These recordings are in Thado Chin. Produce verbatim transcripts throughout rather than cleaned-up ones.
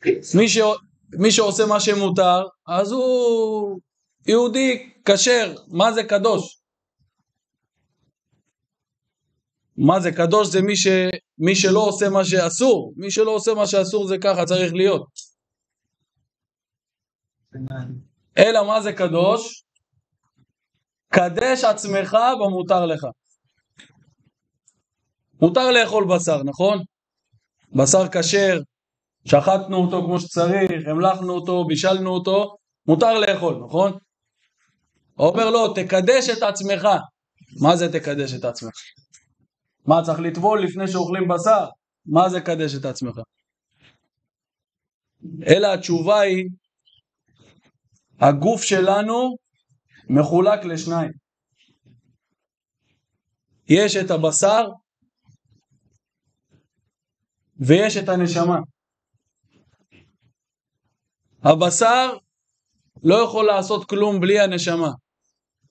מי ש... מי שעושה מה שמותר, אז הוא יהודי כשר. מה זה קדוש? מה זה קדוש? זה מי ש... מי שלא עושה מה שאסור. מי שלא עושה מה שאסור, זה ככה צריך להיות. אלא מה זה קדוש? קדש עצמך במותר לך. מותר לאכול בשר, נכון? בשר כשר, שחטנו אותו כמו שצריך, המלחנו אותו, בישלנו אותו, מותר לאכול, נכון? אומר לו, תקדש את עצמך. מה זה תקדש את עצמך? מה, צריך לטבול לפני שאוכלים בשר? מה זה קדש את עצמך? אלא התשובה היא, הגוף שלנו מחולק לשניים. יש את הבשר ויש את הנשמה. הבשר לא יכול לעשות כלום בלי הנשמה.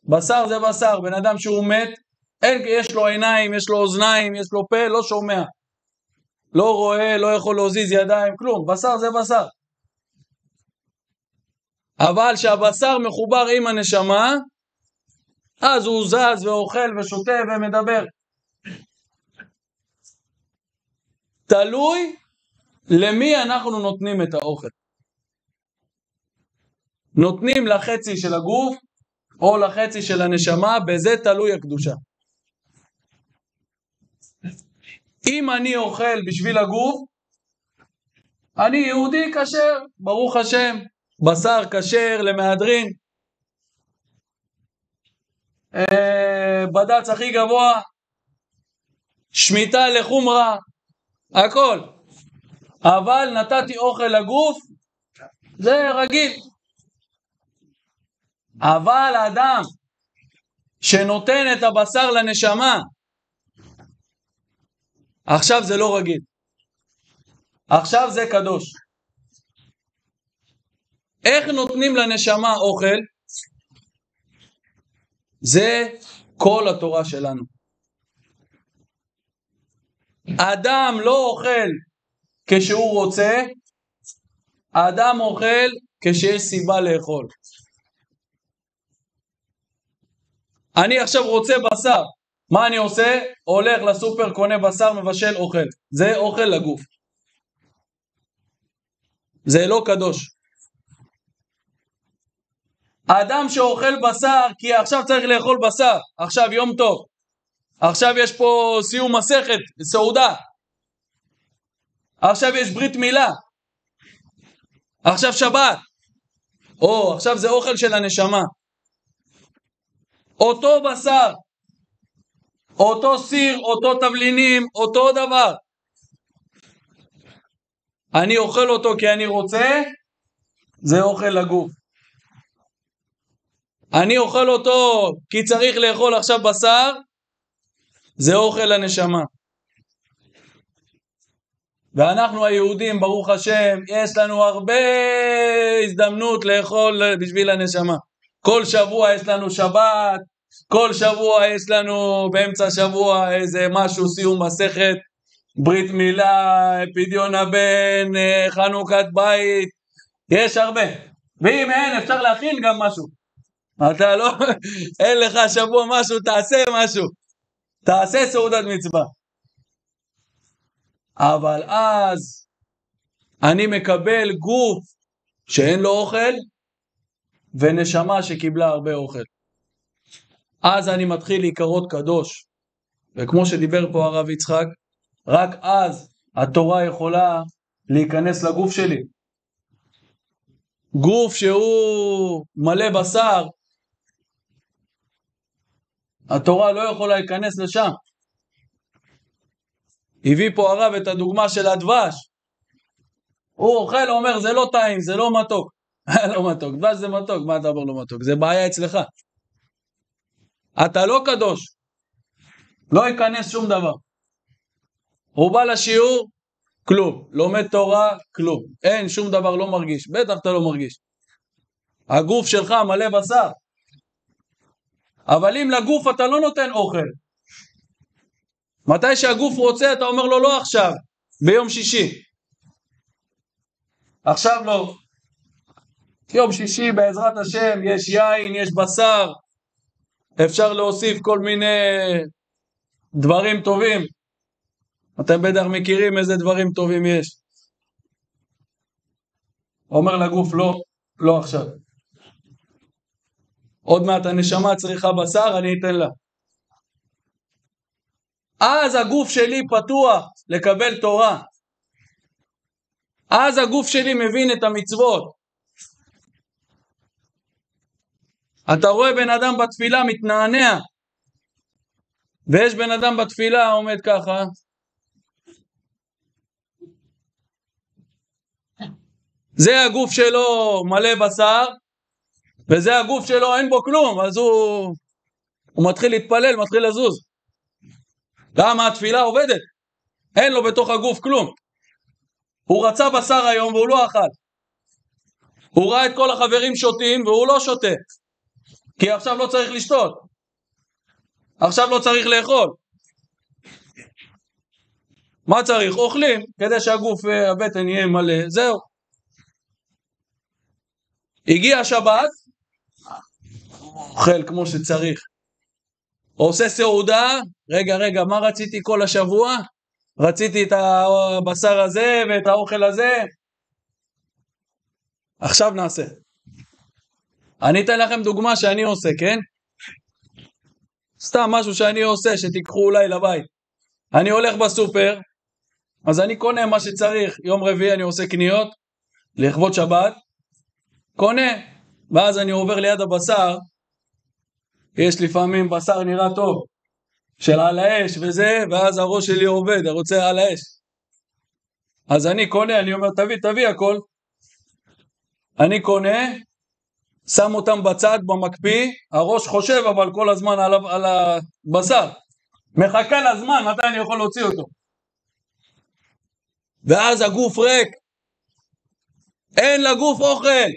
בשר זה בשר, בן אדם שהוא מת, אין, יש לו עיניים, יש לו אוזניים, יש לו פה, לא שומע. לא רואה, לא יכול להזיז ידיים, כלום. בשר זה בשר. אבל כשהבשר מחובר עם הנשמה, אז הוא זז ואוכל ושותה ומדבר. תלוי למי אנחנו נותנים את האוכל. נותנים לחצי של הגוף או לחצי של הנשמה, בזה תלוי הקדושה. אם אני אוכל בשביל הגוף, אני יהודי כשר, ברוך השם, בשר כשר למהדרין, אה, בדץ הכי גבוה, שמיטה לחומרה, הכל. אבל נתתי אוכל לגוף, זה רגיל. אבל האדם שנותן את הבשר לנשמה, עכשיו זה לא רגיל. עכשיו זה קדוש. איך נותנים לנשמה אוכל? זה כל התורה שלנו. אדם לא אוכל כשהוא רוצה, אדם אוכל כשיש סיבה לאכול. אני עכשיו רוצה בשר, מה אני עושה? הולך לסופר, קונה בשר, מבשל, אוכל. זה אוכל לגוף. זה לא קדוש. אדם שאוכל בשר, כי עכשיו צריך לאכול בשר, עכשיו יום טוב, עכשיו יש פה סיום מסכת, סעודה, עכשיו יש ברית מילה, עכשיו שבת, או, עכשיו זה אוכל של הנשמה. אותו בשר, אותו סיר, אותו תבלינים, אותו דבר. אני אוכל אותו כי אני רוצה, זה אוכל לגוף. אני אוכל אותו כי צריך לאכול עכשיו בשר, זה אוכל לנשמה. ואנחנו היהודים, ברוך השם, יש לנו הרבה הזדמנות לאכול בשביל הנשמה. כל שבוע יש לנו שבת, כל שבוע יש לנו באמצע השבוע איזה משהו, סיום מסכת, ברית מילה, פדיון הבן, אה, חנוכת בית, יש הרבה. ואם אין, אפשר להכין גם משהו. אתה לא, אין לך שבוע משהו, תעשה משהו. תעשה סעודת מצווה. אבל אז אני מקבל גוף שאין לו אוכל, ונשמה שקיבלה הרבה אוכל. אז אני מתחיל להיקרות קדוש. וכמו שדיבר פה הרב יצחק, רק אז התורה יכולה להיכנס לגוף שלי. גוף שהוא מלא בשר, התורה לא יכולה להיכנס לשם. הביא פה הרב את הדוגמה של הדבש. הוא אוכל, אומר, זה לא טעים, זה לא מתוק. לא מתוק, דבש זה מתוק, מה אתה אומר לא מתוק? זה בעיה אצלך. אתה לא קדוש. לא ייכנס שום דבר. הוא בא לשיעור, כלום. לומד תורה, כלום. אין שום דבר, לא מרגיש. בטח אתה לא מרגיש. הגוף שלך מלא בשר. אבל אם לגוף אתה לא נותן אוכל, מתי שהגוף רוצה, אתה אומר לו, לא עכשיו, ביום שישי. עכשיו לא. יום שישי בעזרת השם יש יין, יש בשר, אפשר להוסיף כל מיני דברים טובים. אתם בטח מכירים איזה דברים טובים יש. אומר לגוף, לא, לא עכשיו. עוד מעט הנשמה צריכה בשר, אני אתן לה. אז הגוף שלי פתוח לקבל תורה. אז הגוף שלי מבין את המצוות. אתה רואה בן אדם בתפילה מתנענע, ויש בן אדם בתפילה עומד ככה. זה הגוף שלו מלא בשר, וזה הגוף שלו אין בו כלום, אז הוא, הוא מתחיל להתפלל, מתחיל לזוז. למה? התפילה עובדת, אין לו בתוך הגוף כלום. הוא רצה בשר היום והוא לא אכל. הוא ראה את כל החברים שותים והוא לא שותה. כי עכשיו לא צריך לשתות. עכשיו לא צריך לאכול. מה צריך? אוכלים, כדי שהגוף, אה, הבטן יהיה מלא, זהו. הגיע שבת, אוכל כמו שצריך. עושה סעודה, רגע, רגע, מה רציתי כל השבוע? רציתי את הבשר הזה ואת האוכל הזה. עכשיו נעשה. אני אתן לכם דוגמה שאני עושה, כן? סתם משהו שאני עושה, שתיקחו אולי לבית. אני הולך בסופר, אז אני קונה מה שצריך. יום רביעי אני עושה קניות, לכבוד שבת, קונה, ואז אני עובר ליד הבשר, יש לפעמים בשר נראה טוב, של על האש וזה, ואז הראש שלי עובד, אני רוצה על האש. אז אני קונה, אני אומר, "תביא, תביא הכל." אני קונה, שם אותם בצד במקפיא, הראש חושב אבל כל הזמן על ה-, על הבשר. מחכה לזמן, מתי אני יכול להוציא אותו. ואז הגוף ריק. אין לגוף אוכל.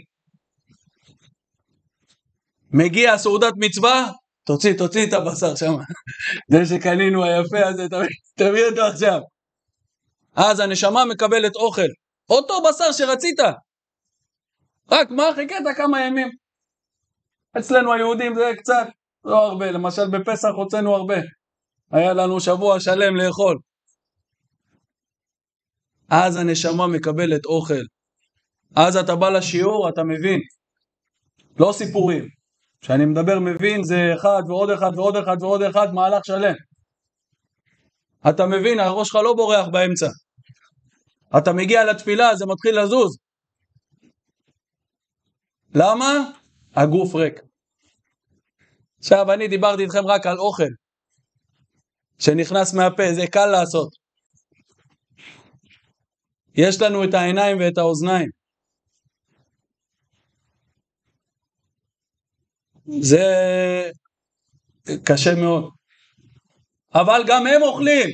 מגיע סעודת מצווה, תוציא, תוציא את הבשר שם. זה שקנינו היפה הזה, תביא, תביא אותו עכשיו. אז הנשמה מקבלת אוכל. אותו בשר שרצית. רק מה, חיכית כמה ימים. אצלנו היהודים זה קצת, לא הרבה. למשל בפסח הוצאנו הרבה. היה לנו שבוע שלם לאכול. אז הנשמה מקבלת אוכל. אז אתה בא לשיעור, אתה מבין. לא סיפורים. כשאני מדבר מבין, זה אחד ועוד אחד ועוד אחד ועוד אחד, מהלך שלם. אתה מבין, הראש שלך לא בורח באמצע. אתה מגיע לתפילה, זה מתחיל לזוז. למה? הגוף ריק. עכשיו, אני דיברתי איתכם רק על אוכל שנכנס מהפה, זה קל לעשות. יש לנו את העיניים ואת האוזניים. זה קשה מאוד. אבל גם הם אוכלים.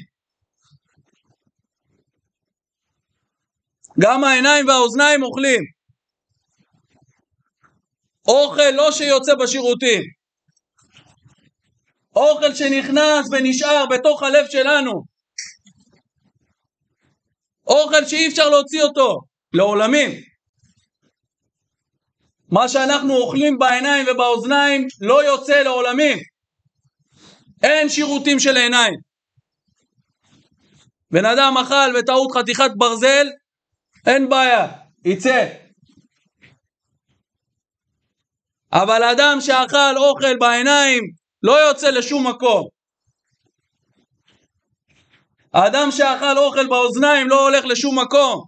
גם העיניים והאוזניים אוכלים. אוכל לא שיוצא בשירותים. אוכל שנכנס ונשאר בתוך הלב שלנו. אוכל שאי אפשר להוציא אותו לעולמים. מה שאנחנו אוכלים בעיניים ובאוזניים לא יוצא לעולמים. אין שירותים של עיניים. בן אדם אכל בטעות חתיכת ברזל, אין בעיה, יצא. אבל אדם שאכל אוכל בעיניים לא יוצא לשום מקום. האדם שאכל אוכל באוזניים לא הולך לשום מקום.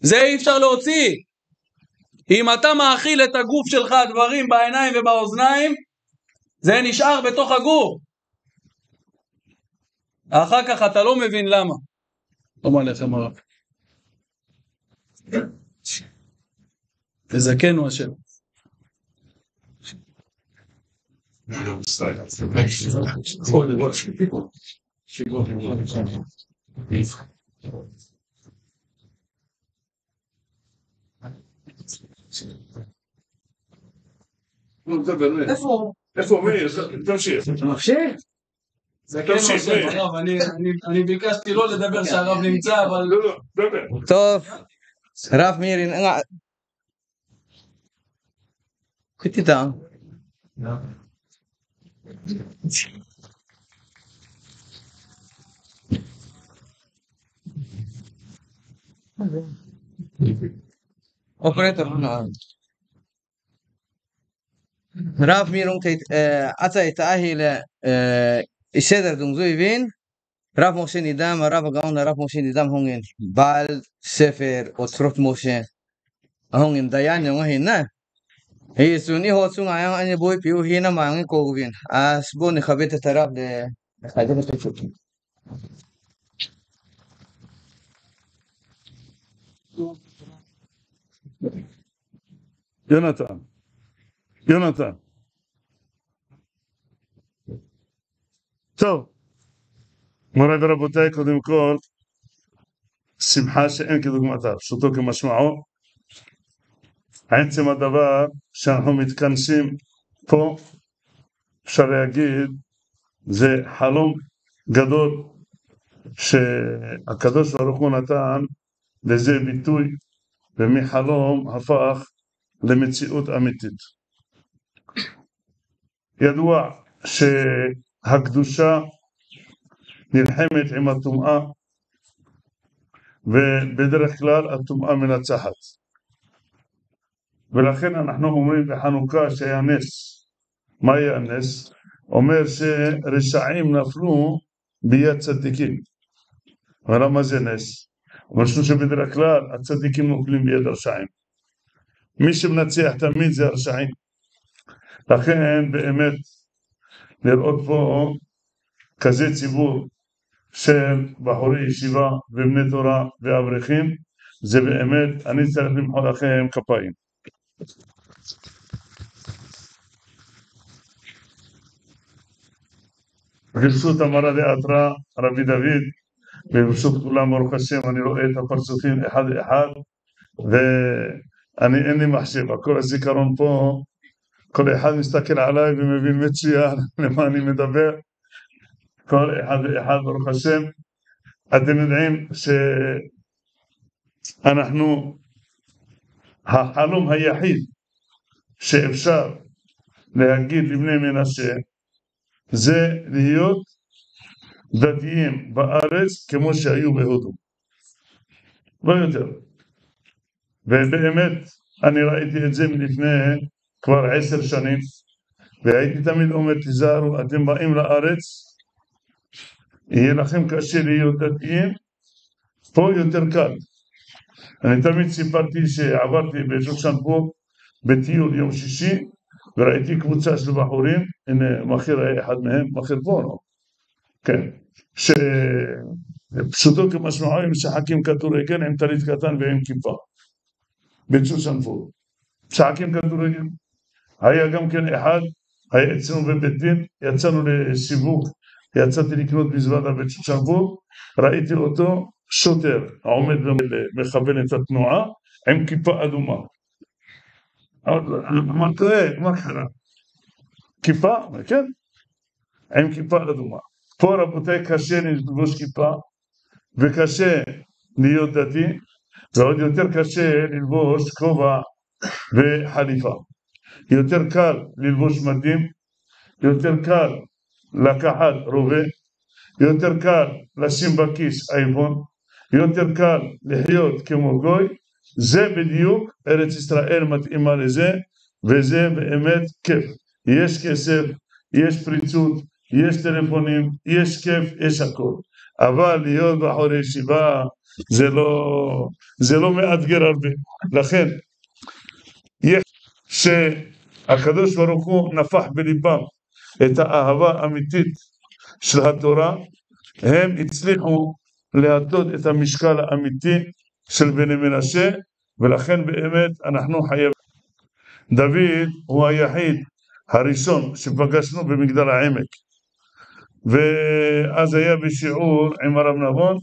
זה אי אפשר להוציא. אם אתה מאכיל את הגוף שלך דברים בעיניים ובאוזניים, זה נשאר בתוך הגוף. אחר כך אתה לא מבין למה. שלום עליכם הרב. תזכנו השם. נו, דבר, נו. איפה? איפה מאיר? תמשיך. אתה ממשיך? זה כן תמשיך, נושא, מאיר. הרב, אני, אני, אני ביקשתי לא לדבר כשהרב נמצא, אבל לא, לא, דבר. טוב, רב מאיר, הנה, קחו איתם. אופרטור, הנה. רב מאיר אונקלוט, אה, אתא איתא אהיל, אה, איסדר דונג זו איבין, רב משה נידם, הרב הגאון הרב משה נידם הונגין, בעל ספר אוצרות משה, הונגין דיין יונג אהין, אה? היסון איהו צונגה יונג אניה בוי פיהו הינם יונגין קובין, אז בואו נכבד את הרב ל-, לחדר את השוק. יונתן. יונתן. טוב. מוריי ורבותיי, קודם כל, שמחה שאין כדוגמתה, פשוטו כמשמעו. עצם הדבר שאנחנו מתכנסים פה, אפשר להגיד, זה חלום גדול שהקדוש ברוך הוא נתן לזה ביטוי, ומחלום הפך למציאות אמיתית. ידוע שהקדושה נלחמת עם הטומאה, ובדרך כלל הטומאה מנצחת. ולכן אנחנו אומרים בחנוכה שהיה נס. מה היה הנס? אומר שרשעים נפלו ביד צדיקים. אבל למה זה נס? אומר שבדרך כלל הצדיקים נופלים ביד הרשעים. מי שמנצח תמיד זה הרשעים. לכן באמת לראות פה כזה ציבור של בחורי ישיבה ובני תורה ואברכים, זה באמת, אני צריך למחוא לכם כפיים. ברשות המרא דאתרא, רבי דוד, וברשות כולם, ברוך השם, אני רואה את הפרצופים אחד אחד, ואני, אין לי מחשב, הכל הזיכרון פה, כל אחד מסתכל עליי ומבין מצוין למה אני מדבר. כל אחד ואחד, ברוך השם. אתם יודעים שאנחנו, החלום היחיד שאפשר להגיד לבני מנשה, זה להיות דתיים בארץ כמו שהיו בהודו. לא יותר. ובאמת, אני ראיתי את זה מלפני כבר עשר שנים, והייתי תמיד אומר, תיזהרו, אתם באים לארץ, יהיה לכם קשה להיות דתיים, פה יותר קל. אני תמיד סיפרתי שעברתי בשושן פור בטיול יום שישי, וראיתי קבוצה של בחורים, הנה, מכיר אחד מהם, מכיר פונו. כן. שפשוטו כמשמעו, הם משחקים כדורגל עם טלית קטן ועם כיפה. בשושן פור. משחקים כדורגל. היה גם כן אחד, היה אצלנו בבית דין, יצאנו לסיבוב, יצאתי לקנות מזוודה בשושן פור, ראיתי אותו, שוטר, עומד ומכוון את התנועה, עם כיפה אדומה. אמרתי, אה, מה קרה? כיפה? כן. עם כיפה אדומה. פה, רבותי, קשה ללבוש כיפה, וקשה להיות דתי, ועוד יותר קשה ללבוש כובע וחליפה. יותר קל ללבוש מדים, יותר קל לקחת רובה, יותר קל לשים בכיס אייפון, יותר קל לחיות כמו גוי, זה בדיוק, ארץ ישראל מתאימה לזה, וזה באמת כיף. יש כסף, יש פריצות, יש טלפונים, יש כיף, יש הכל. אבל להיות בחורי ישיבה, זה לא, זה לא מאתגר הרבה. לכן, יש, שהקדוש ברוך הוא נפח בליבם את האהבה האמיתית של התורה, הם הצליחו להטות את המשקל האמיתי של בני מנשה, ולכן באמת אנחנו חייבים. דוד הוא היחיד הראשון שפגשנו במגדל העמק, ואז היה בשיעור עם הרב נבון,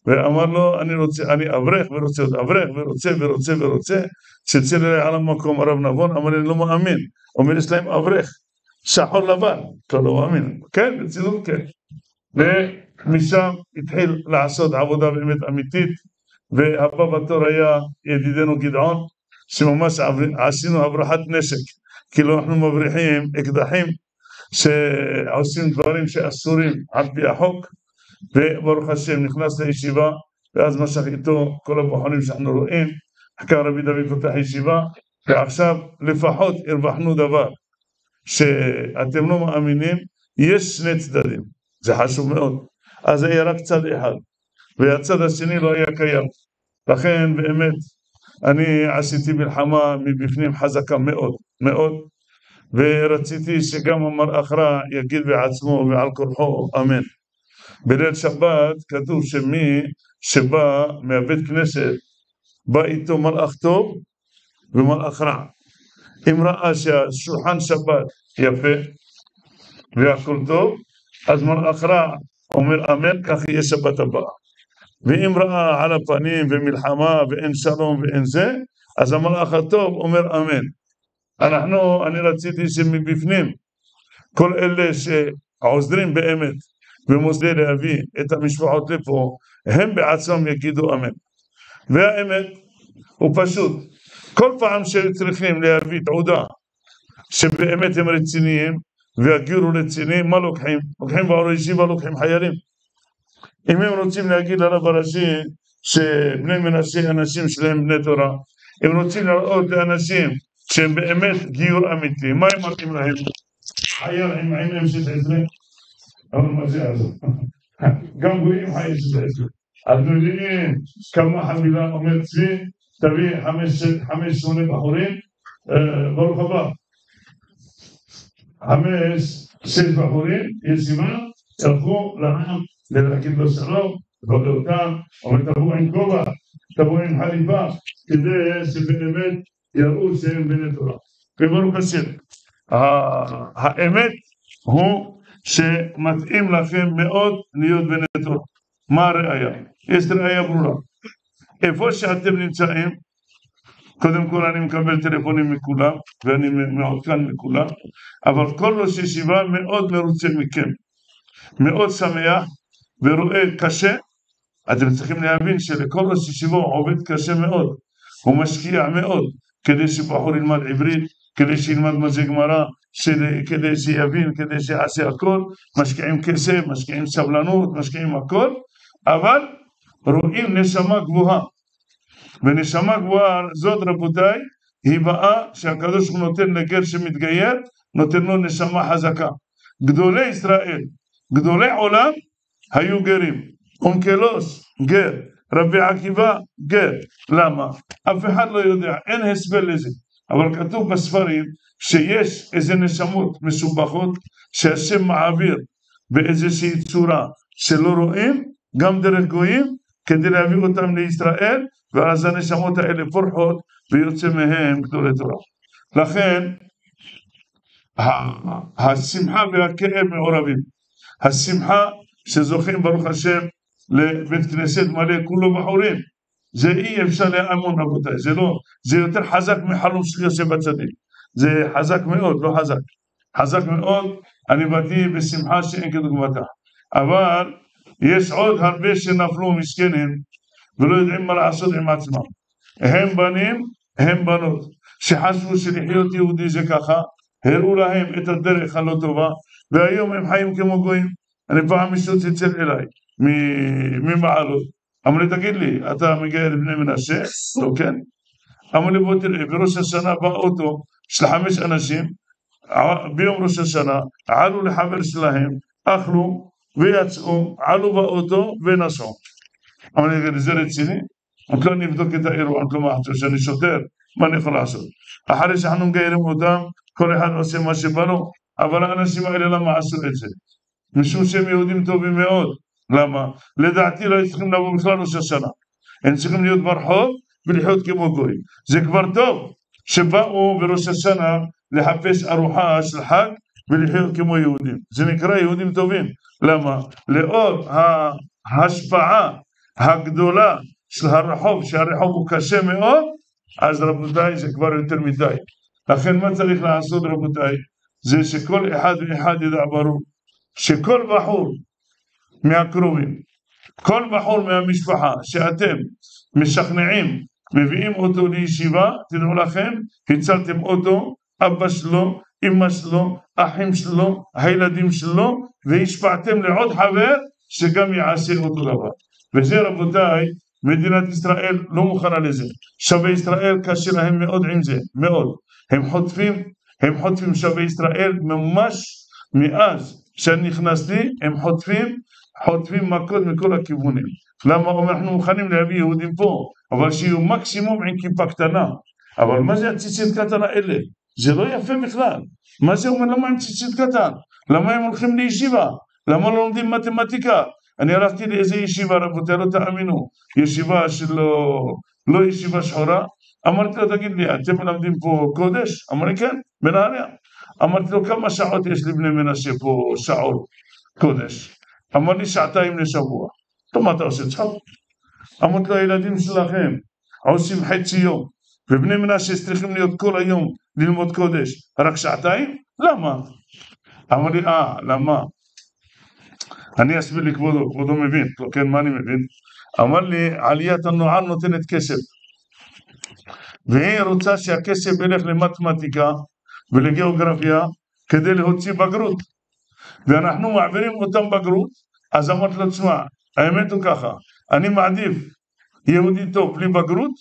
ואמר לו, אני רוצה, אני אברך ורוצה עוד אברך ורוצה ורוצה ורוצה. צלצל אליי על המקום הרב נבון, אמר לי, אני לא מאמין. אומר, יש להם אברך, שחור לבן. אתה לא מאמין. כן, ברצינות, כן. ומשם התחיל לעשות עבודה באמת אמיתית, והבא בתור היה ידידנו גדעון, שממש עב-, עשינו הברחת נשק, כאילו אנחנו מבריחים אקדחים שעושים דברים שאסורים על פי החוק, וברוך השם נכנס לישיבה, ואז משך איתו כל הבחורים שאנחנו רואים, אחר כך רבי דוד פותח ישיבה, ועכשיו לפחות הרווחנו דבר, שאתם לא מאמינים, יש שני צדדים, זה חשוב מאוד. אז היה רק צד אחד, והצד השני לא היה קיים. לכן באמת, אני עשיתי מלחמה מבפנים חזקה מאוד, מאוד, ורציתי שגם המלאך רע יגיד בעצמו ועל כורחו, אמן. בליל שבת כתוב שמי שבא מהבית כנסת, בא איתו מלאך טוב ומלאך רע. אם ראה שהשולחן שבת יפה והכל טוב, אז מלאך רע אומר אמן, כך יהיה שבת הבאה. ואם ראה על הפנים ומלחמה ואין שלום ואין זה, אז המלאך הטוב אומר אמן. אנחנו, אני רציתי שמבפנים, כל אלה שעוזרים באמת ומוסדי להביא את המשפחות לפה, הם בעצמם יגידו אמן. והאמת, הוא פשוט, כל פעם שהיו צריכים להביא תעודה שבאמת הם רציניים והגיור הוא רציני, מה לוקחים? לוקחים בחורי ישיבה, לוקחים חיילים. אם הם רוצים להגיד לרב הראשי שבני מנשה אנשים שלהם בני תורה, הם רוצים להראות לאנשים שהם באמת גיור אמיתי, מה הם מראים להם? חייל עם, עם אם שש עשרה, אבל מה זה יעזור? גם גויים חיים שש עשרה. אתם יודעים כמה חבילה אומר צבי, תביא חמש, חמש, שמונה בחורים, אה, ברוך הבא. חמש, שש בחורים, ישיבה, הלכו לרב, כדי להגיד לו שלום, לברך אותם, אומר תבואו עם כובע, תבואו עם חליפה, כדי שבאמת יראו שהם בני תורה. וברוך השם, ה-, האמת הוא שמתאים לכם מאוד להיות בני תורה. מה הראיה? יש ראיה ברורה. איפה שאתם נמצאים, קודם כל אני מקבל טלפונים מכולם, ואני מ-, מעודכן מכולם, אבל כל ראש ישיבה מאוד מרוצה מכם, מאוד שמח, ורואה קשה. אתם צריכים להבין שלכל ראש ישיבה הוא עובד קשה מאוד, הוא משקיע מאוד, כדי שבחור ילמד עברית, כדי שילמד מה זה גמרא, של-, כדי שיבין, כדי שיעשה הכל, משקיעים כסף, משקיעים סבלנות, משקיעים הכל, אבל רואים נשמה גבוהה. ונשמה גבוהה הזאת, רבותיי, היא באה שהקדוש ברוך הוא נותן לגר שמתגייר, נותן לו נשמה חזקה. גדולי ישראל, גדולי עולם, היו גרים. אונקלוס, גר. רבי עקיבא, גר. למה? אף אחד לא יודע, אין הסבר לזה. אבל כתוב בספרים שיש איזה נשמות משובחות שהשם מעביר באיזושהי צורה שלא רואים, גם דרך גויים, כדי להביא אותם לישראל, ואז הנשמות האלה פורחות ויוצא מהם גדולי תורה. לכן, ה-, השמחה והכאב מעורבים. השמחה שזוכים, ברוך השם, לבית כנסת מלא, כולו בחורים. זה אי אפשר להאמון, רבותיי, זה לא, זה יותר חזק מחלום של יוסף הצדיק. זה חזק מאוד, לא חזק. חזק מאוד, אני באתי בשמחה שאין כדוגמתה. אבל יש עוד הרבה שנפלו מסכנים ולא יודעים מה לעשות עם עצמם. הם בנים, הם בנות, שחשבו שלחיות יהודי זה ככה, הראו להם את הדרך הלא טובה, והיום הם חיים כמו גויים. אני פעם מישהו צלצל אליי, מ-, ממעלות. אמר לי, תגיד לי, אתה מגייר בני מנשה? אמרתי לו, כן. אמר לי, בוא תראה, בראש השנה בא אוטו של חמש אנשים, ע-, ביום ראש השנה, עלו לחבר שלהם, אכלו ויצאו, עלו באוטו ונסעו. אמר לי, תגיד לי, זה רציני? אמרתי לו, אני אבדוק את האירוע, אמרתי לו, מה אתה חושב שאני שוטר? מה אני יכול לעשות? אחרי שאנחנו מגיירים אותם, כל אחד עושה מה שבא לו, אבל האנשים האלה למה עשו את זה? משום שהם יהודים טובים מאוד. למה? לדעתי לא היו צריכים לבוא בכלל ראש השנה. הם צריכים להיות ברחוב ולחיות כמו גויים. זה כבר טוב שבאו בראש השנה לחפש ארוחה של חג ולחיות כמו יהודים. זה נקרא יהודים טובים. למה? לאור ההשפעה הגדולה של הרחוב, שהרחוב הוא קשה מאוד, אז רבותיי, זה כבר יותר מדי. לכן מה צריך לעשות, רבותיי? זה שכל אחד ואחד ידע ברור שכל בחור מהקרובים. כל בחור מהמשפחה שאתם משכנעים, מביאים אותו לישיבה, תדעו לכם, הצלתם אותו, אבא שלו, אמא שלו, אחים שלו, הילדים שלו, והשפעתם לעוד חבר שגם יעשה אותו דבר. וזה, רבותיי, מדינת ישראל לא מוכנה לזה. שבי ישראל קשה להם מאוד עם זה, מאוד. הם חוטפים, הם חוטפים שבי ישראל ממש מאז שנכנסתי, הם חוטפים, חוטפים מכות מכל הכיוונים. למה? אומר, אנחנו מוכנים להביא יהודים פה, אבל שיהיו מקסימום עם כיפה קטנה. אבל מה זה הציצית קטן האלה? זה לא יפה בכלל. מה זה אומר, למה הם ציצית קטן? למה הם הולכים לישיבה? למה לא לומדים מתמטיקה? אני הלכתי לאיזה ישיבה, רבותיי, לא תאמינו. ישיבה שלא, לא ישיבה שחורה. אמרתי לו, תגיד לי, אתם מלמדים פה קודש? אמר לי, כן, בנהריה. אמרתי לו, כמה שעות יש לבני מנשה פה שעות קודש? אמר לי, שעתיים לשבוע. טוב, מה אתה עושה צחוק? אמרתי לו, הילדים שלכם עושים חצי יום, ובני מנשה צריכים להיות כל היום ללמוד קודש, רק שעתיים? למה? אמר לי, אה, למה? אני אסביר לכבודו, כבודו מבין, לא, כן, מה אני מבין? אמר לי, עליית הנוער נותנת כסף, והיא רוצה שהכסף ילך למתמטיקה ולגיאוגרפיה כדי להוציא בגרות, ואנחנו מעבירים אותם בגרות. אז אמרתי לו, תשמע, האמת הוא ככה, אני מעדיף יהודי טוב בלי בגרות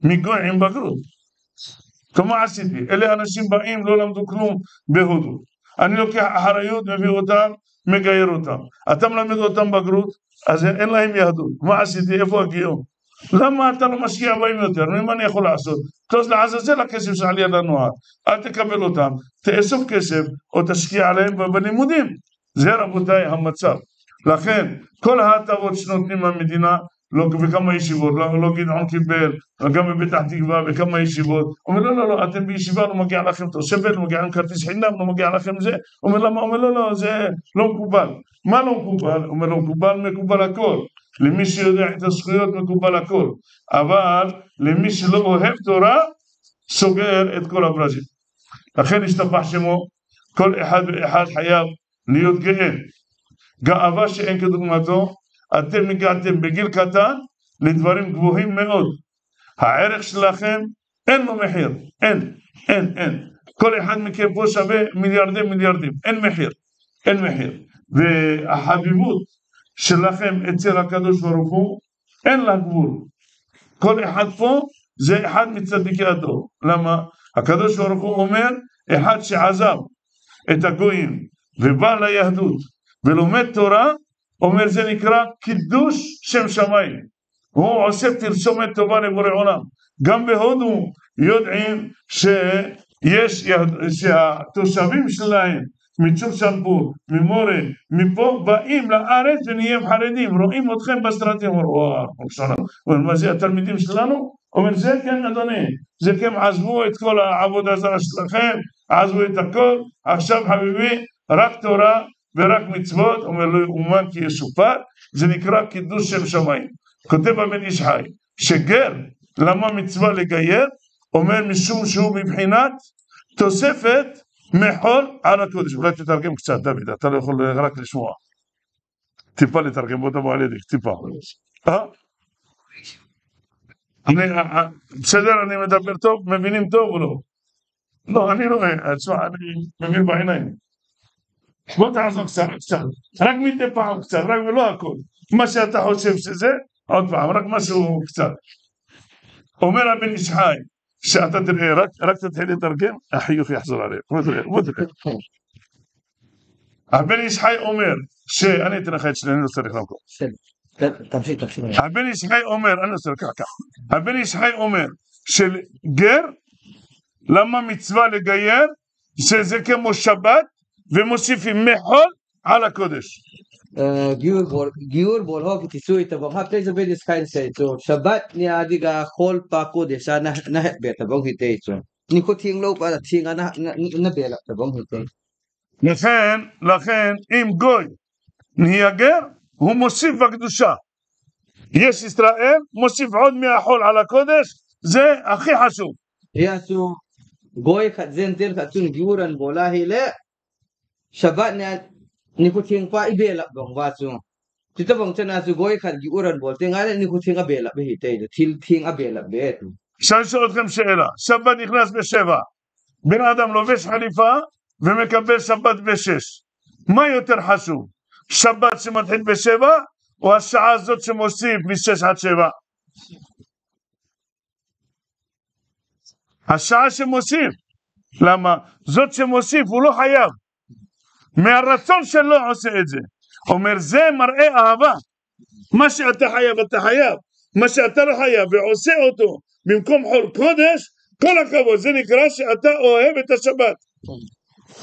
מגוי עם בגרות. טוב, מה עשיתי? אלה אנשים באים, לא למדו כלום בהודו. אני לוקח אחריות, מביא אותם, מגייר אותם. אתה מלמד אותם בגרות, אז אין להם יהדות. מה עשיתי? איפה הגיור? למה אתה לא משקיע בהם יותר? ממה אני יכול לעשות? טוב, לעזאזל הכסף של עליית הנוער. אל תקבל אותם, תאסוף כסף, או תשקיע עליהם ב-, בלימודים. זה, רבותיי, המצב. לכן, כל ההטבות שנותנים מהמדינה, לא, וכמה ישיבות, לא, לא גדעון קיבל, גם בפתח תקווה, וכמה ישיבות. אומר, לא, לא, לא, אתם בישיבה לא מגיע לכם תוספת, לא מגיע לכם כרטיס חינם, לא מגיע לכם זה. אומר, למה? אומר, לא, לא, זה לא מקובל. מה לא מקובל? אומר, לא מקובל, מקובל הכל. למי שיודע את הזכויות מקובל הכל. אבל למי שלא אוהב תורה, סוגר את כל הברזים. לכן השתבח שמו, כל אחד ואחד חייב להיות גאה. גאווה שאין כדוגמתו, אתם הגעתם בגיל קטן לדברים גבוהים מאוד. הערך שלכם אין לו מחיר, אין, אין, אין. כל אחד מכם פה שווה מיליארדי מיליארדים, אין מחיר, אין מחיר. והחביבות שלכם אצל הקדוש ברוך הוא, אין לה גבול. כל אחד פה זה אחד מצדיקי הדור. למה? הקדוש ברוך הוא אומר, אחד שעזב את הגויים ובא ליהדות ולומד תורה, אומר, זה נקרא קידוש שם שמיים. הוא עושה פרסומת טובה לבורא עולם. גם בהודו יודעים שיש יהד-, שהתושבים שלהם מצ'ורצ'אנפור, ממורה, מפה באים לארץ ונהיים חרדים, רואים אתכם בסרטים, אומר, וואו, שלום. אומר, מה זה, התלמידים שלנו? אומר, זה כן, אדוני, זה כן, עזבו את כל העבודה הזרה שלכם, עזבו את הכל, עכשיו, חביבי, רק תורה ורק מצוות. אומר, לא יאומן כי יסופר, זה נקרא קידוש שם שמיים. כותב הבן איש חי, שגר למד מצווה לגייר, אומר, משום שהוא בבחינת תוספת מחול על הקודש. אולי תתרגם קצת, דוד, אתה לא יכול רק לשמוע. טיפה לתרגם, בוא תבוא על ידי, טיפה. אה? אני, אה, אה, בסדר, אני מדבר טוב, מבינים טוב או לא? לא, אני רואה, תשמע, אני מבין בעיניים. בוא תחזור קצת, קצת. רק מדי פעם קצת, רק ולא הכל. מה שאתה חושב שזה, עוד פעם, רק משהו קצת. אומר הבן איש חי, שאתה תראה, רק, רק תתחיל לתרגם, החיוך יחזור עליהם. בוא תראה, בוא תראה. הבן איש חי אומר, שאני אתן לך את שניהם, לא צריך למכור. בסדר. ת-, תמשיך, תמשיך. הבן איש חי אומר, אני רוצה ככה, ככה. הבן איש חי אומר, שגר, למה מצווה לגייר, שזה כמו שבת, ומוסיפים מחול על הקודש. אה, גיור בול, גיור בול, הוק תיסוי תבוא, הפלא זה בן איש חי נעשה איתו. שבת נהיה דיגה חול פקודש, אה, נ-, נהפ בית, תבוא היתה איתו. ניקו תינג לו, אה, תינג, אה, נ-, נ-, נבלה, תבוא היתה. לכן, לכן, אם גוי נהיה גר, הוא מוסיף בקדושה. יש ישראל, מוסיף עוד מהחול על הקודש, זה הכי חשוב. יעשו גוי אחד, ג'נטל אחד, צון גיורן בולה הילאה, שבת נהיה, Nikho theng pa i belap bang uva chu. Chuti bang chana chu goi khat giur abol teng le nikho theng abelap ahi tei chu. Thil theng abelap be tu. שאני שואל אתכם שאלה, שבת נכנס בשבע, בן אדם לובש חליפה ומקבל שבת בשש, מה יותר חשוב? שבת שמתחיל בשבע, או השעה הזאת שמוסיף משש עד שבע? השעה שמוסיף. למה? זאת שמוסיף, הוא לא חייב. מהרצון שלו עושה את זה. אומר, זה מראה אהבה. מה שאתה חייב, אתה חייב. מה שאתה לא חייב ועושה אותו במקום חול קודש, כל הכבוד, זה נקרא שאתה אוהב את השבת.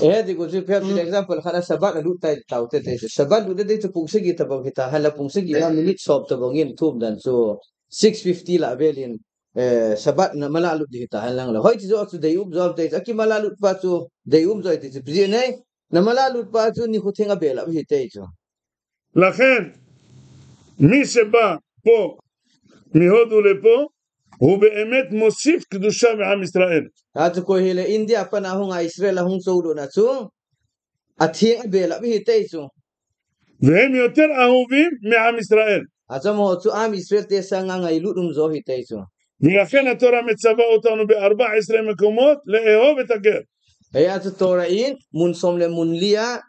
Eh, di ko ju pia, pia example, khat a Shabbat a lut tai tau te te. Shabbat lut te te chu pung sagi tabang hita, hala pung sagi a minute som tabang in thum dan chu six fifty la vel in, eh, Shabbat na mala lut di hita, halang la. Hoi ti jo chu dei um jo te, aki mala lut pa chu dei um jo te chu piji nei. Na mala lut pa chu nikho theng abelap ahi tei chu. לכן, מי שבא פה מהודו לפה, הוא באמת מוסיף קדושה בעם ישראל. Achu koi hile India pana hung a Israel a hung cho lut na chu. Atheng abelap ahi tei chu. והם יותר אהובים מעם ישראל. Achu amaho chu Am Israel te sanga ngailut um jo ahi tei chu. ולכן התורה מצווה אותנו בארבע עשרה מקומות לאהוב את הגר. Hei achu Torah in mun som le mun li a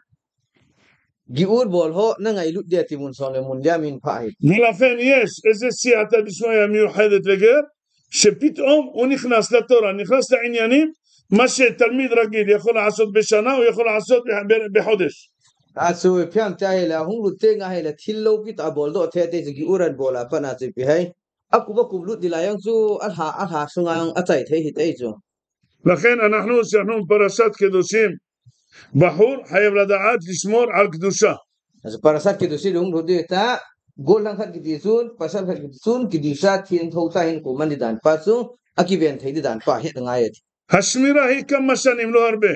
giur bol ho na ngailut dia ti mun som le mun li a min pha hi. ולכן יש איזה סייעתא דשמיא מיוחדת לגר, שפתאום הוא נכנס לתורה, נכנס לעניינים, מה שתלמיד רגיל יכול לעשות בשנה, הוא יכול לעשות בח-, ב-, בחודש. Achu phiam cha hile, hung lut teng a hile, thil lopi ta bol doh thei te chu giur abol a pana chu ipi hei. Akup akup lut di la jong chu, alha, alha sunga jong achai thei ahi tei chu. לכן אנחנו, שאנחנו פרשת קדושים, בחור חייב לדעת לשמור על קדושה. Achu parashat Kiddushin hung lut di ta, gollhang khat kiti chun, pasal khat kiti chun, kedusha theng tho ta hin ko man di dan pa chu, akiven thei di dan pa het ngai e. השמירה היא כמה שנים, לא הרבה.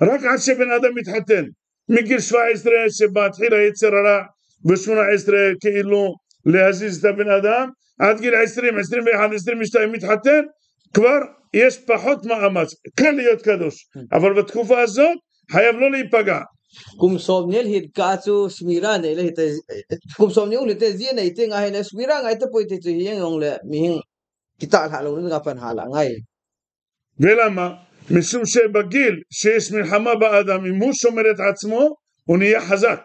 רק עד שבן אדם מתחתן. מגיל שבע עשרה שבהתחילה יצר הרע, ושמונה עשרה כאילו להזיז את הבן אדם, עד גיל עשרים, עשרים ואחת, עשרים ושתיים מתחתן, כבר יש פחות מאמץ, קל להיות קדוש. אבל בתקופה הזאת חייב לא להיפגע. Kum som ni le hit ka chu shmira nei le hit, kum som ni ung le te zia nei te ngai le shmira ngai tapoi te chu hi jong le mihem kitah lha lou na ka pan ha la ngai. ולמה? משום שבגיל שיש מלחמה באדם, אם הוא שומר את עצמו, הוא נהיה חזק.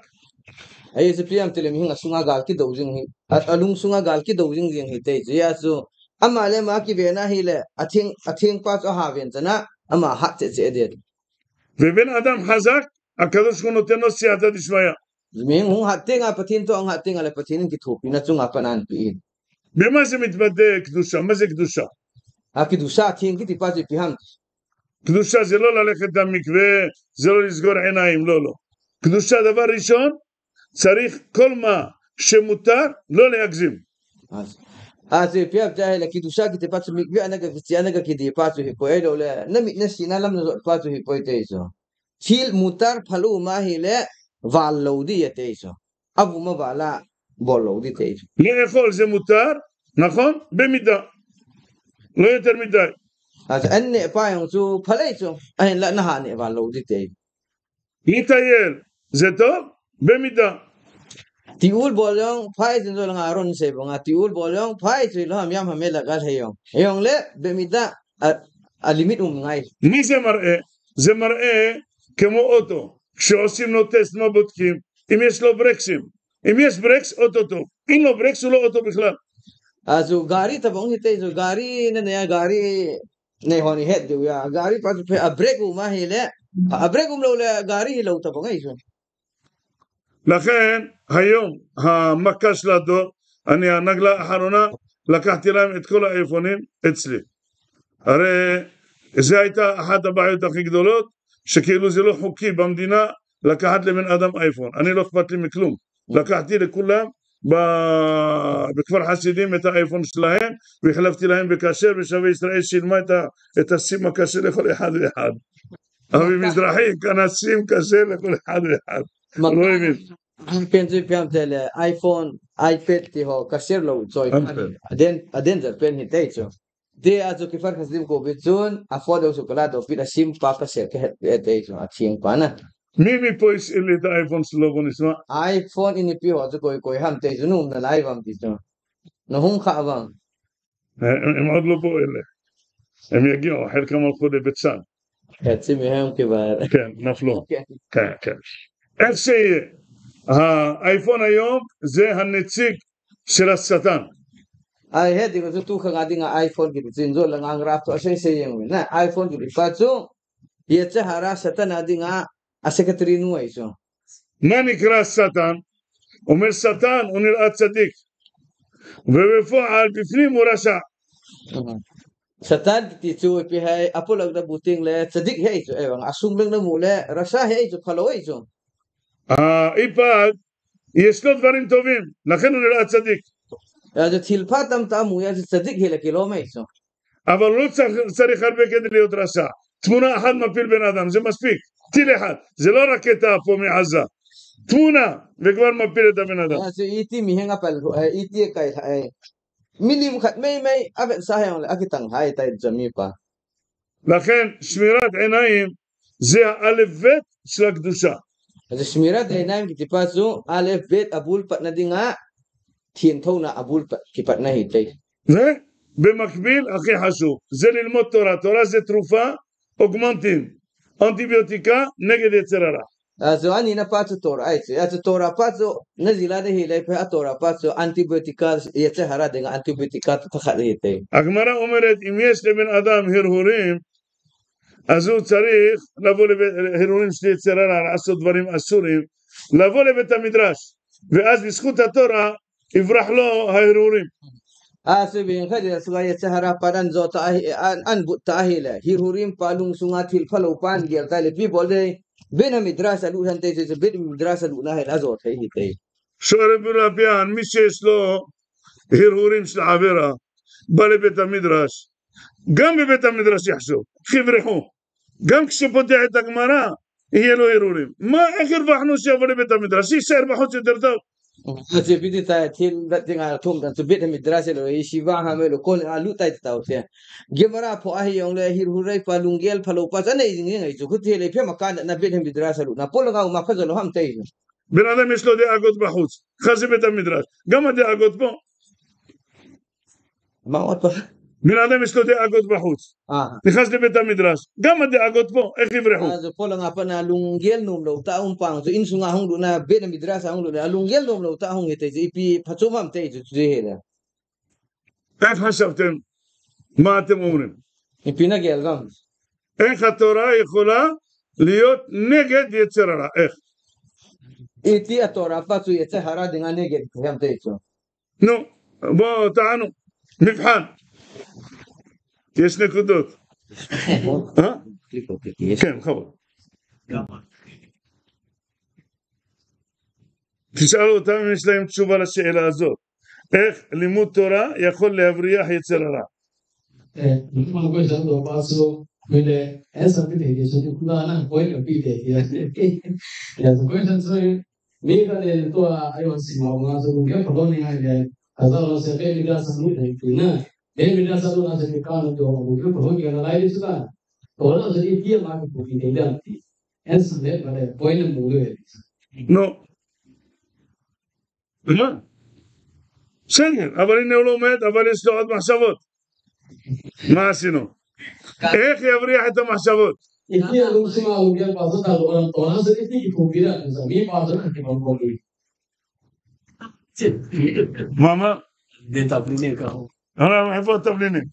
Ahi chu piam tile mihem asunga gal kido jing hi, a, alung sunga gal kido jing jing hi tei chu. Ahi chu ama le ama kiven a hile, atheng, atheng pa chu ahaven chana, ama hat che che de. ובן אדם חזק, הקדוש ברוך הוא נותן לו סייעתא דשמיא. Mihem hung hat teng a, Pathen toh hung hat teng a le Pathen in kithopina chunga pan ahin pe in. במה זה מתבטא קדושה? מה זה קדושה? A kedusha theng kiti pa chu ipi ham? קדושה זה לא ללכת למקווה, זה לא לסגור עיניים, לא, לא. קדושה, דבר ראשון, צריך כל מה שמותר, לא להגזים. Ahi chu, ahi chu piam cha hile kedusha kiti pa chu mikveh a na ga kiche a na ga kidi pa chu hipoi, ahilou le na mit na sina lam na jot pa chu hipoi tei chu. Thil mutar phalou ma hile, val lou di ahi tei chu. Avum a val a bol lou di tei chu. לאכול זה מותר, נכון? במידה. לא יותר מדי. Ahi chu, an neh pa jong chu phalei chu. Ahinla na ha neh val lou di tei. לטייל זה טוב? במידה. Tiul bol jong pha e, jin jo langa ron sei banga tiul bol jong pha e, chu lo ham yam ham e la ka thei jong. Jong le bemidah, a, a limit um ngai. מה זה מראה? זה מראה כמו אוטו. כשעושים לו טסט, מה בודקים? אם יש לו ברקסים. אם יש ברקס, אוטו טוב. אין לו ברקס, הוא לא אוטו בכלל. Ahi chu gari tabang hi tei chu, gari na nei a, gari nei hon i het diu a. Gari pa chu phe a brake um a hile, a brake um lou le gari hi lou tabang ahi chu. לכן היום המכה של הדור, אני הנגלה האחרונה, לקחתי להם את כל האייפונים אצלי. הרי זו הייתה אחת הבעיות הכי גדולות, שכאילו זה לא חוקי במדינה לקחת לבן אדם אייפון. אני לא אכפת לי מכלום. לקחתי לכולם ב-, בכפר חסידים את האייפון שלהם, והחלפתי להם בכשר, ושבי ישראל שילמה את ה-, את הסים הכשר לכל אחד ואחד. אבי מזרחי קנה סים כשר לכל אחד ואחד. לא הבין. Pen chu piam tile iPhone, iPad ti ho kasher lou choi. Aden, aden ja pen hi tei chu. Te a chu kifar khas dim ko bit chun, a phone deu chu kala do pit a sim pa ka sel ka het pe te chu a thing pa na. מי מפה השאיל לי את האייפון שלו, בוא נשמע? iPhone inipi ho chu koi koi ham te chu, nom nalai uvam ti chu. Nahung kha uvam? אה, הם, הם עוד לא פה אלה. הם יגיעו, חלקם הלכו לבית שאן. חצי מהם כבר. כן, נפלו. כן. כן, כן. איך שיהיה, האייפון היום זה הנציג של השטן. Ai, he ding chu tu khang a dinga iPhone kiti chu in jo la ngang rap to, asei sei jeng uvin na, iPhone kiti pa chu yetzer hara Satan a dinga a secretary nu ahi chu. מה נקרא שטן? אומר שטן הוא נראה צדיק. ובפועל בפנים הוא רשע. Satan kiti chu ipi ham, apolak na bu teng le tzadik hi ahi chu, eh, vang, asung leng na mu le rasha hi ahi chu, phalou ahi chu. אה, איפאג, יש לו דברים טובים, לכן הוא נראה צדיק. Achu thil pha tamtah amu a chu tzadik hi le kilom ahi chu. אבל הוא לא צריך, צריך הרבה כדי להיות רשע. תמונה אחת מפיל בן אדם, זה מספיק. טיל אחד, זה לא רקטה פה מעזה. תמונה, וכבר מפיל את הבן אדם. Achu iti mi henga pal, eh, iti kai, eh, milim khat mei mei, avet sa heng le, akitang hai tai jami pa. לכן שמירת עיניים זה האלף בית של הקדושה. Achu shmirat einayim kiti pa chu alef bet abul patna dinga thienthouna abul pat, kipatna ahi tai. ובמקביל, הכי חשוב, זה ללמוד תורה. תורה זה תרופה, אוגמנטין, אנטיביוטיקה, נגד יצר הרע. Achu anina pa chu Torah ahi chu. Achu Torah pa chu najila da hi le pe a Torah pa chu antibiotica, yetzer hara dinga antibiotica tu takhat ahi tai. הגמרא אומרת, אם יש לבן אדם הרהורים, אז הוא צריך לבוא לבית, הרהורים של יצר הרע, לעשות דברים אסורים, לבוא לבית המדרש, ואז בזכות התורה יברח לו ההרהורים. Achu bin khat le suga yetzer hara pa dan jo ta ahi, an, an but ta ahi le, hirhurim pa lungsunga thil phalou pan gel ta le, pi bol dei, Beit HaMidrash alut han te, Beit HaMidrash alut na hi la jo thei hi tai. שואל רבי לפיאן, מי שיש לו הרהורים של עבירה, בא לבית המדרש, גם בבית המדרש יחשוב, איך יברחו. גם כשפותח את הגמרא, יהיה לו הרהורים. מה, איך הרווחנו שיבוא לבית המדרש? שיישאר בחוץ יותר טוב. Achu pi ti ta thil dat dinga thum tan chu Beit HaMidrash lo, yeshiva ham lo, kon alut tai ta u te. Gemara pho ahi jong le hirhurei pa lunggel phalou pa chu anei jing jing ahi chu, khuti le phe ma kan na Beit HaMidrash alut na, pol nga u ma pha jo lou ham tai chu. בן אדם יש לו דאגות בחוץ, נכנס לבית המדרש, גם הדאגות פה. Ma ot pa. בן אדם יש לו דאגות בחוץ. Aha. נכנס לבית המדרש, גם הדאגות פה, איך יברחו? Achu pol nga pa na lunggel nom lou ta um pang chu, insunga hung lut na, Beit HaMidrash a hung lut na, lunggel nom lou ta hung hi tai chu, ipi phachom ham tai chu, chu hi le. איך חשבתם? מה אתם אומרים? Ipi na gel gam? איך התורה יכולה להיות נגד יצר הרע? איך? Iti a Torah pa chu yetzer hara dinga neged ham tai chu. נו, בואו, תענו. מבחן. יש נקודות. אה? כן, בכבוד. תשאל אותם אם יש להם תשובה לשאלה הזאת. איך לימוד תורה יכול להבריח יצר הרע? Eh, ma question to pa so, mile, esa pi te, so tu kula na, point pi te, ya. Ya, so question so, mi ka le to a, ayo si ma, ma so, ke pa ni ai le, a za lo se, pe mi da sa ni le, na. Pe mi da sa lo na se, ka no to, ke pa ni ai le, sa. To na se, pi ma, pi te, ya. Esa le, ma le, point mo le. No. מה? בסדר, אבל הנה הוא לומד, אבל יש לו עוד מחשבות. מה עשינו? איך יבריח את המחשבות? Iti a lungsung a lunggel pa chu ta lo, to na se iti ki phu pi da, sa mi pa chu ki pang ko ki. מה, מה? זה תבלינים ככה. אה, איפה התבלינים?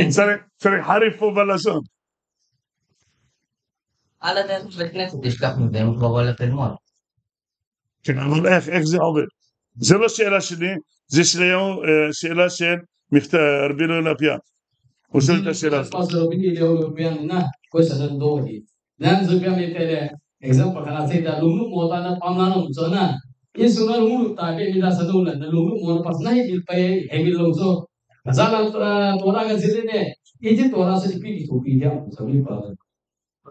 צריך, צריך חריף פה בלשון. על הדרך בית כנסת תשכח מזה, הוא כבר הולך ללמוד. כן, אבל איך, איך זה עובד? זה לא שאלה שלי, זה שאלה, אה, שאלה של מכת-, רבי אלון לפיאן. הוא שואל את השאלה הזאת. Pastor Rabbi Leon Lupian na, question dan do hi. Dan Lupian ni tele, example kana se da lulu mo ta na pam na no so na. Isu na lulu ta be mi da sa do na, lulu mo na pas na hi bil pe, he bil lo so. Sa na, eh, Torah ka zile ne, iti Torah se pi ki tu pi dia, so mi pa.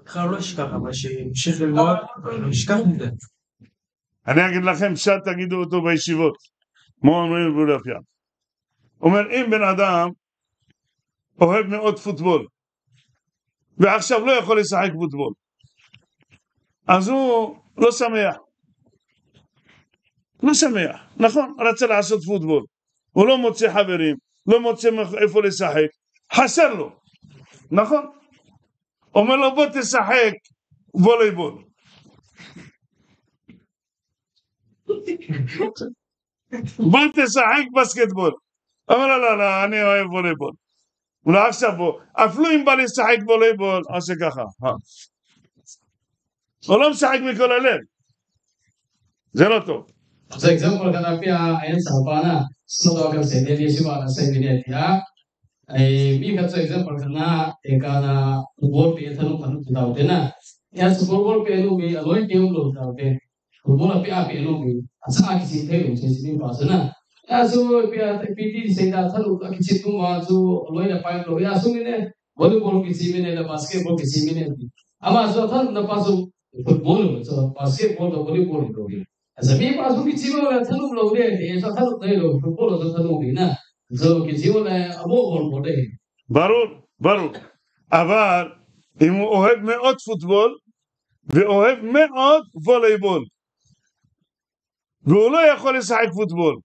ככה לא ישכח, אבל שימשיך ללמוד, לא ישכח מזה. אני אגיד לכם פשט, תגידו אותו בישיבות. מה אומרים רבי לפיאן? אומר, אם בן אדם אוהב מאוד פוטבול, ועכשיו לא יכול לשחק פוטבול, אז הוא לא שמח. לא שמח, נכון? רצה לעשות פוטבול. הוא לא מוצא חברים, לא מוצא איפה לשחק. חסר לו. נכון? אומר לו, בוא תשחק וולייבול. בוא תשחק בסקטבול. אמר, לא, לא, לא, אני אוהב וולייבול. ולא עכשיו בוא. אפילו אם בא לשחק וולייבול, עושה ככה. אה. הוא לא משחק מכל הלב. זה לא טוב. אז example kana pia ayan sa pana. Sino ka se ne si ma na se ne ya. Ai, mi khat chu example kana, e kana football pe thanop khat chu tao te na. Ya chu football pe nu mi aloi te um lou tao te. Football pe a pe nu mi. Asa a kichim thei lou che simi pa chu na. Ya chu pe a P T sei da thanop a kichim tu ma chu aloi na pa lou. Ya chu mi ne volleyball kichim mi ne la basketball kichim mi ne. Ama chu thanop na pa chu football lou chu basketball to volleyball lou. Asa mi pa chu kichim lou la thanop lou de. E sa thanop dei lou football lou chu thanop mi na. Chu kichim lou la abo bol bol de. ברור, ברור. אבל אם הוא אוהב מאוד פוטבול ואוהב מאוד וולייבול, והוא לא יכול לשחק פוטבול,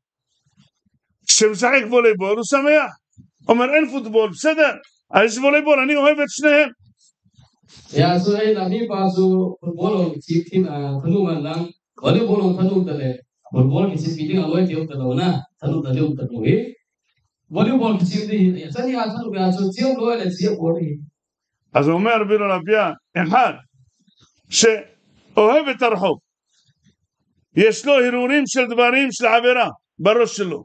כשמשחק וולייבול הוא שמח. אומר, אין פוטבול, בסדר, יש וולייבול, אני אוהב את שניהם. Ya, so, eh, la mi pa chu football lou kichim thim, ah, thanop man lang, volleyball lou thanop ta le. Football kichim pi ding aloi te um ta lou na, thanop ta le um ta lou hi. Volleyball kichim ding hi, ya, sa ni a thanop ya chu chim lou le chim bol hi. אז אומר רבי יונה רביה, אחד שאוהב את הרחוב, יש לו הרהורים של דברים של עבירה בראש שלו,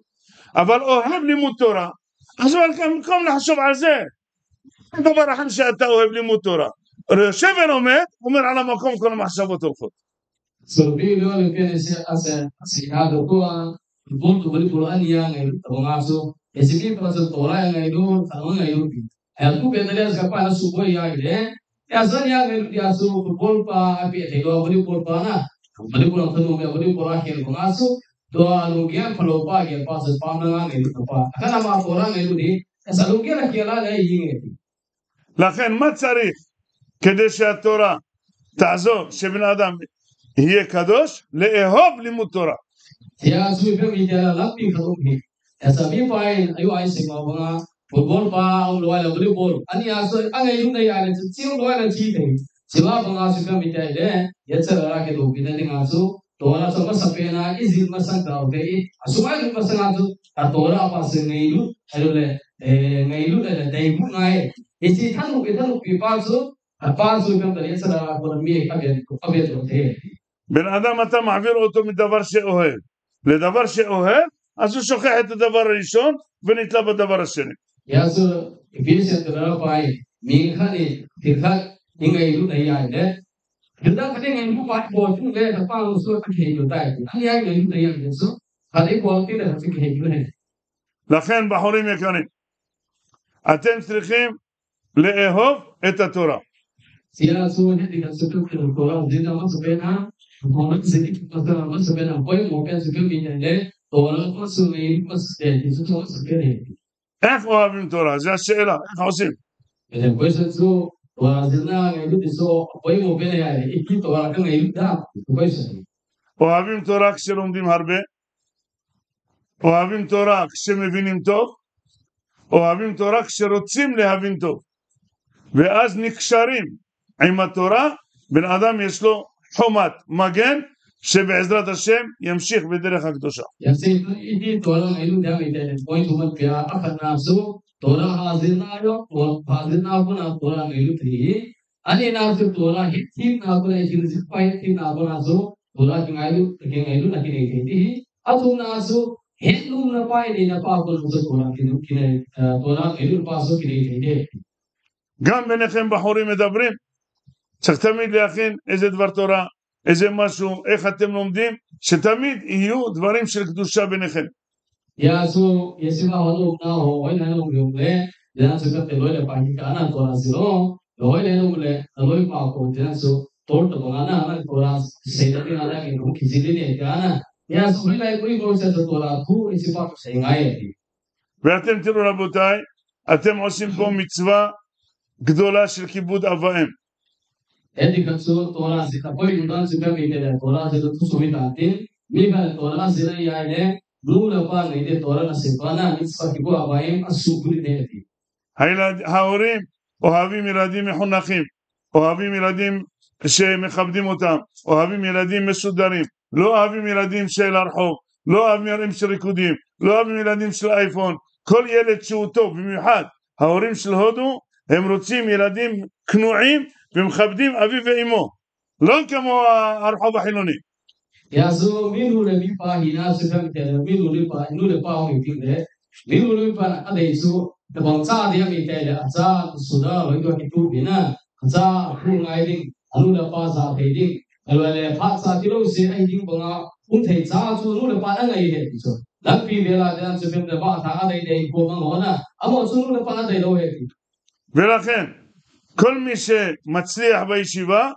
אבל אוהב לימוד תורה, אז הוא במקום לחשוב על זה, דבר אחר שאתה אוהב לימוד תורה, יושב ולומד, אומר על המקום כל המחשבות הולכות. So, Rabbi Yona le pe ne se, ase, ase ya do ko a, bol to bol bol ani ya ngailut ta banga so. Ese mi pa so Torah ya ngailut, ta banga ngailut. Ai tu pe ta le ase pa na su ko ya ile. Ya so ya ngailut ya so bol pa a pe te lo bol bol pa na. Bol bol ta no me bol bol a khel banga so. To a lo ge pa lo pa ge pa so pa na ngailut pa. Kana ma Torah ngailut ni. Asa lo ge la khel a le yi nge. לכן מה צריך כדי שהתורה תעזור שבן אדם יהיה קדוש? לאהוב לימוד תורה. Ya su pe mi ya la pi ka lo mi. Asa mi pa in ayu ai se ma banga. Football pa, um, lo ai la volleyball. Ani a so, a ngailut na ya le, chi lo ai la chi te. Chi ma banga su pe mi ya le, ya cha la ke lo pi na ding a so. Torah chu masa pen a, i zil masang tau te i. A sung a i lut masang a chu, a Torah pa se ngailut, a lo le, eh, ngailut le, le dei bu ngai. I si thanop, i thanop pi pa chu, a pa chu i pem ta le sa la ko mi a vet, a vet lo te. בן אדם, אתה מעביר אותו מדבר שאוהב לדבר שאוהב, אז הוא שוכח את הדבר הראשון ונתלה בדבר השני. Ya so, i pi se ta la pa i, mi kha ni, ti kha, i ngailut na ya le. Dang khat ngailut pa ko tin le ta pa so ka ke lu tai. Ani ai ngailut na ya le so. Khat ko tin le khat ke lu he. לכן, בחורים יקרים, אתם צריכים לאהוב את התורה. Sia su he di ka su tu ke Torah, di na ma su pe na. Ko ma se di ka ma su pe na. Koi mo pe su ke mi le. Torah ko su mi ma su de di su su pe ne. איך אוהבים תורה? זו השאלה, איך עושים? Ele, pois, so, Torah zina ngailut so, koi mo pe ya, iki Torah ka ngailut da, pois. אוהבים תורה כשלומדים הרבה, אוהבים תורה כשמבינים טוב, אוהבים תורה כשרוצים להבין טוב, ואז נקשרים עם התורה, בן אדם יש לו חומת מגן, שבעזרת השם ימשיך בדרך הקדושה. Ya se, iki Torah ngailut da me te, koi tu ma pe ya, a khat na su, Torah hazir na yo, hazir na ko na Torah ngailut hi. Ani na su Torah hi, thim na ko na, hi, pa hi, thim na ko na su, Torah ki ngailut, ki ngailut na ki nei te hi. A thum na su, het lum na pa, nei na pa ko na su Torah ki, ki nei, eh, Torah ngailut pa su ki nei te hi. גם ביניכם בחורים מדברים, צריך תמיד להכין איזה דבר תורה, איזה משהו, איך אתם לומדים, שתמיד יהיו דברים של קדושה ביניכם. Ya su, ya si ma ho na ho, oi na no yo le, ya su ka te lo le pa ki ka na Torah si lo, lo le no le, lo pa ko ya su, tor to na na Torah se da na da ki no ki si le ne ka na. Ya su, oi na ko ko se Torah ku, isi pa ko se ngai. ואתם תראו, רבותיי, אתם עושים פה מצווה גדולה של כיבוד אב ואם. Hiti khat chu Torah jih a poimo dan chu ipi ham itile Torah jih chu thu sum ahi tan tin. Mi khat Torah jih a ahile, nu le pa ngaite Torah nasei pa na mitzvah kibo abayim asukuri te ati. הילד-, ההורים אוהבים ילדים מחונכים, אוהבים ילדים שמכבדים אותם, אוהבים ילדים מסודרים, לא אוהבים ילדים של הרחוב, לא אוהבים ילדים של ריקודים, לא אוהבים ילדים של אייפון. כל ילד שהוא טוב, במיוחד ההורים של הודו, הם רוצים ילדים כנועים ומכבדים אביו ואמו. לא כמו הרחוב החילוני. Hijeh chun mi nu le mi pa hina chu ipi ham itile, mi nu le pa, nu le pa hung hi teng le, mi nu le mi pa adei chu, tabang cha ding ham itile, acha suda loi tua kitu bina, acha khu ngai ding, anu le apa ja thei ding, aloi le phat cha tilou se ahi ding banga, um thei cha chu nu le pa angai ahi ti chu. Lampi vela dan chu ipi ham itile ba tha adei dei ko mang ho na, amaho chu nu le pa adei lou ahi ti. ולכן, כל מי שמצליח בישיבה,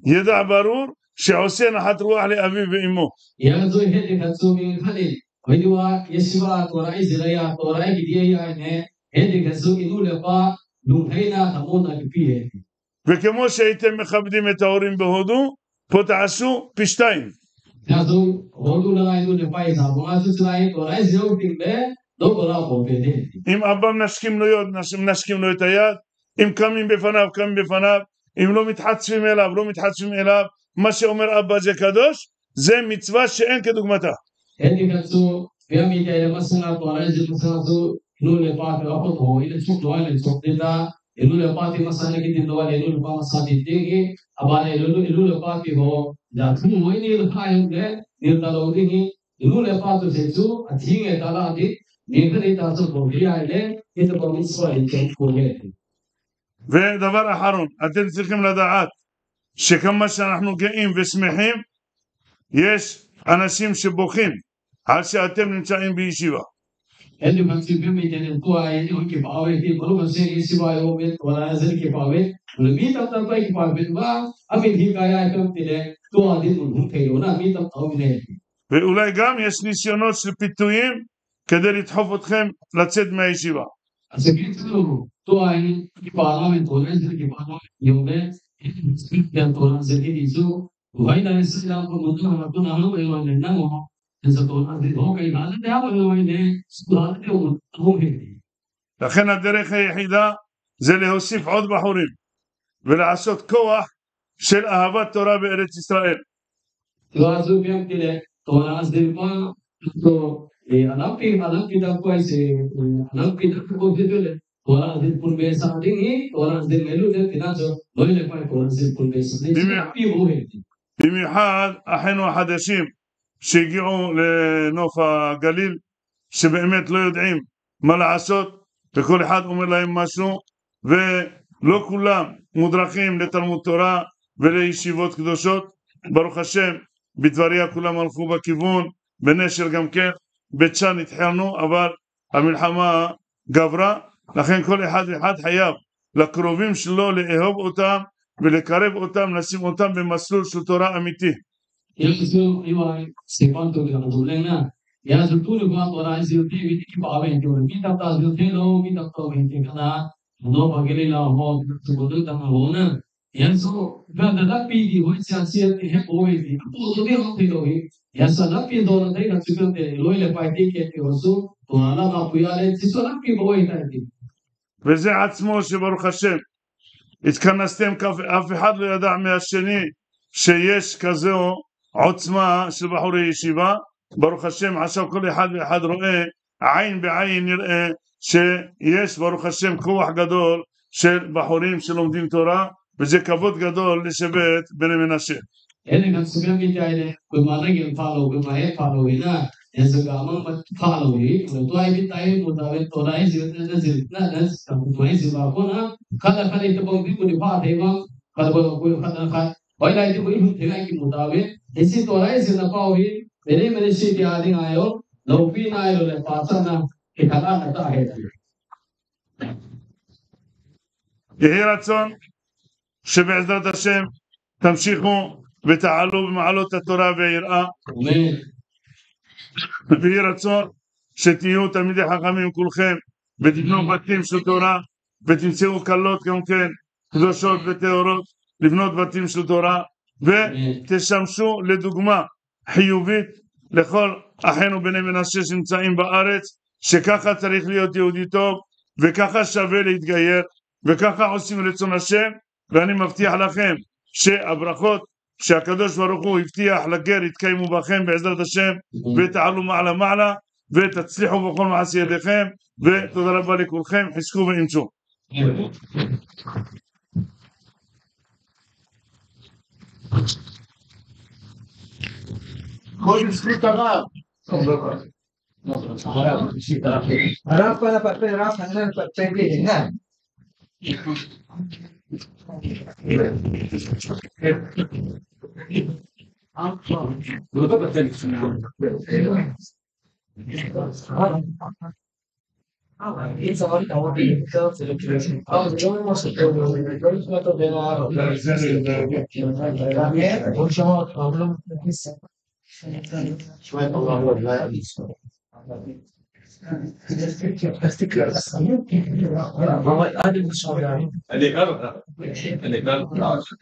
ידע ברור שעושה נחת רוח לאביו ואמו. Hijeh chun hiti khat chu mi khat in, hoi diu a, yeshiva Torah ijil a, Torah ikiti a ahile, hiti khat chu inu le pa, lunglhaina thamuona kipe ahi. וכמו שהייתם מכבדים את ההורים בהודו, פה תעשו פי שתיים. Hijeh chun, Hindu langa inu le pa ija banga chu chulai Torah ijil u teng le, double a bol pe ding. אם אבא מנשקים לו יד, מנשקים לו את היד, אם קמים בפניו, קמים בפניו, אם לא מתחצפים אליו, לא מתחצפים אליו, מה שאומר אבא זה קדוש, זה מצווה שאין כדוגמתה. Hiti khat chu, ipi ham itile masanga Torah ijil masanga chu, inu le pa te a photo ho, ina chuk lou le chuk ding ta, inu le pa te masanga kidin lou le, inu le pa masanga ding ding hi, aban le inu, inu le pa te ho, ja thu ho, ini le pa hi le, ni ta lou ding hi, inu le pa thusei chu, athi nge ta la ding, ni khat ni ta chu ko hi ahile, hiti pa mitzvah in chen ko nge. ודבר אחרון, אתם צריכים לדעת שכמה שאנחנו גאים ושמחים, יש אנשים שבוכים על שאתם נמצאים בישיבה. Hiti khat chu ipi ham itile tua hi, hoi kipa uve ti, Baruch Hashem yeshiva a um e, Torah jil kipa uve, le mi tamtah pa kipa uve ba, amin hi kaya ipi ham itile, tua dinmun hung thei lou na, mi tamtah um e. ואולי גם יש ניסיונות של פיתויים כדי לדחוף אתכם לצאת מהישיבה. Ase ki chu, tua hi, kipa uve, Torah jil kipa uve, yo le, Torah jil ki chu, Vai na isi la ko mo na ko na ho e wa ne na mo. Esa to na di ho kai ga le ya mo e wa ne. Su la de mo ho he. לכן הדרך היחידה זה להוסיף עוד בחורים ולעשות כוח של אהבת תורה בארץ ישראל. Tua zu biang tile, to na zi pa, to, e, alam pi, alam pi da ko ai se, e, alam pi da ko se le. Torah jil pun be sa ding hi, Torah jil ngailut ding tina chu, loi le pai Torah jil pun be sa ding, במיוחד, pi bo he. במיוחד אחינו החדשים שהגיעו לנוף הגליל, שבאמת לא יודעים מה לעשות, וכל אחד אומר להם משהו, ולא כולם מודרכים לתלמוד תורה ולישיבות קדושות. ברוך השם, בטבריה כולם הלכו בכיוון, בנשר גם כן, בית שאן התחלנו, אבל המלחמה גברה, לכן כל אחד ואחד חייב לקרובים שלו לאהוב אותם ולקרב אותם, לשים אותם במסלול של תורה אמיתי. Yesu iwa sepan to ga to leng na. Ya su tu ni kwa Torah jil te wi ki pa wen to mi ta ta jil te lo mi ta to wen te kana. No ba gele la ho tu ko ta ho na. Yesu, ga da da pi di hoi sia sia ti he po he di. Apo do di ho ti lo hi. Yesu da pi do na dai ka chu ka te loi le pai ti ke ti ho su. To ala ma pu ya le ti so da pi bo he ta ti. וזה עצמו שברוך השם התכנסתם, כי אף, אף אחד לא ידע מהשני שיש כזו עוצמה של בחורי ישיבה. ברוך השם, עכשיו כל אחד ואחד רואה, עין בעין נראה שיש, ברוך השם, כוח גדול של בחורים שלומדים תורה, וזה כבוד גדול לשבט בני מנשה. Ele kan sibem mi tai le, ko ma na gel pa lo, ko ma e pa lo ina, e zo ga ma ma pa lo ni, ko to ai mi tai mo da ve to dai zi na zi na na, ko to ai zi ba ko na, kala kala to bang bi ko ni pa te ma, kala ko ko kala ka, oi lai ti ko i hu te ai ki mo da ve, e si to dai zi na pa o hi, mene mene si ti a ding ayo, lo pi na ayo le pa sa na, ke kala na ta he. יהי רצון שבעזרת השם תמשיכו ותעלו במעלות התורה והיראה. אמן. ויהי רצון שתהיו תלמידי חכמים כולכם, ותבנו בתים של תורה, ותמצאו כלות גם כן, קדושות וטהורות, לבנות בתים של תורה, ותשמשו לדוגמה חיובית לכל אחינו בני מנשה שנמצאים בארץ, שככה צריך להיות יהודי טוב, וככה שווה להתגייר, וככה עושים רצון השם, ואני מבטיח לכם שהברכות שהקדוש ברוך הוא הבטיח לגר יתקיימו בכם בעזרת השם, ותעלו מעלה מעלה, ותצליחו בכל מעשה ידיכם, ותודה רבה לכולכם, חזקו ואמצו. כל בזכות הרב. הרב, הרב, הרב, הרב,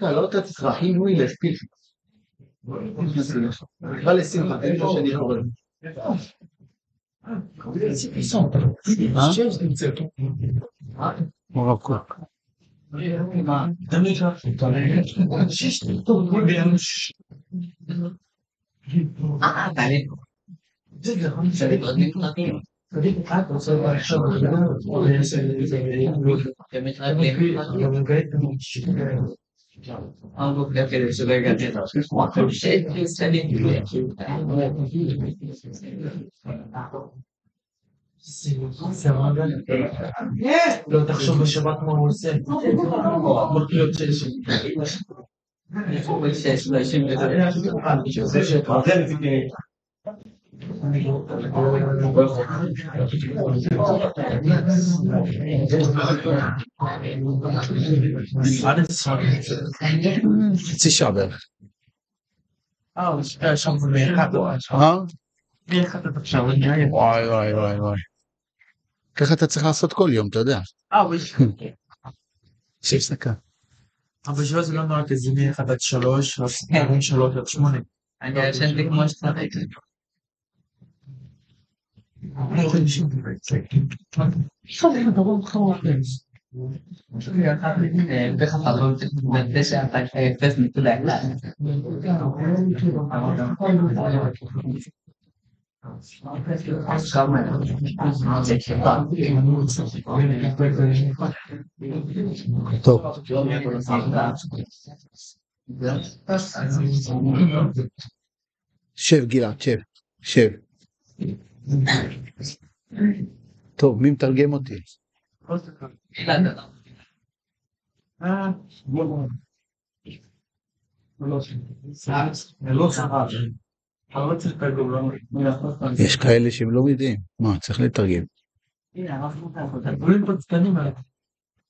לא תצרכים, הוא ילך. נקרא לשמחה, תן לו שאני יכול. הרב קוק. לא תחשוב בשבת מה הוא עושה. חצי שעה בערך. אה, הוא השקיע שם מאחד. אה? מאחד עד עכשיו, אני אעיר. וואי, וואי, וואי, וואי. ככה אתה צריך לעשות כל יום, אתה יודע. אה, אבל יש הפסקה. אבל בשביל זה לא אמרתי, זה מאחד עד שלוש, אז כן. משלוש עד שמונה. אני ישנתי כמו שצריך. טוב. שב, גלעד, שב. שב. טוב, מי מתרגם אותי? יש כאלה שהם לא יודעים. מה, צריך לתרגם.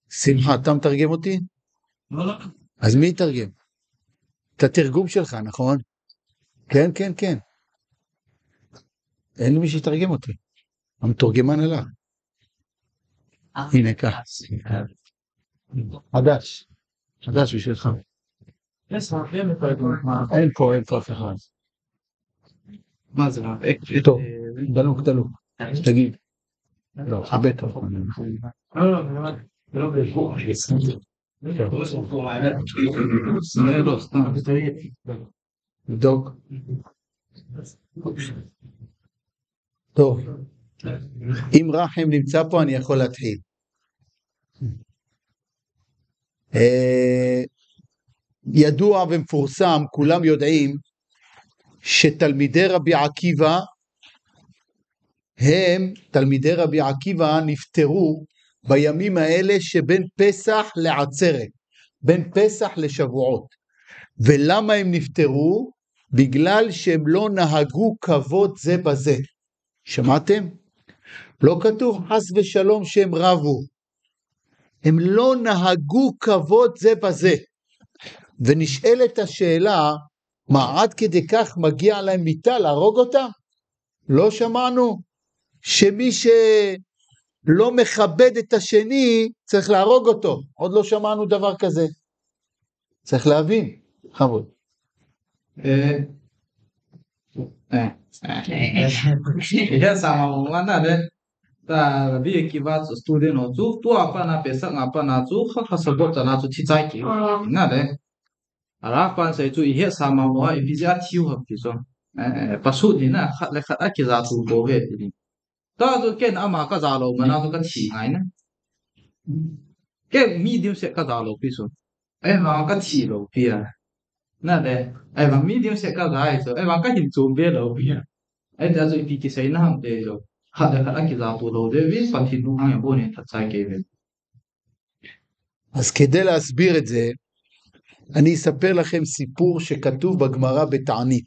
שמחה, אתה מתרגם אותי? אז מי יתרגם? את התרגום שלך, נכון? כן, כן, כן. אין לי מי שיתרגם אותי. המתורגמן עלה. הנה, קח. חדש. חדש בשבילך. אין פה, אין פה אף אחד. מה זה, רב? טוב, דלוק, דלוק. תגיד. לא, הבט. לא, לא, לא, לא, לא, סתם. לבדוק. טוב. אם רחם נמצא פה, אני יכול להתחיל. אה, ידוע ומפורסם, כולם יודעים, שתלמידי רבי עקיבא הם, תלמידי רבי עקיבא נפטרו בימים האלה שבין פסח לעצרת, בין פסח לשבועות. ולמה הם נפטרו? בגלל שהם לא נהגו כבוד זה בזה. שמעתם? לא כתוב חס ושלום שהם רבו. הם לא נהגו כבוד זה בזה. ונשאלת השאלה, מה, עד כדי כך מגיע להם מיתה להרוג אותם? לא שמענו שמי שלא מכבד את השני צריך להרוג אותו. עוד לא שמענו דבר כזה. צריך להבין, בכבוד. אה, אה, אה. אה, אה. כן, סתם, הוא אמר, אה, רבי עקיבא, סטודנט, הוא, הוא, הוא, הפן, הפסח, הפן, הוא, חג השבועות, הוא, הוא, ציצאי, אה. אה, אה. הרב פאן סעי צו, איהי סאמא מו, איפזי אתיו הפטיזו. אה, פשוט דינה, אחד לאחד, אה, כזאתו בוהה דינה. תא זו כן, אמה כזאלו, מנה זו כתשי נאינה. כן, מידיום סט כזאלו פיסו. אה, מה כתשי לו פיה. נדה, אה, מה מידיום סט כזאי זו, אה, מה כהין צום בלו פיה. אה, תא זו איפי כסאי נהם תא זו. אחד לאחד, אה, כזאתו לו, וויס פתינו, אה, בוני, תצאי כבד. אז כדי להסביר את זה, אני אספר לכם סיפור שכתוב בגמרא בתענית.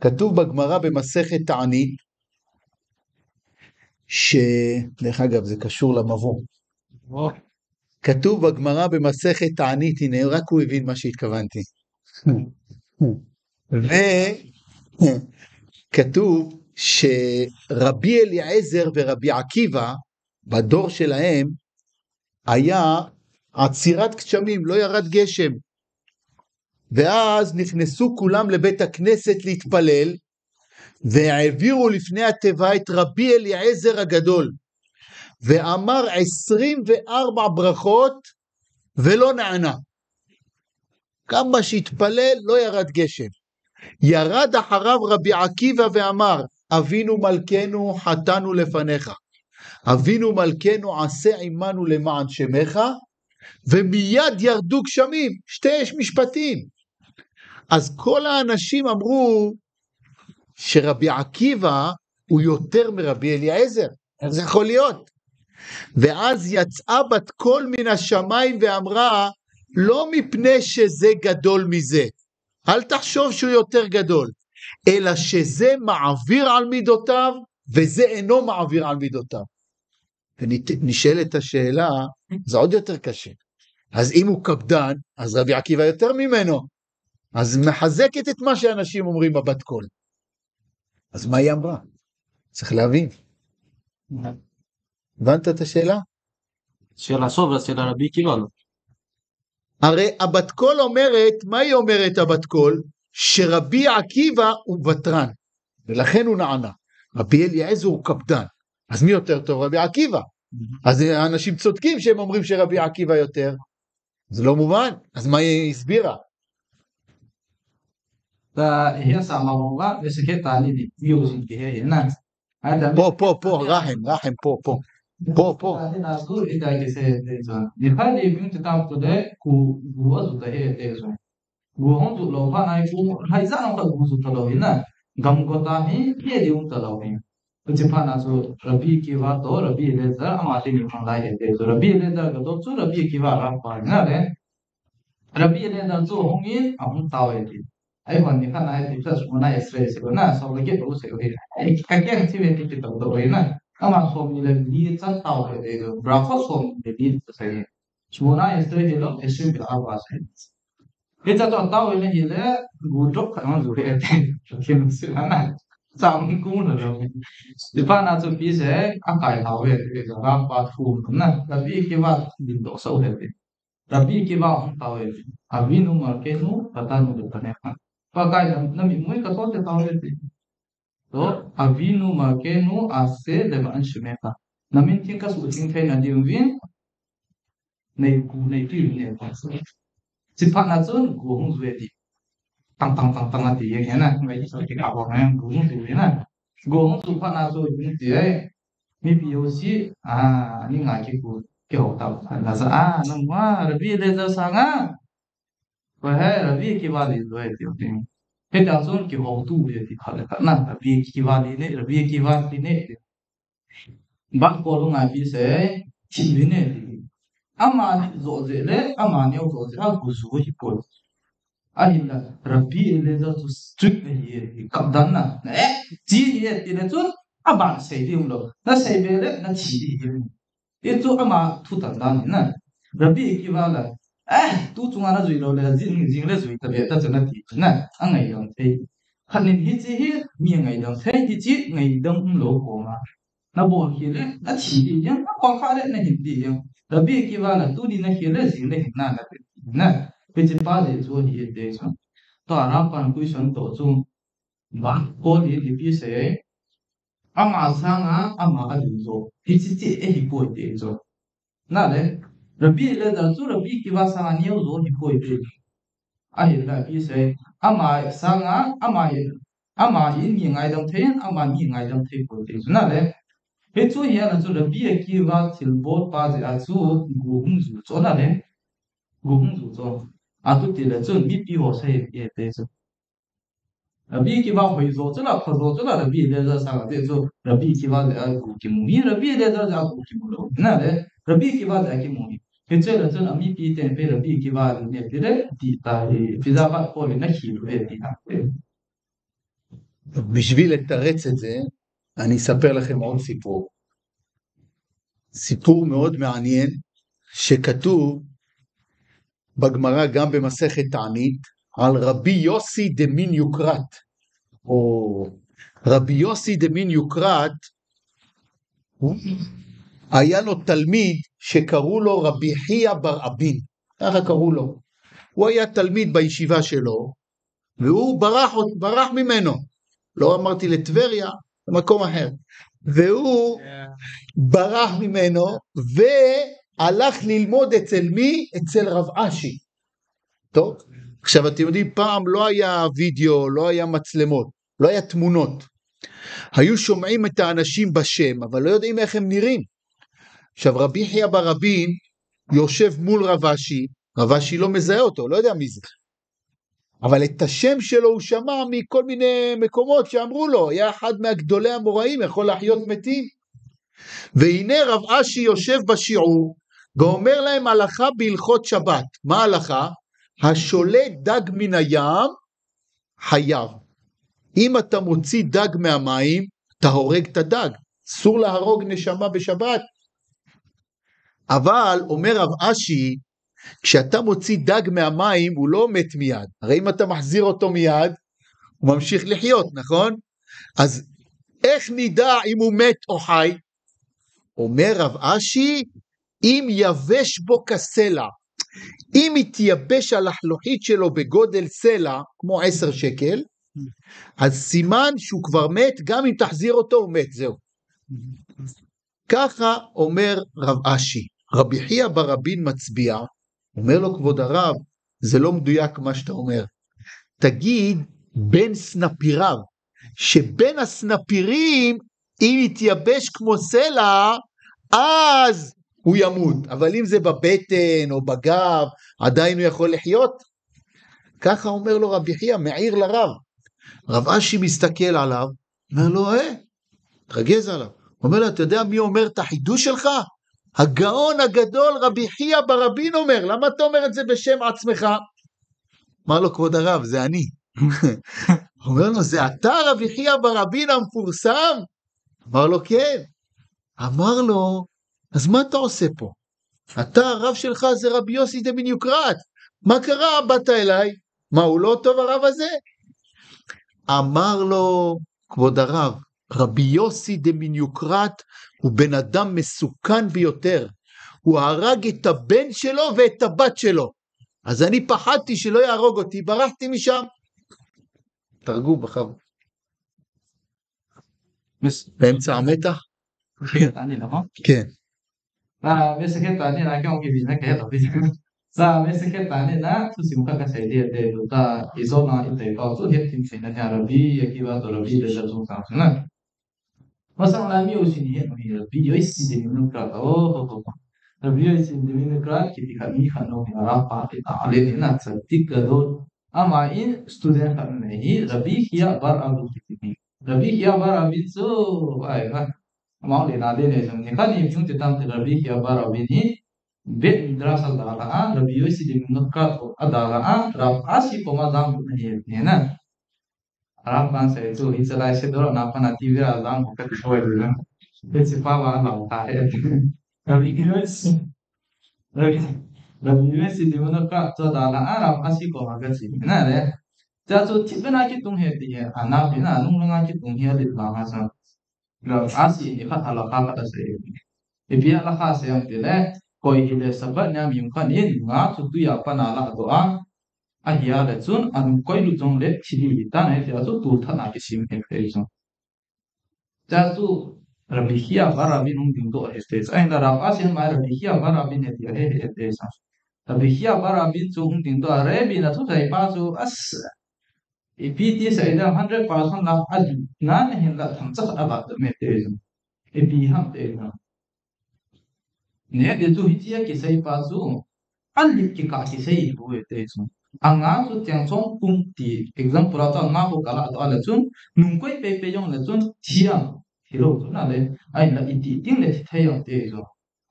כתוב בגמרא במסכת תענית, ש... דרך אגב, זה קשור למבוא. כתוב בגמרא במסכת תענית, הנה, רק הוא הבין מה שהתכוונתי. וכתוב שרבי אליעזר ורבי עקיבא, בדור שלהם, היה עצירת גשמים, לא ירד גשם. ואז נכנסו כולם לבית הכנסת להתפלל, והעבירו לפני התיבה את רבי אליעזר הגדול, ואמר עשרים וארבע ברכות ולא נענה. כמה שהתפלל, לא ירד גשם. ירד אחריו רבי עקיבא ואמר, אבינו מלכנו, חטאנו לפניך. אבינו מלכנו, עשה עמנו למען שמך, ומיד ירדו גשמים. שתי משפטים. אז כל האנשים אמרו שרבי עקיבא הוא יותר מרבי אליעזר. איך זה יכול להיות? ואז יצאה בת קול מן השמיים ואמרה, לא מפני שזה גדול מזה, אל תחשוב שהוא יותר גדול, אלא שזה מעביר על מידותיו, וזה אינו מעביר על מידותיו. ונשאלת השאלה, זה עוד יותר קשה. אז אם הוא קפדן, אז רבי עקיבא יותר ממנו. אז מחזקת את מה שאנשים אומרים בבת קול. אז מה היא אמרה? צריך להבין. הבנת את השאלה? שאלה סוף, שאלה רבי עקיבא לא. הרי הבת קול אומרת, מה היא אומרת הבת קול? שרבי עקיבא הוא ותרן, ולכן הוא נענה. רבי אליעזר הוא קפדן. אז מי יותר טוב? רבי עקיבא. אז האנשים צודקים שהם אומרים שרבי עקיבא יותר. זה לא מובן. אז מה היא הסבירה? ता हिया सामा होगा, जैसे कि ताली दी, म्यूजिक की है, है ना? आता פה, פה, פה, רחם, רחם, פה, פה. פה, פה. ताली ना तो इधर कैसे है, तेजो। निफा दे म्यूजिक ताम तो दे, कु, गुआ जुता है, तेजो। गुआ हों तो लो फा ना, कु, हाई जा ना का गु जुता लो, है ना? गम गोता है, ये दे उन तलो है। Hiche phat na chu Rabbi Akiva toh Rabbi Eliezer ama teni hung lai ahi ti chu. Rabbi Eliezer Gadol chu Rabbi Akiva rangpa ahi nale. Rabbi Eliezer chu ahung in ahung tao ahi ti. Ahivangin nikhat na ahi ti chu Shmona Esrei asei lou na, som le get bou asei lou ahi. Ka keng thei ve ti kitao tou ahi na. Ama som ni le li chan tao ahi ti chu. Brachot som ni le li chan asei. Shmona Esrei hilou, Esrei ve'arba asei. Hiche chu atao in ahile, gu drop khat hung ju ahi ti. Kim sila na. Chang kum lou lou. Hiche phat na chu pi se, akai lhau ahi ti, Rangpa thu na. Rabbi Akiva dingdoh sah ahi ti. Rabbi Akiva hung tao ahi ti. Avinu malkeinu katanu lefaneka. Pakai na, na mitmu hi katoh te tao ahi ti. Toh, Avinu malkeinu ase leman shemeka. Na min theng kasuhtheng theina diuvin, nei gu, nei tui, nei gu. Hiche phat na chun gu hung ju ahi ti. Tang, tang, tang, tang ati ahi na. Ngai ti sa ti ka ho na gu hung ju ahi na. Gu hung ju phat na chu hung ti ahi. Mipi jouse, a, ni nga kikou, kihou tao. Na ja, a, nangma, Rabbi Eliezer sanga. Koi hai, Rabbi Akiva len loi ti, ti. Hitia chun kihoutu ahi ti khat le khat na, Rabbi Akiva len e, Rabbi Akiva len e ti. Bat kol u ngaipi se, thim uvin e ti. Amani jo jeh le, amani jo jeh a gu ju ahipoi. Ahinla, Rabbi Eliezer chu strict ahi e ti, kapdan na. Eh, thi ahi e ti le chun, aban sei ding lou. Na sei be le, na thi ding. Hichu ama thutan dan ahi na. Rabbi Akiva la, eh, tu chunga na jui lou le, jing, jing le jui ta ve ta chu na ti na. Angaidam thei. Khat in hiche hi, mi angaidam thei, hiche ngaidam um lou koma. Na bol khel le, na thi ding jeng, na kol kha le, na hin ding jeng. Rabbi Akiva la, tuni na khel le, jing le hin na, na ti na. Hiche pa jeh chu ahi ati chu. Tua Rav pan question to chu. Ba, Paul in ipi asei. Ama sanga, ama alin jo. Hiche chu ahipoi ati chu. Nale, Rabbi Eliezer chu Rabbi Akiva sanga neo jo ahipoi ati. Ahinla ipi asei. Ama sanga, ama in, ama in mi ngaidam thei, ama mi ngaidam thei poi ati chu. Nale, hichu hi ana chu Rabbi Akiva thilbol pa jeh a chu gu hung ju chu nale. Gu hung ju chu. Atu tile chun mipi ho sei e ati chu. Rabbi Akiva hoi jo chu la, pha jo chu la, Rabbi Eliezer sanga ati chu, Rabbi Akiva jeh a gu kimu hi, Rabbi Eliezer jeh a gu kimu lou. Nale, Rabbi Akiva jeh a kimu hi. Hiche la chun amipi ten pe Rabbi Akiva jeh a ati le, ati ta hi, pizza va ko le na khi lu e ati ta. בשביל לתרץ את זה, אני אספר לכם עוד סיפור. סיפור מאוד מעניין, שכתוב בגמרא, גם במסכת תענית, על רבי יוסי דמין יוקרת. או רבי יוסי דמין יוקרת, הוא, היה לו תלמיד שקראו לו רבי חייא בר אבין, ככה קראו לו. הוא היה תלמיד בישיבה שלו, והוא ברח, ברח ממנו. לא אמרתי לטבריה, למקום אחר. והוא ברח ממנו, והלך ללמוד אצל מי? אצל רב אשי. טוב, עכשיו אתם יודעים, פעם לא היה וידאו, לא היה מצלמות, לא היה תמונות. היו שומעים את האנשים בשם, אבל לא יודעים איך הם נראים. עכשיו, רבי חייא בר אבין יושב מול רב אשי, רב אשי לא מזהה אותו, לא יודע מי זה. אבל את השם שלו הוא שמע מכל מיני מקומות שאמרו לו, היה אחד מהגדולי המוראים, יכול להחיות מתים. והנה רב אשי יושב בשיעור ואומר להם הלכה בהלכות שבת. מה ההלכה? השולט דג מן הים חייב. אם אתה מוציא דג מהמים, אתה הורג את הדג. אסור להרוג נשמה בשבת. אבל אומר רב אשי, כשאתה מוציא דג מהמים, הוא לא מת מיד. הרי אם אתה מחזיר אותו מיד, הוא ממשיך לחיות, נכון? אז איך נדע אם הוא מת או חי? אומר רב אשי, אם יבש בו כסלע. אם התייבש הלחלוחית שלו בגודל סלע, כמו עשר שקל, אז סימן שהוא כבר מת, גם אם תחזיר אותו, הוא מת, זהו. ככה אומר רב אשי. רבי חייא בר אבין מצביע, אומר לו, כבוד הרב, זה לא מדויק מה שאתה אומר. תגיד, בין סנפיריו, שבין הסנפירים, אם יתייבש כמו סלע, אז הוא ימות. אבל אם זה בבטן או בגב, עדיין הוא יכול לחיות. ככה אומר לו רבי חייא, מעיר לרב. רב אשי מסתכל עליו, אומר לו, אה, מתרגז עליו. אומר לו, אתה יודע מי אומר את החידוש שלך? הגאון הגדול רבי חייא בר אבין אומר, למה אתה אומר את זה בשם עצמך? אמר לו, כבוד הרב, זה אני. אומר לו, זה אתה רבי חייא בר אבין המפורסם? אמר לו, כן. אמר לו, אז מה אתה עושה פה? אתה, הרב שלך זה רבי יוסי דמין יוקרת. מה קרה? באת אליי. מה, הוא לא טוב הרב הזה? אמר לו, כבוד הרב, רבי יוסי דמין יוקרת הוא בן אדם מסוכן ביותר. הוא הרג את הבן שלו ואת הבת שלו. אז אני פחדתי שלא יהרוג אותי, ברחתי משם. תרגום, בכבוד. באמצע המתח? כן. Sa, meseke tani na, kya hogi bina kaya to bina. Sa, meseke tani na, tu sim ka kasai dia te, tu ta, iso na, ite pa, tu het tim sina nya Rabbi Akiva to Rabbi Eliezer tu sa na. Masang la mi usi ni het mi Rabbi Yossi de Minukra, oh, oh, oh. Rabbi Yossi de Minukra, kiti ka mi ka no, ni ara pa, ita ale ni na, tzadik gadol. Ama in student ka ne hi, Rabbi Xiya bar Abu kiti ni. Rabbi Xiya bar Abu so, ai, na. Amau le na de ne jong ni kani jung te tam te Rabbi Xiya bar Abu ni. Bet Midrash adala a, Rabbi Yossi de Minukra adala a, Rav Ashi koma jang bu ne na. Rav kan se tu, hi chalai se dor na pana T V a jang bu ka tu shoi na. Bet se pa wa la ta he. Rabbi Yossi. Rabbi, Rabbi Yossi de Minukra adala a, Rav Ashi koma ka chi. Na le. Cha chu thip na ki tung he ti he. Ana pi na nung nung ki tung he le ma ha sa. Rav Ashi ni khat halakha khat asei. Ipi halakha asei em tile, koi hile Sabbath nia mi khat in nga chu tui a pan a ladoh a, ahia le chun anung koi lut jongle thi ding ahitai, tia chu tulthat a kisem ahi, ati chu. Chua chu Rabbi Chia bar Rabin hung dingdoh ahi, ati chu. Ahinla Rav Ashi in mai Rabbi Chia bar Rabin ahi, ati ahi, ati chu. Rabbi Chia bar Rabin chu hung dingdoh a, Rabbi, nathusei pa chu as, ipi ti sei ding, hundred percent la, a, na, na hin la thangcha khat a la, ati chu. Ipi ham, ati chu. Neh ding chu hichea kisei pa chu, alit kikah kisei ahi, ati chu. Anga chu cheng som pum ti, example a chu anga khu kala to a le chun, nung koi pepe jong le chun, thi am, thi lou chu na le, ahinla iti ding le thi thei am, ati chu.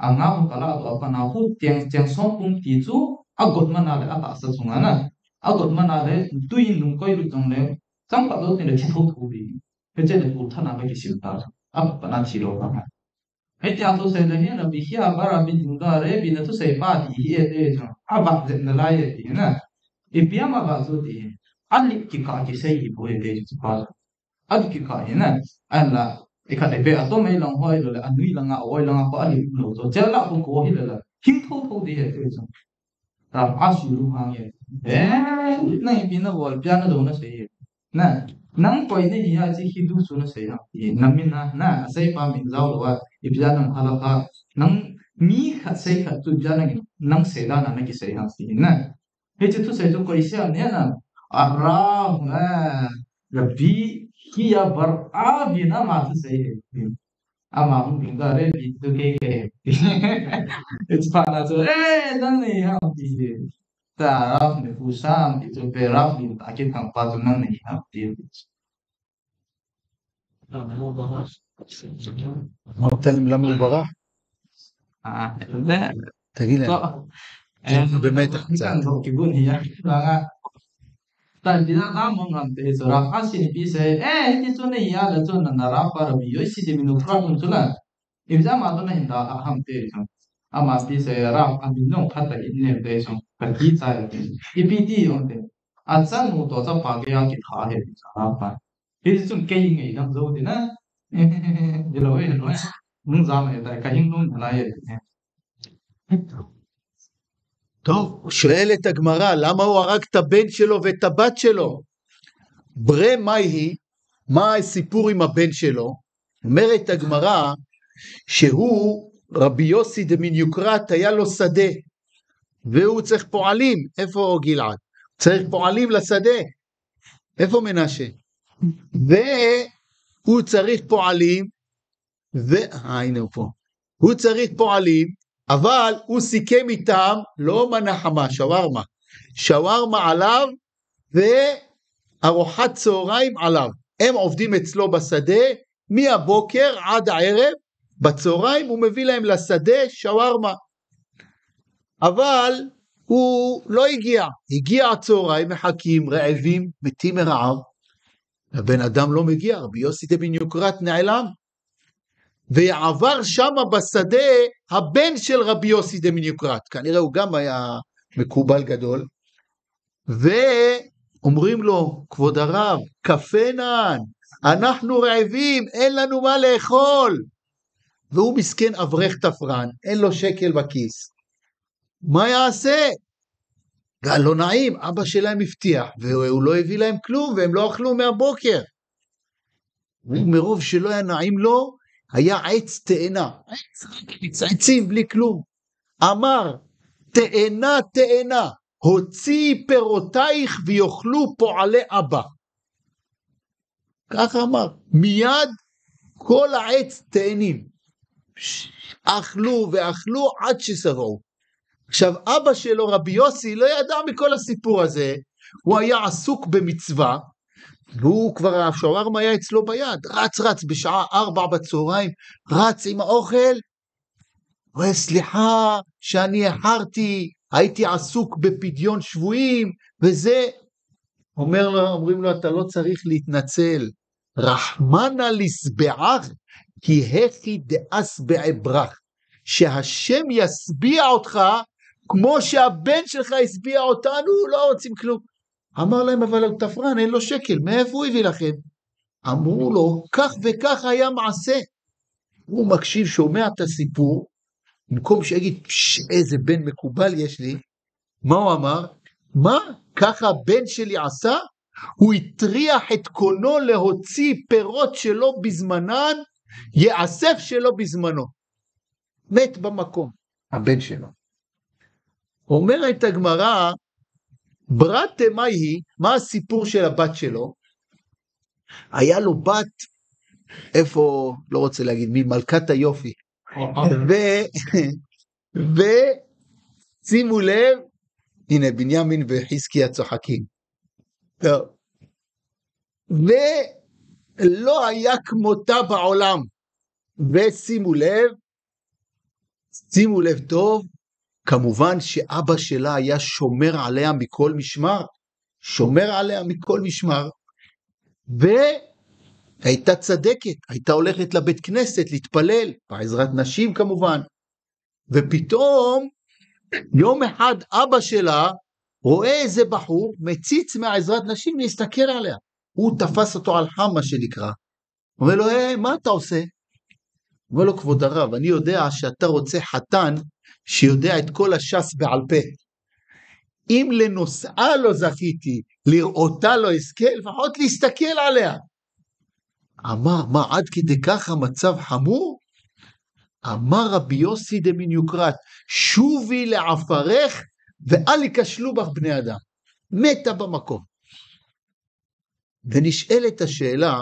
Anga khu kala to a pat a khu cheng, cheng som pum ti chu, agot man a le atahsa chunga na. Agot man a le, tui in nung koi lut jong le, chang pat lou ti le thi thotho ding. Hiche le tulthat a kisem ta chu. Apat a thi lou pa. Hitia thusei le hin Rabbi Chia bar Rabin dingdoh a, Rabbi, nathusei pa ti hi, ati chu. Avat jep nalai e, ati na. Ipi ham avat chu ti hi. Alit kikah kisei ahi, ati chu pa. Alit kikah hi na. Ahinla, ikhat ipi atom ei lang ho ahilou le, anui langa, oi langa kho alit lou chu. Chela kho kho hi le la. Hing thotho ding ahi, ati chu. Rav Ashi lunghang e. Eh, nang ipi nabol, ipi a nadou nasei e. Na, nang koi nahi a, hiche hi du chu nasei ham, ati. Na min a, na, asei pa min jao lou a, ipi a nang halakha, nang mi khat sei khat chu ipi a nang, nang sei dan a nakisei ham, ati na. Hiche thusei chu koi sei a neh na, a Rav, na, Rabbi Chia bar Rabin ama thusei e. Ama hung dingdoh a, Rabbi, tu kei kei. Hiche phat na chu, eh, nang nahi ham, ati. Ta Rav mefusam, ati chu, pe Rav din ta kithang pa chu nang nahi ham, ati. אמרת להם למה הוא ברח? אה, זה תגיד להם. טוב. תהיה במתח קצת. כאן לא כיוון יהיה. רגע. Tan tina ta mong ham, ati chu. Rav Ashi in ipi sei, eh, hiti chu nahi a le chun na, na Rav pa Rabbi Yossi de Minukra un chu la. Ipi jeh a ama toh nahin dalha ham, ati chu. Ama ipi sei, Rav, amin nung phatah in nem, ati chu. Kati chai, ati. Ipi ti ham, ati. Achanu toh chapa geiya kitha ahi, ati chu, Rav pa. Hichun kei ngaidan jou tina. Hilou, hilou. Nung jam e, ta kahing nung nalai e. טוב, שואלת הגמרא, למה הוא הרג את הבן שלו ואת הבת שלו? ברי מאי היא, מה הסיפור עם הבן שלו? אומרת הגמרא, שהוא, רבי יוסי דמניוקרט, היה לו שדה, והוא צריך פועלים. איפה גלעד? צריך פועלים לשדה. איפה מנשה? והוא צריך פועלים, ו... אה, הנה הוא פה. הוא צריך פועלים, אבל הוא סיכם איתם, לא מנה חמה, שווארמה. שווארמה עליו, וארוחת צהריים עליו. הם עובדים אצלו בשדה, מהבוקר עד הערב, בצהריים הוא מביא להם לשדה שווארמה. אבל הוא לא הגיע. הגיע הצהריים, מחכים, רעבים, מתים מרעב. הבן אדם לא מגיע, רבי יוסי דמניוקרט נעלם. ועבר שמה בשדה הבן של רבי יוסי דמניוקרט. כנראה הוא גם היה מקובל גדול. ואומרים לו, כבוד הרב, כפה נא, אנחנו רעבים, אין לנו מה לאכול. והוא מסכן אברך תפרן, אין לו שקל בכיס. מה יעשה? לא נעים, אבא שלהם הבטיח, והוא לא הביא להם כלום, והם לא אכלו מהבוקר. הוא, מרוב שלא היה נעים לו, היה עץ תאנה, עץ, עץ, עצים בלי כלום. אמר, תאנה, תאנה, הוציאי פירותייך ויאכלו פועלי אבא. ככה אמר. מיד כל העץ תאנים. אכלו ואכלו עד ששבעו. עכשיו, אבא שלו, רבי יוסי, לא ידע מכל הסיפור הזה, הוא היה עסוק במצווה, והוא כבר, השווארמה היה אצלו ביד, רץ רץ בשעה ארבע בצהריים, רץ עם האוכל, וסליחה שאני איחרתי, הייתי עסוק בפדיון שבויים, וזה. אומר לו, אומרים לו, אתה לא צריך להתנצל. רחמנא לישבעך, כי הכי דאשבעי ברך. שהשם ישביע אותך, כמו שהבן שלך השביע אותנו, לא רוצים כלום. אמר להם, אבל הוא תפרן, אין לו שקל, מאיפה הוא הביא לכם? אמרו לו, כך וכך היה מעשה. הוא מקשיב, שומע את הסיפור, במקום שיגיד, "פש, איזה בן מקובל יש לי", מה הוא אמר? מה? ככה הבן שלי עשה? הוא הטריח את קונו להוציא פירות שלא בזמנן, יאסף שלא בזמנו. מת במקום, הבן שלו. אומרת הגמרא, ברתא מאי היא, מה הסיפור של הבת שלו? היה לו בת, איפה, לא רוצה להגיד מי, מלכת היופי. ו... ושימו לב, הנה בנימין וחזקיה צוחקים. טוב. ולא היה כמותה בעולם. ושימו לב, שימו לב טוב, כמובן שאבא שלה היה שומר עליה מכל משמר, שומר עליה מכל משמר, והייתה צדקת, הייתה הולכת לבית כנסת להתפלל, בעזרת נשים כמובן, ופתאום יום אחד אבא שלה רואה איזה בחור מציץ מעזרת נשים להסתכל עליה, הוא תפס אותו על חם מה שנקרא, אומר לו, אה, מה אתה עושה? אומר לו, כבוד הרב, אני יודע שאתה רוצה חתן שיודע את כל הש"ס בעל פה. אם לנושאה לא זכיתי, לראותה לא אזכה, לפחות להסתכל עליה. אמר, מה, עד כדי כך המצב חמור? אמר רבי יוסי דמניוקרט, שובי לעפרך ואל יכשלו בך בני אדם. מתה במקום. ונשאלת השאלה,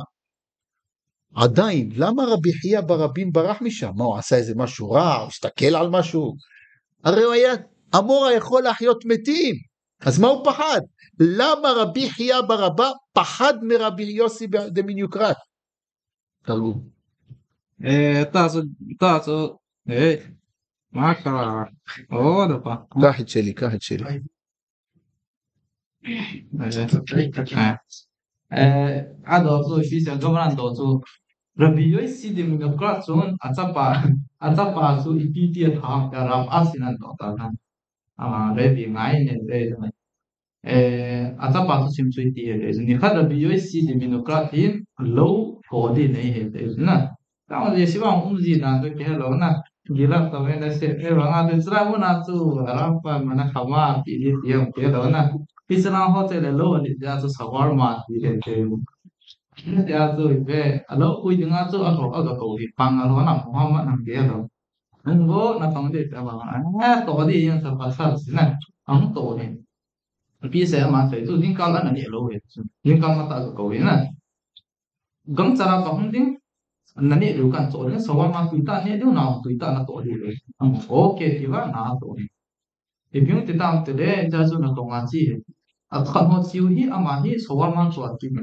עדיין, למה רבי חייא ברבין ברח משם? מה, הוא עשה איזה משהו רע? הוא הסתכל על משהו? הרי הוא היה, המור היכול להחיות מתים, אז מה הוא פחד? למה רבי חייא ברבה פחד מרבי יוסי דמניוקרט? תרגום. אה, תעשו, תעשו, אה, מה קרה? עוד פעם. קח את שלי, קח את שלי. A dawh chu, Ephesian gamaran dawh chu, Rabbi Yossi de Minokra chun a chapa, a chapa chu ipi ti a tha, ka ram a sin an dawh ta khan. Ama Rabbi ngai ne te. A chapa chu sim chu iti he te. Ni khat Rabbi Yossi de Minokra hin lo ko di nei he te na. Tang le siwa um ji dan to ke lo na. Gila to ve na se e wa nga te sra mo na chu ra pa ma na kha ma ti di ti ang ke lo na. Pi sra ho te le lo ni ja chu sawar ma ti de te. Te a chu ve a lo kui ding a chu a ho a ga ko hi pang a lo na Muhammad nam ke lo. Ang go na tong de ta ba. A to di yang sa pa sa si na. Ang to ni. Pi se ma se chu ding ka la na ni lo he. Ding ka ma ta ga ko hi na. Gangchara ka hung ding, na neh diu kan choh ding, sawar ma tui ta neh diu, na tui ta na toh diu le. Ang okay ti va na toh ding. Ipi hung ti tam ti le, cha chu na tong a chi he. A khat ho chiu hi, ama hi sawar ma chu a ti me.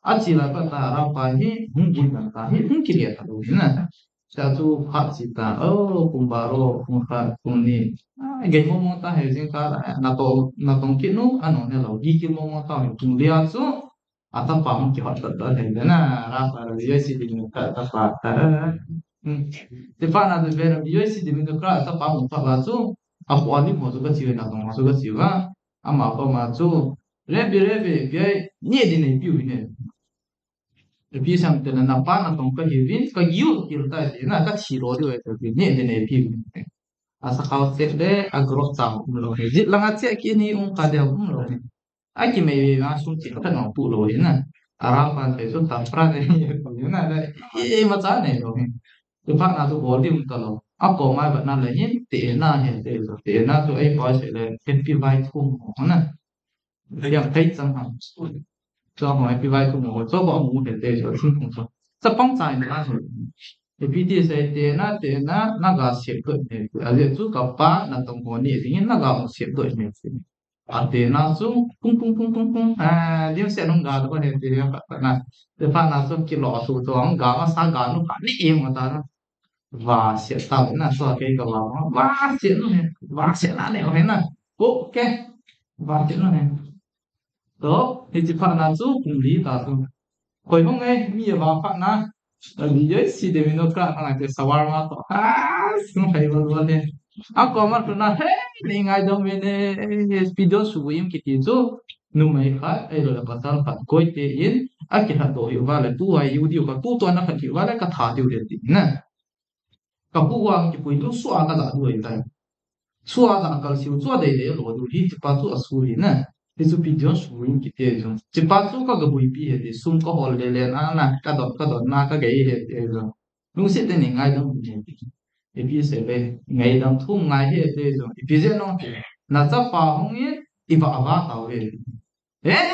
A chi la ka ta ra pa hi, hung bui na ta hi, hung kile ta lo hi na. Cha chu phat chi ta, o, kum baro, kum khat, kum ni. A, gei mo mo ta he jing ka, na to, na tong ki nu, a no ne lo, gi ki mo mo ta he, kum lia chu. A tapa hung kihot dot dot thei le na, Rafa Rabbi Yossi de Minokra a tapa ta. Ti pa na tu ve Rabbi Yossi de Minokra a tapa hung pha ba chu, a po a ni mo chu ka chi ve na tong chu ka chi va. Ama pa ma chu, Rabbi, Rabbi, bi ai, ni di nei piu ne. Rabbi sam te na pa na tong ka hi vin, ka giu kil ta ti na ka chi ro di ve ni di nei piu. A sa khau che le, a gro chang um lo he. Jit langa che ki ni um ka de um lo he. A ki mei ve ma sum chin ka nong pu lo hi na. A ram pan te su tam pra ne hi ko hi na le. E ma cha ne lo hi. Tu pha na tu bol di um ta lo. A ko ma ba na le hin te na he te so. Te na tu ai pa se le happy vai thum ho na. Yang kai chang ha. So ho happy vai thum ho. So ba mu he te so thum thum so. Sa pang chai na so. Happy ti se te na te na na ga se ko ne. A le chu ka pa na tong ho ni hin na ga mo se ko ne. A te na chu pung pung pung pung pung. A, lim se nung ga lo he te ya pa na. Te pa na chu kilo su to ang ga ma sa ga nu pa ni em ta na. Va se ta na so ke ka va. Va se nu he. Va se na le he na. Ko ke. Va se nu he. To, hi chi pa na chu kum li ta chu. Koi hong e mi va pa na. Yoi si de mi no ka na te shawarma to. Ah, sung hai bol bol de. A ko ma tu na he ni ngai dong me ne video su im ki ti chu. Nu mai kha, ai lo la pasal khat koi te in. A ki khat do yu va le tu ai yu diu ka tu to na khat yu va le ka tha diu de ti na. Kapu vang kipui tu sua kaja du ahitai. Sua ja kalsiu chu adei dei lo du. Hichepa chu asu hi na. Hichu Gideon su in kiti chu. Chepa chu kagabuipi ahi ti. Sum kahol le le na na. Kadon kadon na kagei ahi ti chu. Lungset teni ngaidam u ahi ti. Ipi sei ve, ngaidam thum ngai ahi ti chu. Ipi jeh ham ti. Nachapa hung in, ivah vah tauve. Eh,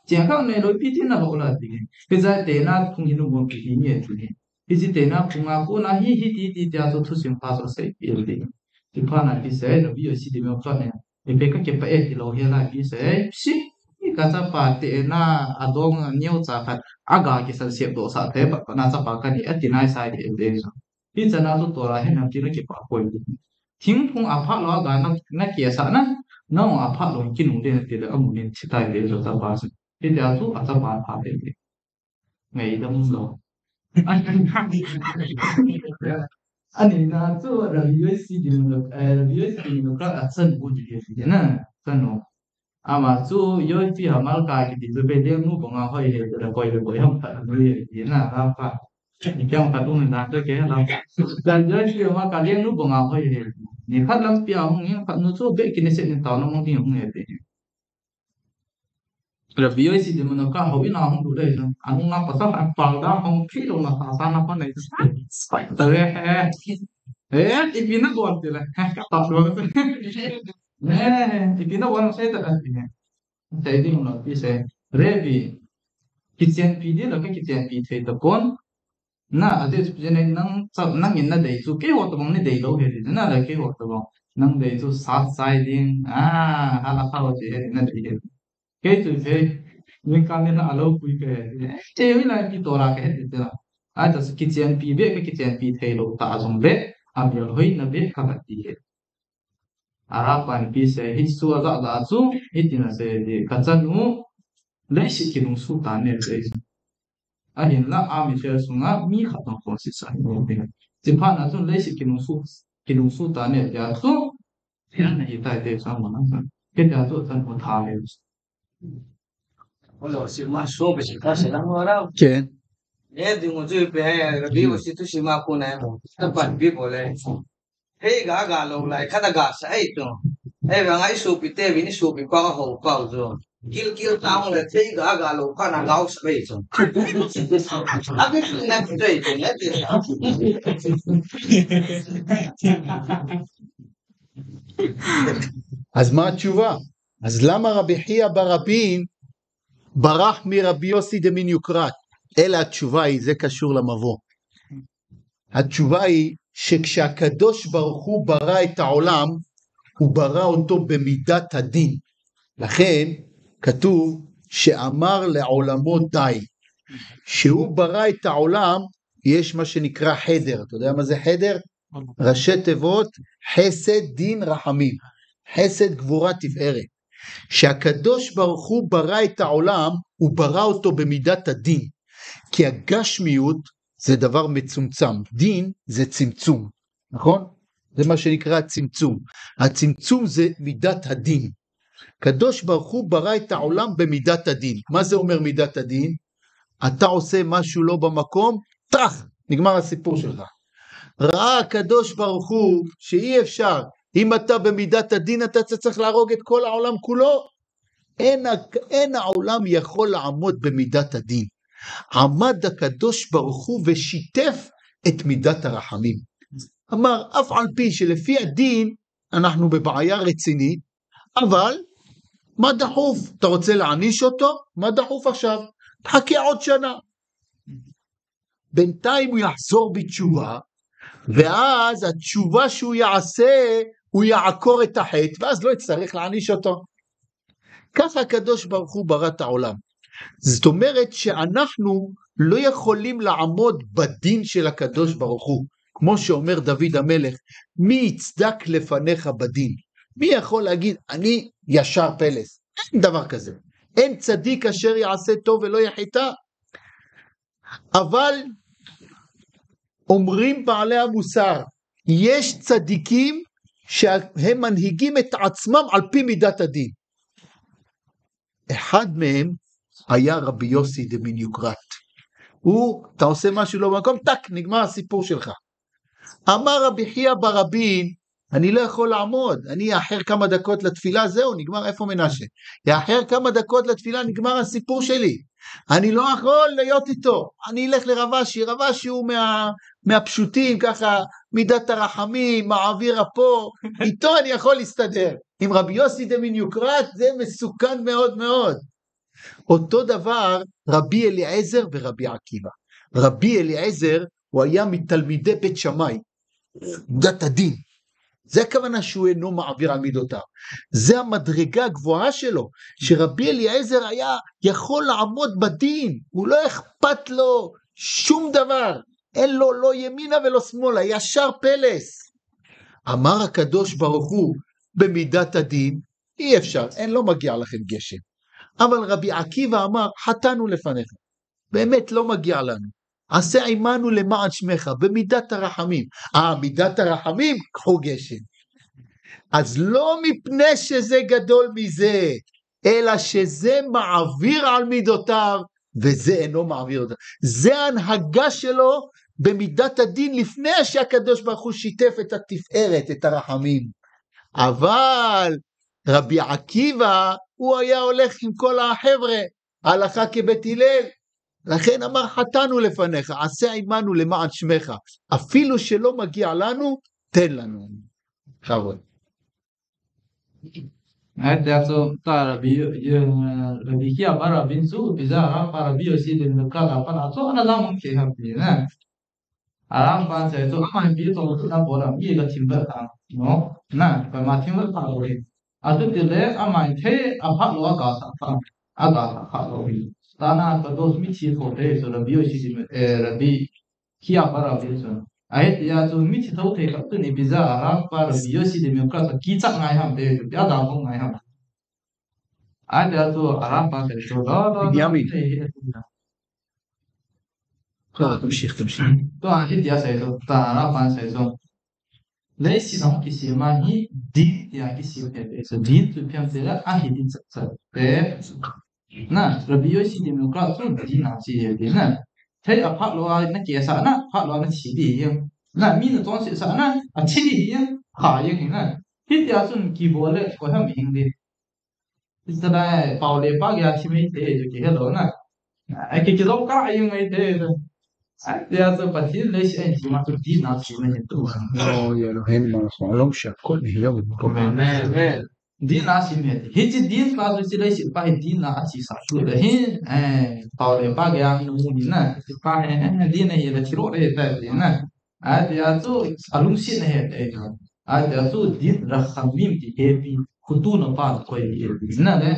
cheng khang neilou ipi ti nabol a ti. Hijeh a tena phung hi nabol pi hi nge ti. Hiche tena phung a kona hi, hiti ti tia chu thusim pha chu asei pi ti. Chuphat na ipi sei, Rabbi Yossi Demoniukrat ne. Ipi kakipah e ti lou hi la ipi sei. Si, kachapa tena adong neocha khat. Aga kisan sep doh sah te, nachapa kani, ati nai sai ti ti chu. Hichana chu Torah hin ham ti nakipah poi ti. Thingphung aphat lou a ga na, nakisah na, nang aphat lou kinung ding nati le amun in thi tai ti chu chapa chu. Hitia chu achapa pha te ti. Ngaidam lou. Ani na chu Rabbi Yossi Demoniukrat, eh, Rabbi Yossi Demoniukrat achanu ti ti na, chanu. Ama chu Yossi HaMalka kiti chu Bethlehem nu banga hoi he le koi le koi ham khat nu ye ti na la pa. Ni kyang khat um na to ke la. Dan Yossi HaMalka le nu banga hoi he. Nikhat lampi a hung in khat nu chu Beit Knesset ni taona mun ding hung he ti. Rabbi Yossi Demoniukrat houin a hung du le chu. Anung a pasal a palda hung phi lou na sa sa na pa nei. Sai ta le he. Eh, ipi nabol ti le. He, ka ta lou. Eh, ipi nabol sei ta ka ti. Sei ding lou ipi sei. Rabbi, kichenpi ding lou ka kichenpi thei tapon. Na, ati chu nang, nangin nadei chu keiho tabang nadei lou he ti. Na le keiho tabang. Nang dei chu sat sai ding. Ah, hala kha ti he nadei he. Kei chu kei. Ni kan ni na alo pui ke. Te wi la ki Torah ke he ti la. Ai ta kichenpi be ka kichenpi thei lou ta jong be. Amel hoina be ka ba ti he. Ara pan pi se hi su a za da chu, hitin asei di, ka chanu, leiset kinung su ta ne sei. Ahinla, a mi share sunga, mi khat tong kon si sa hi ne. Chuphat na chu, leiset kinung su, kinung su ta ne tia chu, tia na hi tai te sa mo na sa. Ke tia chu, chanu tha le. Olo, si ma so be si ta se la mo ra. Ken. Eh, ding mo chu pe, Rabbi, o si tu si ma ko na mo. Ta pan bi bo le. Thei ga ga lou lai, khat a ga sa ei chu. Ei, vang a i sopi te, vin i sopi pa ka ho pau chu. Kil kil ta hung le, thei ga ga lou, khat a ga sa ei chu. A ki su na ki chu ei chu, na ki sa. אז מה התשובה? אז למה רבי חייא בר אבין ברח מרבי יוסי דמין יוקרת? אלא התשובה היא, זה קשור למבוא. התשובה היא שכשהקדוש ברוך הוא ברא את העולם, הוא ברא אותו במידת הדין. לכן כתוב שאמר לעולמו די. שהוא ברא את העולם, יש מה שנקרא חדר. אתה יודע מה זה חדר? ראשי תיבות, חסד, דין, רחמים. חסד, גבורה, תפארת. שהקדוש ברוך הוא ברא את העולם, הוא ברא אותו במידת הדין. כי הגשמיות זה דבר מצומצם, דין זה צמצום, נכון? זה מה שנקרא צמצום. הצמצום זה מידת הדין. הקדוש ברוך הוא ברא את העולם במידת הדין. מה זה אומר מידת הדין? אתה עושה משהו לא במקום, טראח, נגמר הסיפור שלך. ראה הקדוש ברוך הוא שאי אפשר, אם אתה במידת הדין, אתה צריך להרוג את כל העולם כולו. אין, אין העולם יכול לעמוד במידת הדין. עמד הקדוש ברוך הוא ושיתף את מידת הרחמים. אמר, אף על פי שלפי הדין אנחנו בבעיה רצינית, אבל מה דחוף? אתה רוצה להעניש אותו? מה דחוף עכשיו? תחכה עוד שנה. בינתיים הוא יחזור בתשובה, ואז התשובה שהוא יעשה, הוא יעקור את החטא, ואז לא יצטרך להעניש אותו. ככה הקדוש ברוך הוא ברא את העולם. זאת אומרת שאנחנו לא יכולים לעמוד בדין של הקדוש ברוך הוא. כמו שאומר דוד המלך, מי יצדק לפניך בדין? מי יכול להגיד, אני ישר פלס? אין דבר כזה. אין צדיק אשר יעשה טוב ולא יחטא. אבל אומרים בעלי המוסר, יש צדיקים שהם מנהיגים את עצמם על פי מידת הדין. אחד מהם היה רבי יוסי דמין יוקרת. הוא, אתה עושה משהו לא במקום, טק, נגמר הסיפור שלך. אמר רבי חייא בר אבין, אני לא יכול לעמוד, אני אאחר כמה דקות לתפילה, זהו, נגמר, איפה מנשה? יאחר כמה דקות לתפילה, נגמר הסיפור שלי. אני לא יכול להיות איתו, אני אלך לרב אשי, רב אשי הוא מה, מהפשוטים, ככה, מידת הרחמים, מעביר אפו, איתו אני יכול להסתדר. עם רבי יוסי דמיניוקרט זה מסוכן מאוד מאוד. אותו דבר רבי אליעזר ורבי עקיבא. רבי אליעזר הוא היה מתלמידי בית שמאי, מידת הדין. זה הכוונה שהוא אינו מעביר על מידותיו. זה המדרגה הגבוהה שלו, שרבי אליעזר היה יכול לעמוד בדין, הוא לא אכפת לו שום דבר, אין לו לא ימינה ולא שמאלה, ישר פלס. אמר הקדוש ברוך הוא במידת הדין, אי אפשר, אין, לא מגיע לכם גשם. אבל רבי עקיבא אמר, חטאנו לפניך, באמת לא מגיע לנו. עשה עמנו למען שמך, במידת הרחמים. אה, מידת הרחמים, קחו גשם. אז לא מפני שזה גדול מזה, אלא שזה מעביר על מידותיו, וזה אינו מעביר אותה. זה ההנהגה שלו במידת הדין לפני שהקדוש ברוך הוא שיתף את התפארת, את הרחמים. אבל רבי עקיבא, הוא היה הולך עם כל החבר'ה, הלכה כבית הלל. לכן אמר חטאנו לפניך, עשה עמנו למען שמך. אפילו שלא מגיע לנו, תן לנו. בכבוד. Ahi tia chu ta Rabbi, Rabbi Chia bar Rabbi chu, biza ra pa Rabbi Yossi din ka la pa na chu ana la mong ke ha pi na. Aram pa se chu ama bi to chu na bo la mi la thim ba ta. No. Na, pa ma thim ba ta bo le. A tu ti le ama the a pha lo a ka sa pha. A ka sa pha lo hi. Ta na ka dos mi thi ko te so Rabbi Yossi din, eh, Rabbi Chia bar Rabbi chu. Ahi tia chu mi thi tho thei khat tu ni biza Arab pa Rabbi Yossi din mi ka sa ki chak ngai ham te chu pia da ko ngai ham. Ahi tia chu Arab pa te chu lo lo. Binyamin. לא, תמשיך, תמשיך. To ahi tia sai chu ta Arab pa sai chu. Leiset a kisem a hi din tia kisem he te chu din chu phiam te la ahi din chat chat te. Na, Rabbi Yossi din ka chu din a chi he te na. Thei a pha lo a na ke sa na, pha lo a na chi di hi. Na, mi na ton se sa na, a chi di hi. Kha ye hi na. Hi tia chun ki bo le ko ham hing di. Israel pau le pa ya chi me te chu ki he lo na. Ai ki ki lo ka ai ngai te. Ahi tia chu Pathian leiset a kisem a chu din a chi me tu. לא יהיה אלוהינו מלאך העולם שהכל נהיה בדברו. אמן. Din a chi me. Hi chi din pa chu chi leiset pa hi din a chi sa chu le hi. Eh, pau le pa ya nu ni na. Chi pa he, eh, din a hi le chi lo le ta din na. Ahi tia chu a lungset na he te. Ahi tia chu din rachamim ti he pi. Khutu na pa koi he pi. Na le.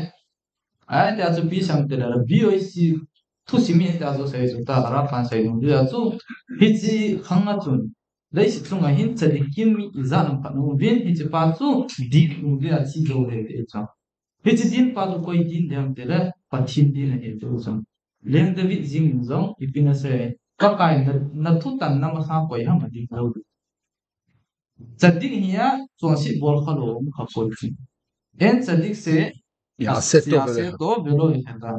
Ahi tia chu pi sam te la Rabbi Yossi thusim hi tia chu sai chu ta Arab pan sai nu tia chu hi chi khang a chun leiset chunga hin tzadikim mi ijat lam khat um uvin hi chi pa chu din um uvin a chi jo le te chu. Hi chi din pa chu koi din dem te le Pathian din a he chu chu. Leng David jing in jong ipi na sei ka kai na, na thu tan na ma sa koi ham a din lo. Tzadik hi a, chonset bol kha lou, um kha poi ti. En tzadik se, יעשה טוב יעשה אליך. טוב ולא יחטא.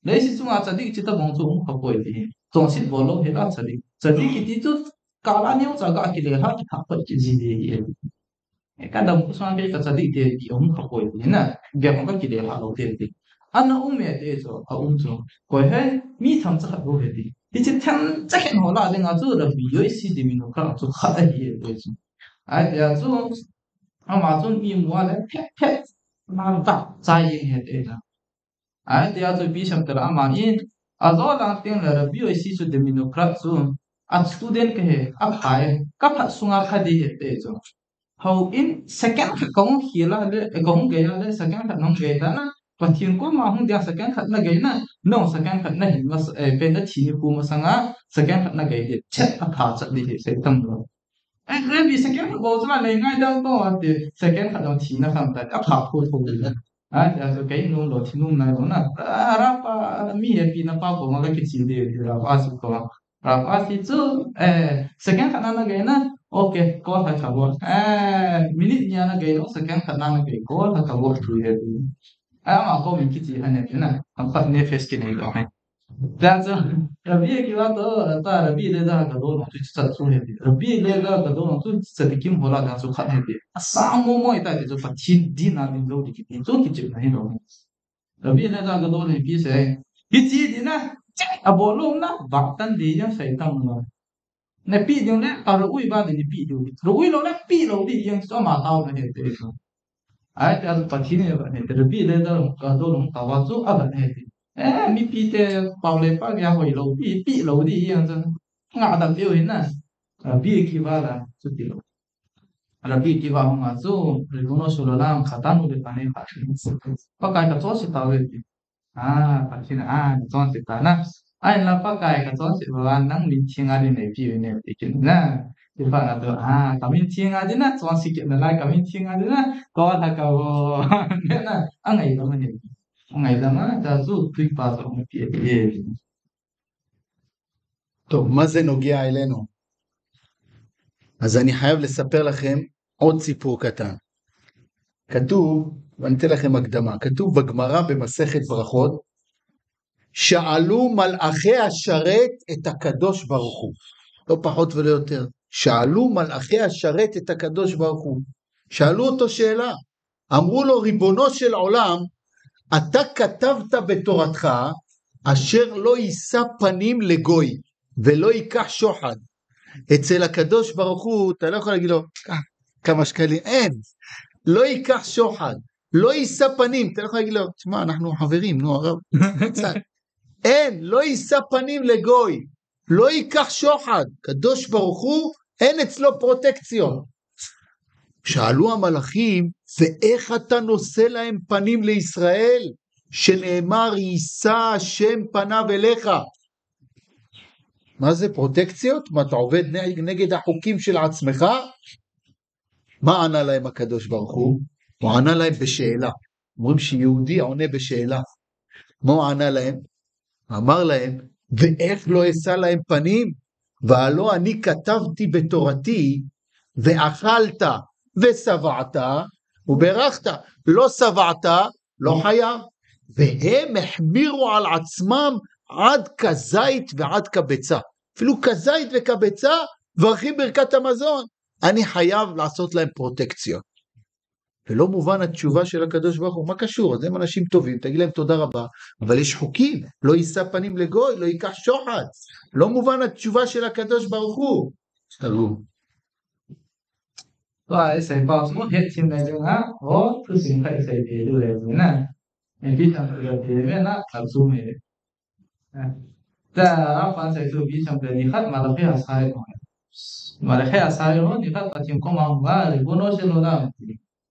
Leiset chunga tzadik chi tabang chu um kha poi ti. Chonset bol lou hi la tzadik. Tzadik kiti chu, kala neo cha ga kile ha ki thak pat ki ji di hi. E ka dam ku sang ke ka tzadik te ki um kha poi ti na. Ge ka kile ha lou te ti. Ana um e te chu, a um chu. Koi he, mi themcha khat bou he ti. Ti chi themcha khat ho la le nga chu Rabbi Yossi din mi no ka chu khat a hi e te chu. Ahi tia chu, ama chun mi mu a le phet phet, na ta, chai jeng he te na. Ahi tia chu pi sam te la ama in, a jo lang teng le Rabbi Yossi chu din mi no ka chu, a student ka he, a pha e, ka phat sunga pha di he te chu. Hou in second khat ka hung khel a le, ka hung gei a le, second khat na hung gei ta na, Pathian koma hung dia second khat na gei na, nong second khat na hin mas, eh, pen na thi ni khu masanga, second khat na gei di, chet a pha chat di hi sei tam lo. Eh, Rabbi second khat bou chu la nei ngai dang to a ti, second khat dang thi na kham ta, a pha phu phu le. Ahi tia chu kei nung lo thi nung nai lo na. A, Arab pa, mi he pi na pa ko ma ka kichi di, di Arab a chu ko. Arab a chu, eh, second khat na na gei na. Okay, call ha ka bol. Eh, minute ni na gei lo, second khat na na gei, call ha ka bol tu ye tu. Ama ko min kichi ha ne na. Am khat ne face ki nei lo hai. That's a Rabbi Akiva toh, ta Rabbi Eliezer Hagdol chu chat chu ahi. Rabbi Eliezer Hagdol chu chat kim hola ga chu khat ahi. Asang mo mo ta chu Pathen din a ding jou ding kiti chu kichep na hi lo. Rabbi Eliezer Hagdol hi ipi sei. Hiche din a, che, abol lou na, vah tan di yang sei tam lo. Na pi ding le, a ro ui ba di ni pi ding. Ro ui lou le, pi lou di yang chu ama tao na ahi te chu. Ai, te a Pathen in avet ahi te, Rabbi Eliezer Hagdol hung tao a chu avet ahi te. Eh, mipi te pao le pa ya hoi lou, pi, pi lou di yang chu. Nga dam diu hin na. Rabbi Akiva la, chu ti lou. Rabbi Akiva hung a chu, Ribbono Shel Olam, khatanu le pane kha. Pakai ka chonse tauve ti. Ah, Pathen, ah, na chonse ta na. Ahinla Pakai ka chonse uva, nang min theng a din neipi uve nati kit na. Ti pa na tu, ah, ka min theng a din na, chonse kit nalai, ka min theng a din na, ko la ka vo. Na, angaidam ahi. Angaidam a, ta chu tuipa chu hung pi ahi. טוב, מה זה נוגע אלינו? אז אני חייב לספר לכם עוד סיפור קטן. כתוב, ואני אתן לכם הקדמה, כתוב בגמרא במסכת ברכות, שאלו מלאכי השרת את הקדוש ברוך הוא. לא פחות ולא יותר. שאלו מלאכי השרת את הקדוש ברוך הוא. שאלו אותו שאלה. אמרו לו, ריבונו של עולם, אתה כתבת בתורתך, אשר לא יישא פנים לגוי, ולא ייקח שוחד. אצל הקדוש ברוך הוא, אתה לא יכול להגיד לו, "קח כמה שקלים", אין. לא ייקח שוחד, לא יישא פנים, אתה לא יכול להגיד לו, "תשמע, אנחנו חברים, נו, הרב, קצת." אין, לא יישא פנים לגוי, לא ייקח שוחד. קדוש ברוך הוא, אין אצלו פרוטקציות. שאלו המלאכים, ואיך אתה נושא להם פנים לישראל, שנאמר, יישא השם פניו אליך? מה זה פרוטקציות? מה, אתה עובד נגד החוקים של עצמך? מה ענה להם הקדוש ברוך הוא? הוא ענה להם בשאלה. אומרים שיהודי עונה בשאלה. מה הוא ענה להם? אמר להם, ואיך לא אשא להם פנים? והלא אני כתבתי בתורתי, ואכלת ושבעת וברכת. לא שבעת, לא חייב. והם החמירו על עצמם עד כזית ועד כביצה. אפילו כזית וכביצה מברכים ברכת המזון. אני חייב לעשות להם פרוטקציות. ולא מובן התשובה של הקדוש ברוך הוא, מה קשור? אז הם אנשים טובים, תגיד להם תודה רבה, אבל יש חוקים, לא יישא פנים לגוי, לא ייקח שוחד. לא מובן התשובה של הקדוש ברוך הוא. תראו. Tua isei pa chu hetthemna dinga, o, thusim khat isei thei diu ahi na. Ipi ham tile, na, kalsong e. Tua, a pan sei chu ipi ham tile, nikhat Malachi asei ho. Malachi asei ho, nikhat Pathen koma hung a, Ribbono Shel Olam.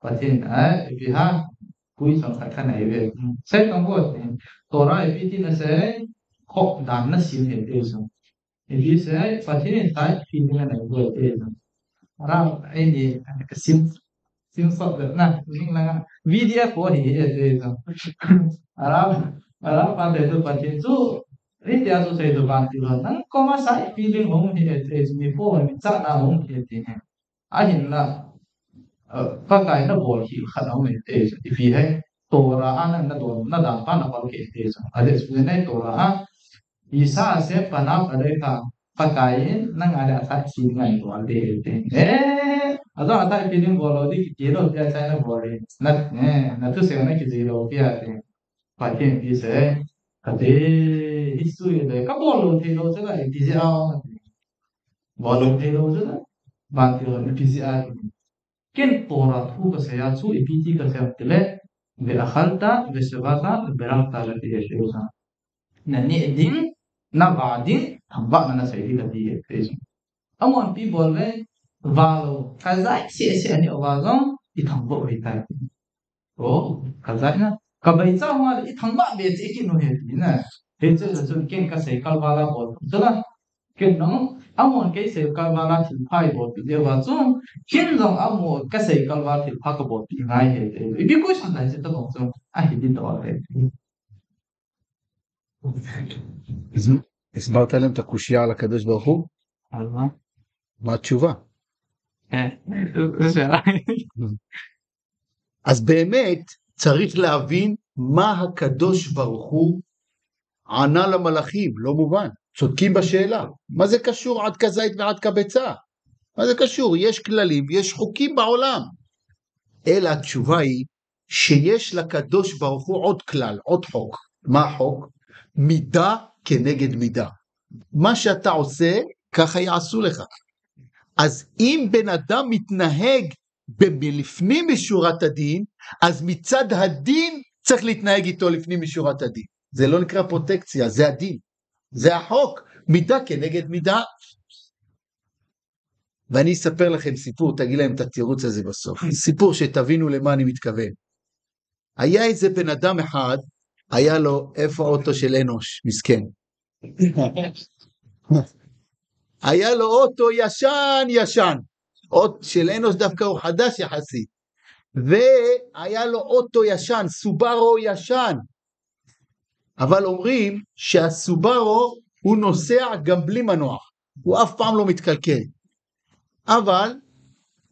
Pathen, eh, ipi ham, koi chang khat khat nei ve. Sei tong ho, Torah ipi ti nasei, kho dan nasim ahi ti chu. Ipi sei, Pathen in tight feeling anei ve ti chu. Ara, eini, sim, sim sot le na, ning langa, V D F ho hi, hi, ti chu. Ara, ara, pa te chu Pathen chu, hitia chu sei chu vantil ho. Nang koma tight feeling hung hi, ti chu, mi po, mi chahna hung hi, ti hi. Ahinla, eh, Pakai nabol hi khat aum e ti chu, ipi ham, Torah a nang nadon, nadan pa nabol kei ti chu. Ade chu nei Torah a, Yisa Hashem panav aleicha, Pakai in nang a dia tight feeling anei ve ti. Eh, ajong a tight feeling bol lou di kiti lou, tia chai nabol e. Na, eh, nathusei na kijui lou, tia ti. Pathen ipi sei, kati, history le, kabol lou thei lou chu la, ipi jeh a, bol lou thei lou chu la, vantil hon ipi jeh a. Ken Torah thu kasei a chu, ipi ti kasei a tile, ve'achalta, ve'shavata, ve'berakta kati e, ti chu. Naneh ding, navah ding, thangvahna nasei ding kati e, ti chu. Amahon ipi bol ve, vah lou, kazai seh seh aneh uva jong, ithangvah u ahitai. O, kazai na. Kabeicha uva le ithangvah be cheh kit u ahi ti na. Hiche chu ken kasei kalval a bol chu la. Ken jong, amahon kei sei kalval a thilpha eibolpeh diu va chu. Ken jong amahon kasei kalval thilpha kabolpeh ngai ahi ti. Ipi question lai se tabang chu. Ahi di to ahi. הסברת להם את הקושייה על הקדוש ברוך הוא? על מה? מה התשובה? כן, זו שאלה. אז באמת צריך להבין מה הקדוש ברוך הוא ענה למלאכים, לא מובן. צודקים בשאלה. מה זה קשור עד כזית ועד כביצה? מה זה קשור? יש כללים ויש חוקים בעולם. אלא התשובה היא שיש לקדוש ברוך הוא עוד כלל, עוד חוק. מה החוק? מידה כנגד מידה. מה שאתה עושה, ככה יעשו לך. אז אם בן אדם מתנהג ב- לפנים משורת הדין, אז מצד הדין צריך להתנהג איתו לפנים משורת הדין. זה לא נקרא פרוטקציה, זה הדין. זה החוק, מידה כנגד מידה. ואני אספר לכם סיפור, תגיד להם את התירוץ הזה בסוף. סיפור שתבינו למה אני מתכוון. היה איזה בן אדם אחד, היה לו, איפה האוטו של אנוש? מסכן. היה לו אוטו ישן ישן. אוטו של אנוש דווקא הוא חדש יחסית. והיה לו אוטו ישן, סובארו ישן. אבל אומרים שהסובארו הוא נוסע גם בלי מנוע. הוא אף פעם לא מתקלקל. אבל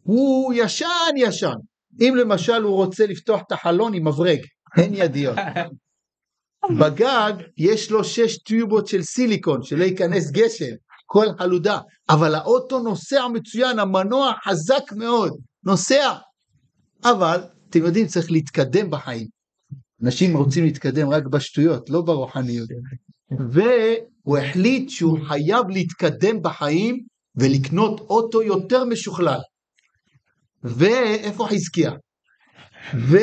הוא ישן ישן. אם למשל הוא רוצה לפתוח את החלון עם מברג, אין ידיות. בגג יש לו שש טיובות של סיליקון, שלא ייכנס גשם, כל חלודה. אבל האוטו נוסע מצוין, המנוע חזק מאוד, נוסע. אבל, אתם יודעים, צריך להתקדם בחיים. אנשים רוצים להתקדם רק בשטויות, לא ברוחניות. והוא החליט שהוא חייב להתקדם בחיים ולקנות אוטו יותר משוכלל. ואיפה חזקיה? ו...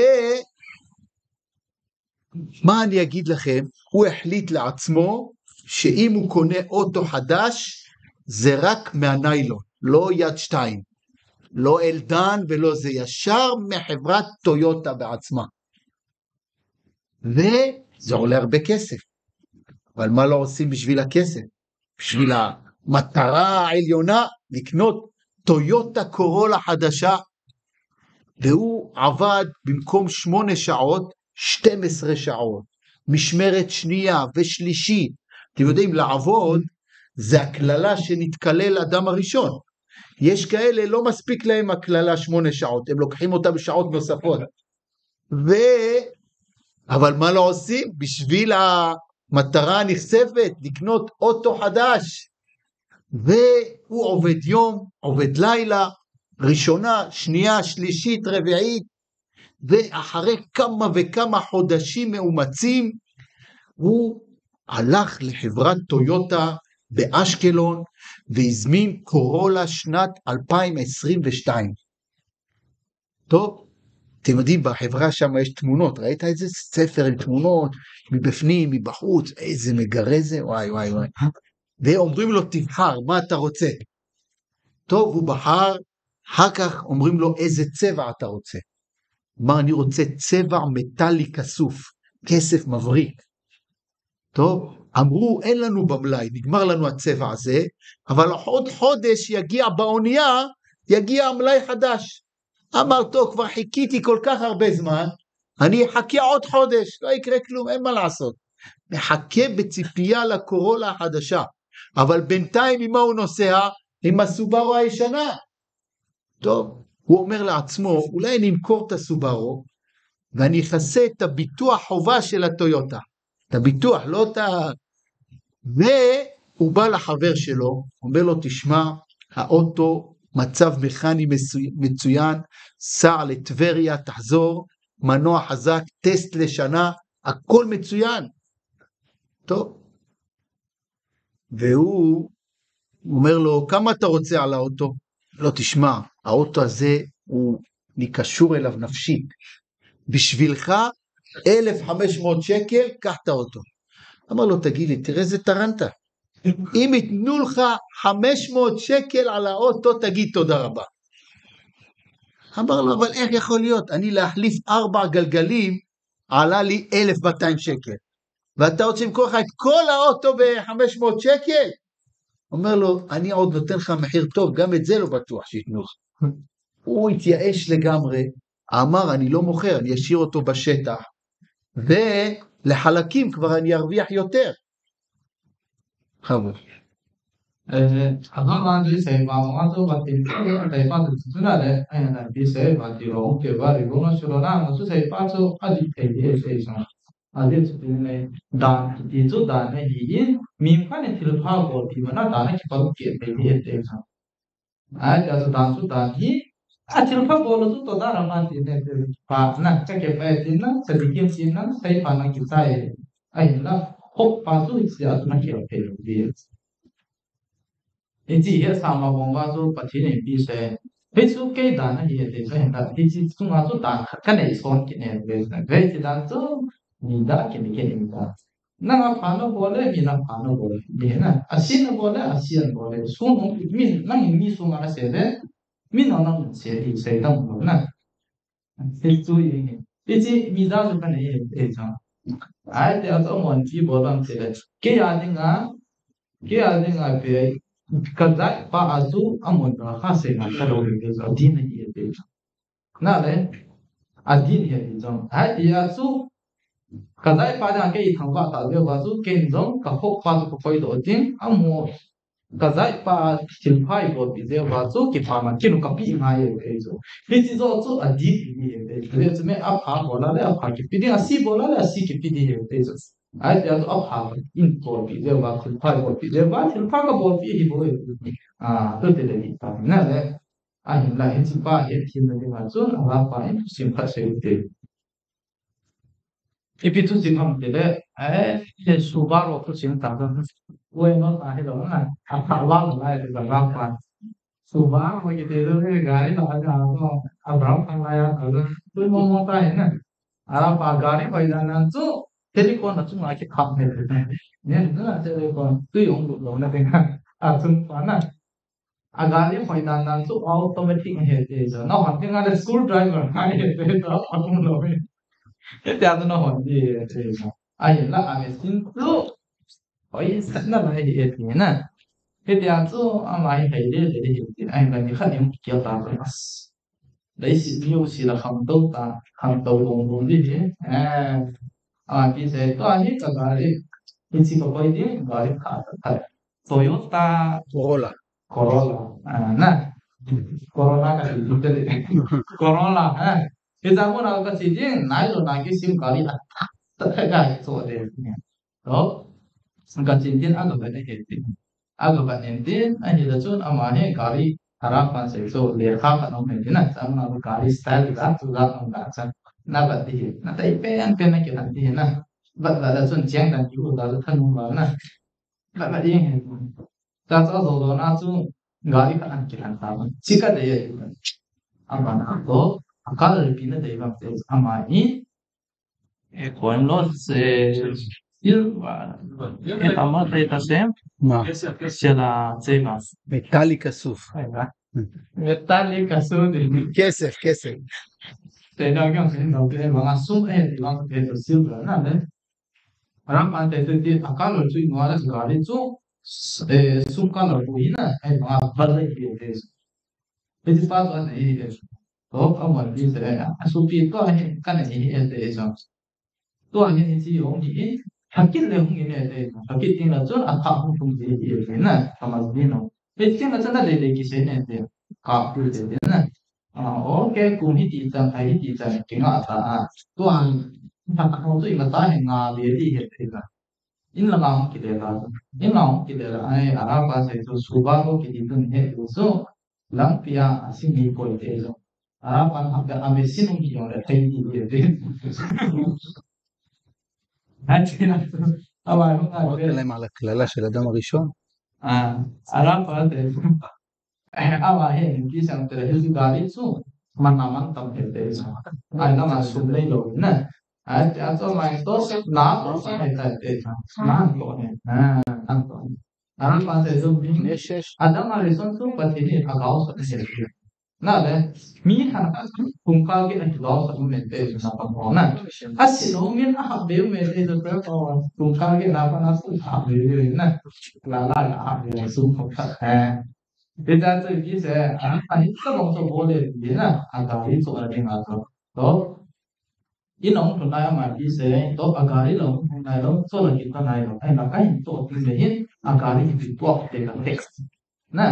מה אני אגיד לכם? הוא החליט לעצמו שאם הוא קונה אוטו חדש, זה רק מהניילון, לא יד שתיים, לא אלדן ולא זה, ישר מחברת טויוטה בעצמה. וזה עולה הרבה כסף. אבל מה לא עושים בשביל הכסף? בשביל המטרה העליונה, לקנות טויוטה קורולה חדשה. והוא עבד במקום שמונה שעות, שתים עשרה שעות, משמרת שנייה ושלישית. אתם יודעים, לעבוד זה הקללה שנתקלל אדם הראשון. יש כאלה, לא מספיק להם הקללה שמונה שעות, הם לוקחים אותה בשעות נוספות. ו... אבל מה לא עושים? בשביל המטרה הנכספת, לקנות אוטו חדש. והוא עובד יום, עובד לילה, ראשונה, שנייה, שלישית, רביעית, ואחרי כמה וכמה חודשים מאומצים, הוא הלך לחברת טויוטה באשקלון, והזמין קורולה שנת אלפיים עשרים ושתיים. טוב, אתם יודעים, בחברה שם יש תמונות, ראית את זה? ספר עם תמונות, מבפנים, מבחוץ, איזה מגרה זה, וואי, וואי, וואי. ואומרים לו, תבחר, מה אתה רוצה? טוב, הוא בחר, אחר כך אומרים לו, איזה צבע אתה רוצה? אמר, אני רוצה צבע מטאלי כסוף, כסף מבריק. טוב, אמרו, אין לנו במלאי, נגמר לנו הצבע הזה, אבל עוד חודש יגיע באונייה, יגיע המלאי חדש. אמר, טוב, כבר חיכיתי כל כך הרבה זמן, אני אחכה עוד חודש, לא יקרה כלום, אין מה לעשות. מחכה בציפייה לקורולה החדשה, אבל בינתיים עם מה הוא נוסע? עם הסובארו הישנה. טוב, הוא אומר לעצמו, אולי אני אמכור את הסובארו, ואני אכסה את הביטוח חובה של הטויוטה. את הביטוח, לא את ה... והוא בא לחבר שלו, אומר לו, תשמע, האוטו, מצב מכני מצוי- מצוין, סע לטבריה, תחזור, מנוע חזק, טסט לשנה, הכל מצוין. טוב. והוא אומר לו, כמה אתה רוצה על האוטו? לא, תשמע, האוטו הזה, הוא, אני קשור אליו נפשית. בשבילך, אלף וחמש מאות שקל, קח את האוטו. אמר לו, תגיד לי, תראה איזה טרנטה. אם ייתנו לך חמש מאות שקל על האוטו, תגיד תודה רבה. אמר לו, אבל איך יכול להיות? אני להחליף ארבע גלגלים עלה לי אלף מאתיים שקל. ואתה רוצה למכור לך את כל האוטו בחמש מאות שקל? אומר לו, אני עוד נותן לך מחיר טוב, גם את זה לא בטוח שייתנו לך. הוא התייאש לגמרי, אמר, אני לא מוכר, אני אשאיר אותו בשטח, ולחלקים כבר אני ארוויח יותר. חבוב. Eh, azon lan di sei ma ma to ba ti ko dai pa tu tu na le, ai na di sei ba ti ro ke ba ri ro na su ro na, ma su sei pa su a di te di sei sa. Ajeh chu tin le, dan kiti chu dan ahi in, mi khat in thilpha bol ti mana dan a kipat kit thei hi ete chu. Ahi, tia chu dan chu dan hi, a thilpha bol chu to dan a man ti ne, pa na, ka ke pa ti na, ka di kim ti na, sai pa na ki sai. Ahinla, hop pa chu sia chu na ki thei lo di. Hiche hi asama bang uva chu Pathen in eipeh se. Hichu kei dan ahi ete chu ahinla, hiche chunga chu dan khat kanei son kit ne ve. Hiche dan chu mi dan kine kine mi dan. Nang apha nabol le, mi nang apha nabol le. Ni na, asen nabol le, asen nabol le. Sun hung mi, nang mi sun ana se le, mi nang nang se di, se dang bol na. Hichu hi, hiche mi dan chu kanei ete chu. Ahi, tia chu amahon ipi bol ham tile, kei a dinga, kei a dinga pe, ka jaipa a chu amahon a kha sei ngai talou le, adin ahi ete chu. Na le, adin ahi ete chu. Ahi, tia chu, ka jaipa dinga kei thangvah tah jeh uva chu, ken jong ka hop pa chu ka koidoh ding, amaho ka jaipa thilpha eibolpeh jeh uva chu, kipana kin u kapeh ngai e chu. Hiche joh chu adin ahi e chu. Ajeh chu mi apha bol a le apha kipe ding, ase bol a le ase kipe ding e chu. Ahi, tia chu apha in bolpeh jeh uva, thilpha eibolpeh jeh uva, thilpha kabolpeh ahi bou e. Ah, tu te le ni ta na le. Ahinla hiche pa hi thil na dinga chu, alapa in thusim khat sei u te. Ipi thusim ham tile, eh, Subaru thusim ta chu. Ue no ta hi lo na, a kha la lo lai ta ra pa. Subaru kiti chu gari la ja to, a brown colour a ta chu. Tu mo mo ta hi na. Ara pa gari hoi dan nan chu, telecon a chunga kikham he. Ni na telecon, tui hung lut lou na ding a. A chung pa na. A gari hoi dan dan chu automatic ahi ete chu. Na hon ding a le screwdriver ahi ete chu, a hung lou e. Hitia chu na hon ding ahi ete chu. Ahinla a machine chu hoi sat na lai ahi ete na. Hitia chu ama hi hei le le ahi ete. Ahinla ni khat in kikel ta chu. Leiset mi jouse la khangtou ta, khangtou lom lom ding ahi. Eh, ama ti se, tua hi ka gari. Hiche ka koi ding, gari kha ta kha. Toyota Corolla. Corolla. Ah, na. Corona ka ti tu te. Corolla, eh. Hiche mun a ka che ding, nai lo na ki sim gari a ta, ta, ta, ka so de. To, ka chin tin a ka ba ne he tin. A ka ba nen tin, ahi la chun ama hi gari ara pan sei chu lekha khat um he tin a, chang na gari style la chu la um la chan. Na ba ti hi, na tai pen pen na ki han ti hi na. Ba ba la chun cheng dan ki u la thanung ba na. Ba ba ding he. Ta cha zo zo na chu gari khat an ki han ta ba. Chi ka de ye. Ama na to, a ka le pi na de ba te ama hi. E, קוראים לו, זה סילבר. אה, אמרת את השם? מה? של הצבע. Metallica סוף. רגע. Metallica סוף. כסף, כסף. Te da ga se no ke ma sum e, ma ke to silver na de. Ram an te te a color chu no ara gari chu, eh, sum color bu hi na, ai ma ba le ke te. Hiche pa chu anei e. To, amahon ti se le, a sopi to hi, ka nei e ti chu. Tua hi hiche hung hi, thakit le hung in e ti chu. Thakit teng le chun a thah hung lhung ji hi e ti na, ka mas ding u. Hiche teng le chun a lei lei kisei ne ti. Ka pu te ti na. A, okay, kum hiti chan, thai hiti chan, kinga ta a. Tua, thah ho chu ima ta hi nga ve ti hi ti na. In langa hung kile ta. In langa hung kile la, ai, ara pa se chu Subaru kiti tun he tu chu. Lampi a, a sing hi koi te jong. A, pan hap a, a machine hung kihong le thei ti hi te. Hai china. Awa, hung a, עוד te. כללה של אדם הראשון. A, ara pa te. Awa, he, ni ki sang te, he, gari chu. Man na man tam he te jong. Ai, na man sum nei lo, na. Ai, te a chu mai to, na to sa he ta te jong. Na to he. Na, na to. Ara pa te jong mi. בני שש. Adam הראשון chu Pathen in a gaosah a he. Na le, mi khat khat chu kum kal get a kigaosah u men te chu na pang ho na. A si lo min a hap be u men te chu pre pa wa. Kum kal get na pa na su hap be u na. La la la hap be u su hap khat he. Te ta chu ki se, a, a hi sa bang chu bol le ti na. A gari chu a ding a chu. To. In a hung lhun lai ama ti se, to a gari la hung lhun lai lou, cho la kit ta lai lou. Ai la ka hin cho ti se hin, a gari hi pi puak te ka text. Na,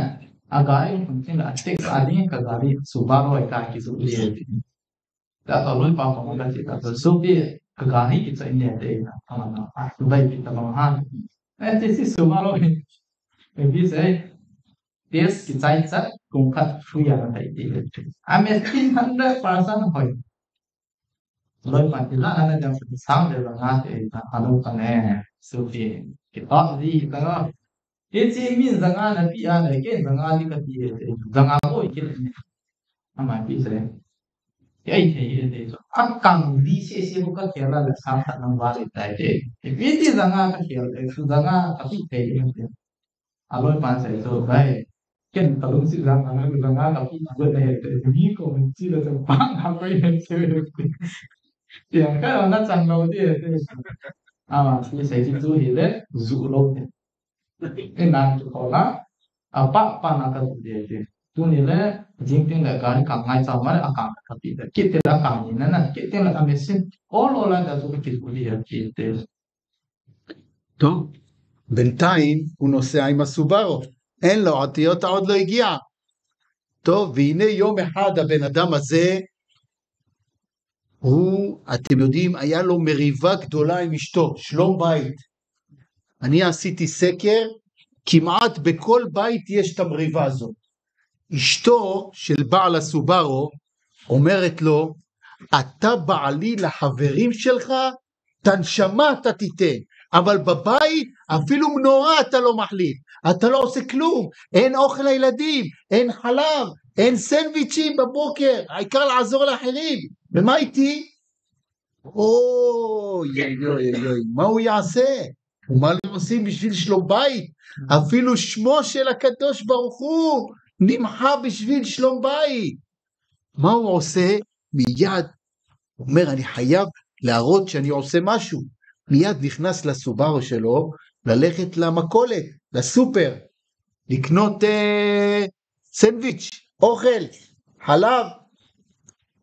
a gari hung lhun tin la text a ding ka gari Subaru ai ka ki su le ti. Ta to lui pa ko ka ti ta so pi. Ka gari kichai ne te na, ama na, a, bai pi ta bang ha. Eh, ti si su ma lo hi. Eh, bi se, test kichai cha, kum khat free a na tai ti. A, me tin hundred percent hoi. Loi pa ti la, ana jam sang de la nga te na, alo ka ne, su pi, ki ta di ta nga. Hichi min zanga na pi a le, ken zanga di ka pi e te, zanga boi kit e. Ama pi se. Kei thei e te so. A kang di se se ko ka khel a le sang khat nang ba le tai te. Pi ti zanga ka khel e, su zanga ka pi thei e te. A loi pan se so, bai. Ken ka lung si zanga, zanga ka pi a le te. Mi ko min si le so pa ha ko e te. Tiang ka na chang lo di e te. Ama pi se ki tu hi le, zu lo te. E nan tu ko la, a pa, pa na ka tu de de. Tuni le, jing ting le gari ka ngai cha ma le a ka ka pi de. Kit te la ka ni na na, kit te la ka me sin. All, all a da tu ki tu de kit te. טוב, בינתיים הוא נוסע עם הסובארו. אין לו אותיות, עוד לא הגיע. טוב, והנה יום אחד הבן אדם הזה הוא, אתם יודעים, היה לו מריבה גדולה עם אשתו, שלום בית. אני עשיתי סקר, כמעט בכל בית יש את המריבה הזאת. אשתו של בעל הסובארו אומרת לו, אתה בעלי לחברים שלך, את הנשמה אתה תיתן, אבל בבית אפילו מנורה אתה לא מחליף, אתה לא עושה כלום, אין אוכל לילדים, אין חלב, אין סנדוויצ'ים בבוקר, העיקר לעזור לאחרים. ומה איתי? אוי, אוי, אוי, אוי, מה הוא יעשה? ומה לא עושים בשביל שלום בית? אפילו שמו של הקדוש ברוך הוא נמחק בשביל שלום בית. מה הוא עושה? מיד הוא אומר, אני חייב להראות שאני עושה משהו. מיד נכנס לסובארו שלו, ללכת למכולת, לסופר, לקנות אה, סנדוויץ', אוכל, חלב.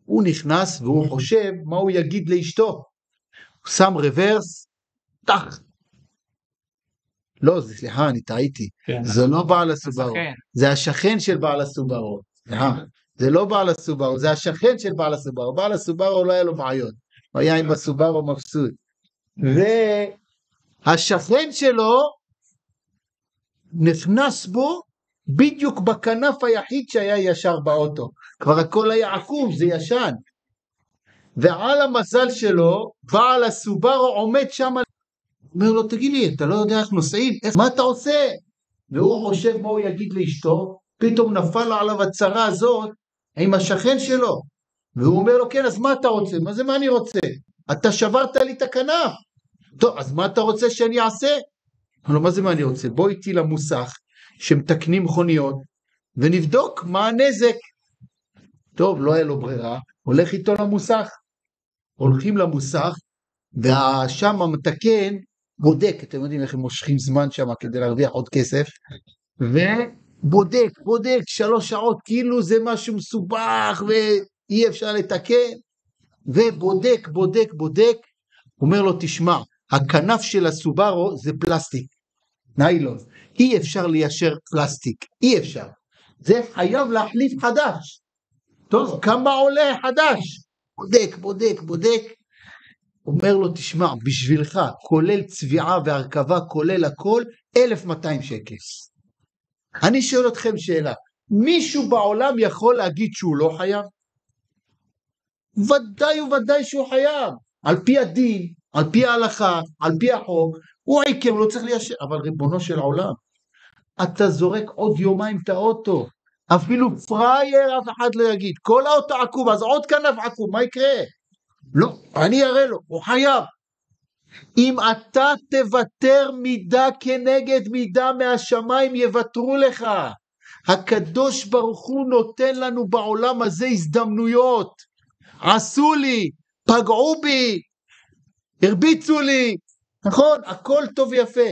הוא נכנס והוא חושב מה הוא יגיד לאשתו. הוא שם רוורס, טח. לא, זה, סליחה, אני טעיתי. כן. זה לא בעל הסובארו. השכן. זה השכן של בעל הסובארו. סליחה. זה לא בעל הסובארו, זה השכן של בעל הסובארו. בעל הסובארו לא היה לו בעיות. הוא היה עם הסובארו מבסוט. והשכן שלו נכנס בו בדיוק בכנף היחיד שהיה ישר באוטו. כבר הכל היה עקום, זה ישן. ועל המזל שלו, בעל הסובארו עומד שם, אומר לו, תגיד לי, אתה לא יודע איך נוסעים? איך, מה אתה עושה? והוא חושב מה הוא יגיד לאשתו, פתאום נפל עליו הצרה הזאת עם השכן שלו. והוא אומר לו, כן, אז מה אתה רוצה? מה זה מה אני רוצה? אתה שברת לי את הכנף. טוב, אז מה אתה רוצה שאני אעשה? אמר לו, מה זה מה אני רוצה? בוא איתי למוסך שמתקנים מכוניות, ונבדוק מה הנזק. טוב, לא היה לו ברירה, הולך איתו למוסך. הולכים למוסך, ושם המתקן בודק, אתם יודעים איך הם מושכים זמן שם כדי להרוויח עוד כסף, ובודק, בודק שלוש שעות, כאילו זה משהו מסובך ואי אפשר לתקן, ובודק, בודק, בודק, אומר לו, תשמע, הכנף של הסובארו זה פלסטיק, ניילון, אי אפשר ליישר פלסטיק, אי אפשר. זה חייב להחליף חדש. טוב, כמה עולה חדש? בודק, בודק, בודק. אומר לו, תשמע, בשבילך, כולל צביעה והרכבה, כולל הכל, אלף מאתיים שקל. אני שואל אתכם שאלה, מישהו בעולם יכול להגיד שהוא לא חייב? ודאי וודאי שהוא חייב, על פי הדין, על פי ההלכה, על פי החוק, הוא עיכב, לא צריך ליישר, אבל ריבונו של עולם, אתה זורק עוד יומיים את האוטו, אפילו פראייר אף אחד לא יגיד, כל האוטו עקום, אז עוד כנף עקום, מה יקרה? לא, אני אראה לו, הוא חייב. אם אתה תוותר מידה כנגד מידה מהשמיים יוותרו לך. הקדוש ברוך הוא נותן לנו בעולם הזה הזדמנויות. עשו לי, פגעו בי, הרביצו לי, נכון? הכל טוב ויפה.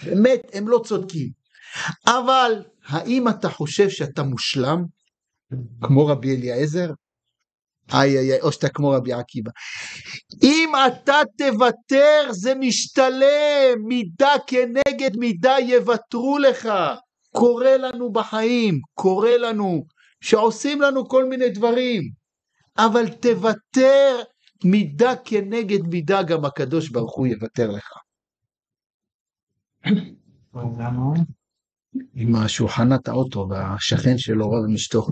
באמת, הם לא צודקים. אבל האם אתה חושב שאתה מושלם? כמו רבי אליעזר? איי איי איי, או שאתה כמו רבי עקיבא. אם אתה תוותר, זה משתלם, מידה כנגד מידה יוותרו לך. קורה לנו בחיים, קורה לנו שעושים לנו כל מיני דברים, אבל תוותר מידה כנגד מידה גם הקדוש ברוך הוא יוותר לך. אם השולחן נטע אותו והשכן שלו רב עם אשתו.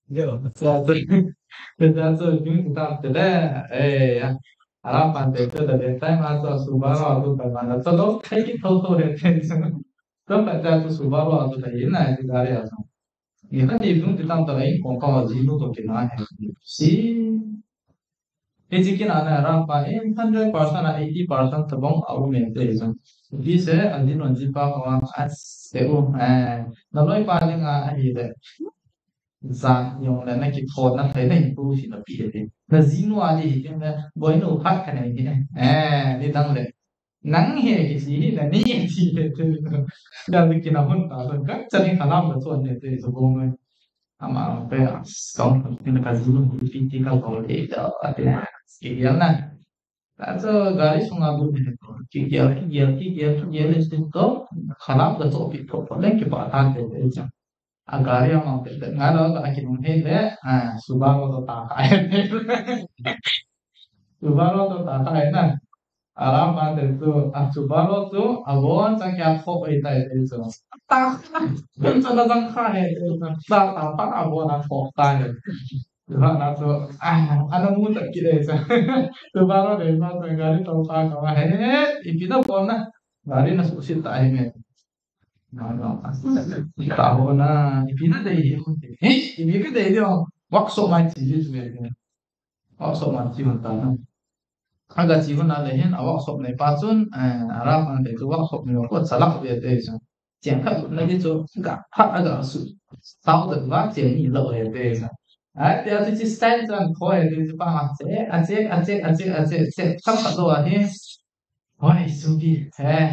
זהו, בסדר. בסדר, זהו, דיון קטן, אתה יודע, אה, הרב פנטה, אתה יודע, בינתיים אז הסוברו הזאת בזמן, אתה לא חייב אותו לתת. לא פנטה, אתה סוברו הזאת, הנה, את גרי הזאת. Ni khat ni dun ti tam ta in kong ka ji nu to ke na he. Si. He ji ke na na ra pa in hundred percent a eighty percent ta bong a u me te so. Bi se a din on ji pa ka wa a se u. Eh, na loi pa ding a a hi de. Za yong le na ki thot na thai na hi tu si na pi de. Na ji nu a ji hi de na boi nu khat ka nei ni. Eh, ni dang le. Nang he kiti hi na ni ti he te. Dang kina hun ta so ka chani khalam da chon ne te so bong me. Ama pe a song ni ka ji nu pi ti ka ko le da a te. Ki ya na. Ta so gari sunga bu ne ko. Ki ya ki ya ki ya ki ya le sin to. Khalam da so pi to ko le ki pa ta te te cha. A gari a mang te te nga lo ka ki nung he le. A Subaru to ta ka. Subaru to ta ka na. Ara ma te tu, a Subaru tu, a bon sa kya kho ei tai te tu. Ta, kun sa la jang kha he te tu. Ta ta pa a bon a kho ta he. Tu ha na tu, a, ana mu ta ki de sa. Subaru de ma tu gari to pa ka wa he, he, ipi na bon na. Gari na su si ta he me. Na na. Ta ho na, ipi na de he. He, ipi ka de he. Workshop mai chi ji tu he. Workshop mai chi ta na. Aga chi hun a le hin a workshop nei pa chun, eh, ara pan te chu workshop nei ko chalak ve te chu. Chiang khat na di chu ga phat aga su. Tao de va chiang ni lo ve te chu. Ai te a chu chi style chan kho he te chu pa ma che, a che, a che, a che, a che, che. Kam khat lo a hi. Hoi, subi. Eh.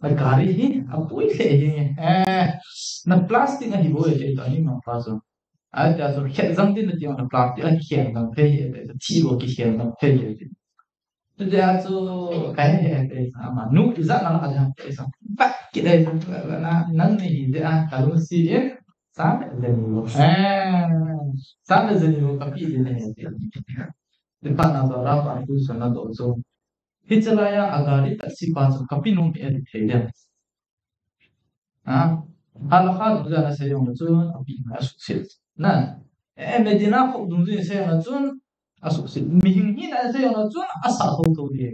A gari hi, a pui le hi. Eh. Na plastic a hi bo he te ta ni ma pa chu. Ai te a chu khet jang din na ti ma na plastic a khet jang phei he te. Thi bo ki khet jang phei he te. Tia chu, eh, eh, eh, ama, nu, iza na la, eh, eh, ba, ki dai, na, nang ni hi de, ah, ka lu si, eh, sa, le ni lo. Eh, sa, le ni lo, ka pi de, ne, eh. Di pa na do, ra pa, tu, sa, na, do, so. Hi, chala ya, a gari, taxi pa, so, ka pi nung, eh, thei de. Ha? Halakha dungjuiya na sei jong le chun, a pi na a suhset. Na, eh, Medina khop dungjuiya sei jong le chun, a suhset. Mihem hina sei jong le chun, a sa thotho di.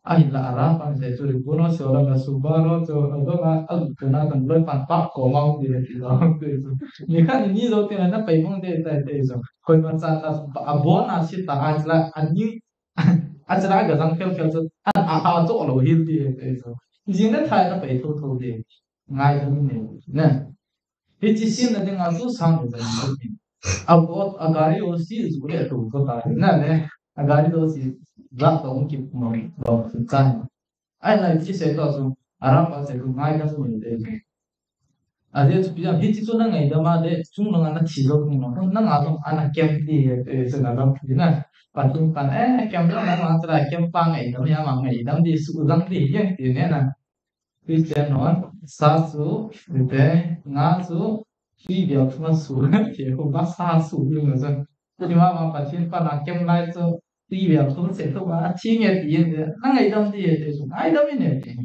Ahinla ara pan sei chu, Ribuno sei jong le Subaru chu, a dong a, a lut na kan loi pan pa ko ma di le ti lo. Ni khat ni jou tin na pai mong de tai te chu. Koima cha ta a bon a si ta a la, a ni A chana ga jang khel khel chu, an a ha chu lo hil di he te chu. Jing le thai na pai tho tho di. Ngai dam ne. Ne. Hi chi sim na ding a chu sang le jang. A go, a gari o si zu le tu ko ta. Na ne. A gari o si za to ki mo lo chu cha. Ai lai chi sei to chu. Ara pa sei chu ngai dam ne te chu. A jeh chu pi jam, hichi chu na ngaidam a le, chung langa na thi jou ding lo. Nanga jong ana kem di, eh, chu na jong pi na. Pathen pan, eh, kem jong na ma chara, kem pa ngaidam, ya ma ngaidam di, su jang di, yang ti ne na. Christian hon, sa su, te, nga su, tui bia thum su, te, ko ba sa su, di na jong. Chu ni ma ma Pathen pan a kem lai chu, tui bia thum se thum a, thi nge ti yen, na ngaidam di, te, su, ngaidam in ne, te.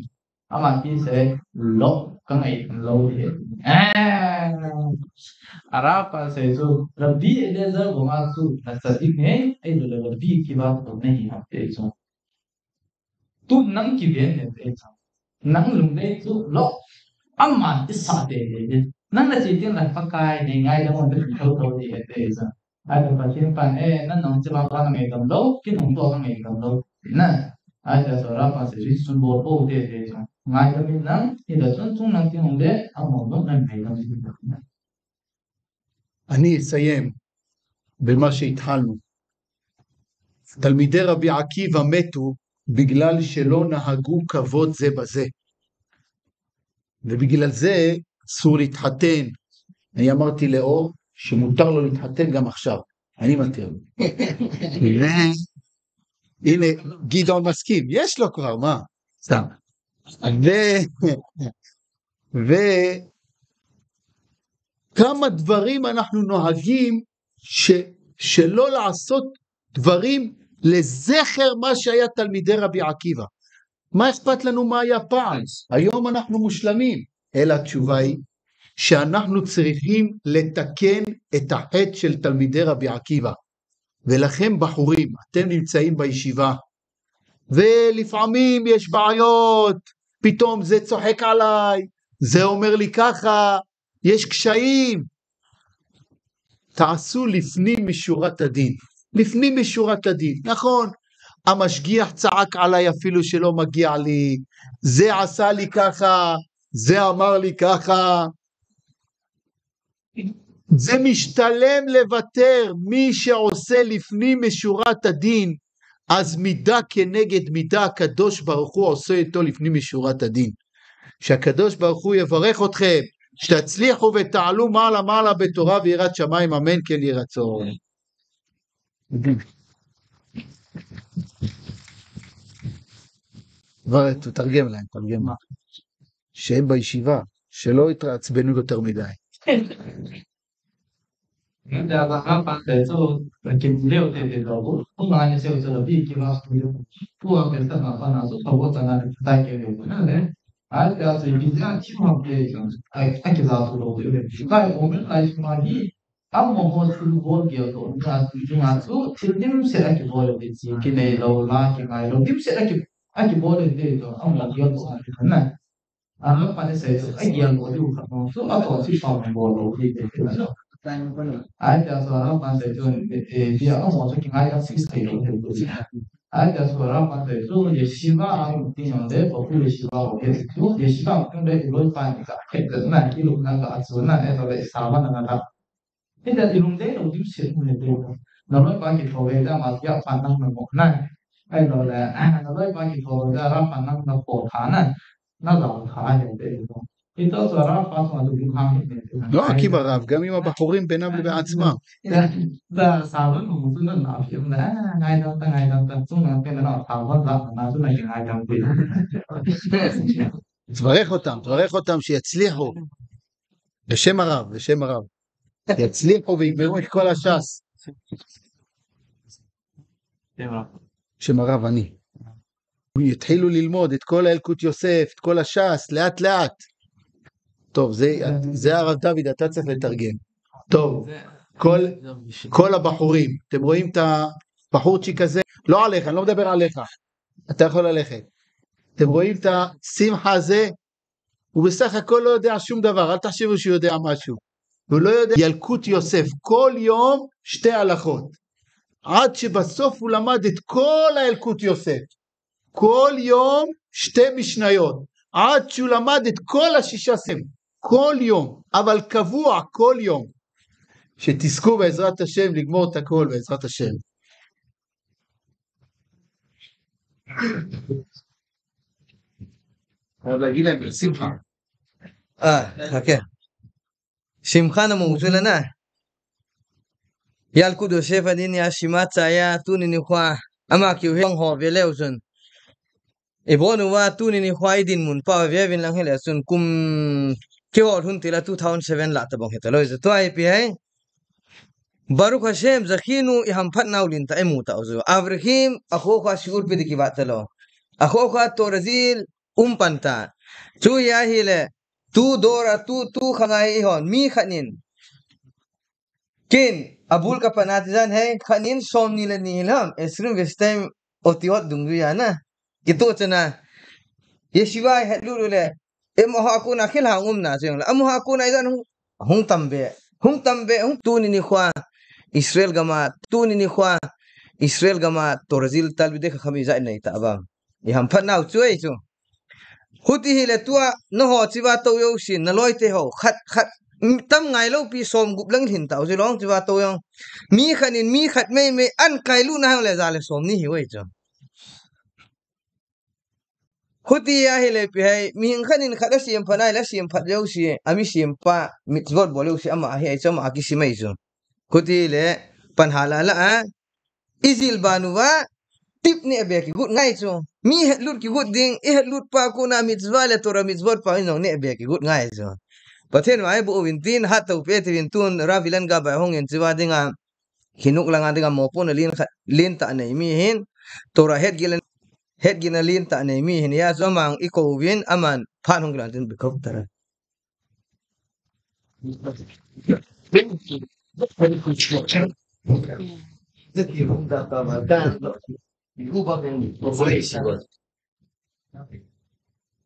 Ama ti sei, lo, ka ngaidam lou di. Eh, ara pa sei chu, Rabbi Eliezer banga chu, na tzadik nge, ahilouleh Rabbi Akiva banga nahi ham ti chu. Tu nang kiven ne ti chu. Nang lungdei chu, lo, ama ti sa te te. Nang na chi tin la Pakai, nei ngaidam on te thotho di ti chu. Ai, Pathen pan, eh, na nong chi vang vang ngaidam lou, ki nong to vang ngaidam lou. Na, ai, ta so ra pa se ri sun bo po te te so. Ngaidam in nang, ni da sun sun nang ti nong de, a mo nong nang ngaidam in nang. אני אסיים במה שהתחלנו. תלמידי רבי עקיבא מתו בגלל שלא נהגו כבוד זה בזה. ובגלל זה אסור להתחתן. אני אמרתי לאור שמותר לו להתחתן גם עכשיו. אני מתיר לו. הנה, גדעון מסכים, יש לו כבר, מה? סתם. ו... וכמה דברים אנחנו נוהגים ש... שלא לעשות דברים לזכר מה שהיה תלמידי רבי עקיבא. מה אכפת לנו מה היה פעם? היום אנחנו מושלמים. אלא התשובה היא שאנחנו צריכים לתקן את החטא של תלמידי רבי עקיבא. ולכם בחורים, אתם נמצאים בישיבה, ולפעמים יש בעיות, פתאום זה צוחק עליי, זה אומר לי ככה, יש קשיים. תעשו לפנים משורת הדין. לפנים משורת הדין, נכון. המשגיח צעק עליי אפילו שלא מגיע לי, זה עשה לי ככה, זה אמר לי ככה. זה משתלם לוותר, מי שעושה לפנים משורת הדין, אז מידה כנגד מידה הקדוש ברוך הוא עושה אותו לפנים משורת הדין. שהקדוש ברוך הוא יברך אתכם, שתצליחו ותעלו מעלה מעלה בתורה ויראת שמים, אמן כן יהי רצון. כבר תתרגם להם, תרגם. שהם בישיבה, שלא יתעצבנו יותר מדי. Amaho thil bol gel to, mi a tu jung a chu thil dimset a kibol le chi, kinei lo la, kingai lo, dimset a ki, a kibol le to, amaho gel to a na. A Rav pan asei chu, a gel lo diu khat mong chu, a to chu pa mong bol lo di te te lo. Ai ta chu a Rav pan asei chu, eh, eh, bia amaho chu kingai lo six thei lo te. Ai ta chu a Rav pan asei chu, yeshiva a um ti nong le, pa pu yeshiva o ye chu, yeshiva a um le, i loi pa ni ka, ke te na, ki lu na ka, a chu na, e to le, sa ma na na ta. Hita i lungdei lo dimset hile te. Na loipa kitho ve da ma tia pan nang na mo na. Ahilou le, ah, na loipa kitho ve da Rav pan nang na po tha na. Na lau tha hile te. Hita chu Rav pa chu a lu hang hile te. לא, כי ברב, גם עם הבחורים בינם לבין עצמם. Da, da, sa lo nu chu na na fi na. Ah, ngai da ta, ngai da ta. Chu na pe na na tha ba da na chu na ngai da pe. תברך אותם, תברך אותם שיצליחו. בשם הרב, בשם הרב. יצליחו ויגמרו את כל הש"ס. שם הרב, אני. יתחילו ללמוד את כל הילקוט יוסף, את כל הש"ס, לאט לאט. טוב, זה, זה הרב דוד, אתה צריך לתרגם. טוב, כל, כל הבחורים, אתם רואים את הבחורצ'יק הזה? לא עליך, אני לא מדבר עליך. אתה יכול ללכת. אתם רואים את השמחה הזה? הוא בסך הכל לא יודע שום דבר, אל תחשבו שהוא יודע משהו. הוא לא יודע. ילקוט יוסף, כל יום שתי הלכות. עד שבסוף הוא למד את כל הילקוט יוסף. כל יום שתי משניות. עד שהוא למד את כל השישה ספרים. כל יום. אבל קבוע, כל יום. שתזכו בעזרת השם לגמור את הכל בעזרת השם. חייב להגיד להם בשמחה. אה, חכה. שמחה נמוך שלנה. ילקוט יוסף הדין יא שמע צעיה תוניני חוה. אמה כי הוא הון הוה להו שון. Ibon uva tuni nikho a idinmun pa ve vin lang hile chun kum kihol hun tila two thousand seven la tabang hita loi chu tua ipi hai. Baruch Hashem, zakhinu i hamphat nau lin ta imu ta u chu. Avrahim, akho kho a shiur pe di kivat ta lou. Akho kho a Torah zil um pan ta. Chu hi ahile, tu dor a, tu, tu khangai ihon, mi khat nin. Kin, abul ka pana ti jan hai, khat nin som ni le ni lam, esrim vestem otiot dung du ya na. Kitu chana. Yeshiva het lu le. Em ho akuna khil hang um na cheng la. Am ho akuna ijan hung, hung tam be. Hung tam be, hung tuni nikho a. Israel gam a, tuni nikho a. Israel gam a, Torah zil talmidei khakham ijat nei ta bang. I hamphat nau chu ei chu. Huti hile tua, na ho chiva to yo sin, na loi te ho, khat, khat, tam ngai lo pi som gup lang hin ta u chu long chiva to yo. Mi khat in, mi khat mei mei, an kai lu na hang le za le som ni hi ei chu. Huti ahile pi hai, mi hing khat in khat a siam phat nai la siam phat yo si, ami siam pa, mitzvot bol yo si, ama ahi ei chu, ama aki si mai chu. Huti le, pan hala la a, Izil banuva, tip ne be kigut ngai chu. Mi het lut kigut ding, i het lut pa kuna mitzvah le Torah mitzvot pa inong ne be kigut ngai chu. Pathen vai bu vin tin hat to pe ti vin tun Rav Ilan Gabay hong in chiva dinga. Hinuk langa dinga mopohna lien khat, lien tah nei mi hin, Torah hetgilna, hetgilna lien tah nei mi hin, hijeh a chu amang i kouvin, aman phat hung kilan tin bikop tara.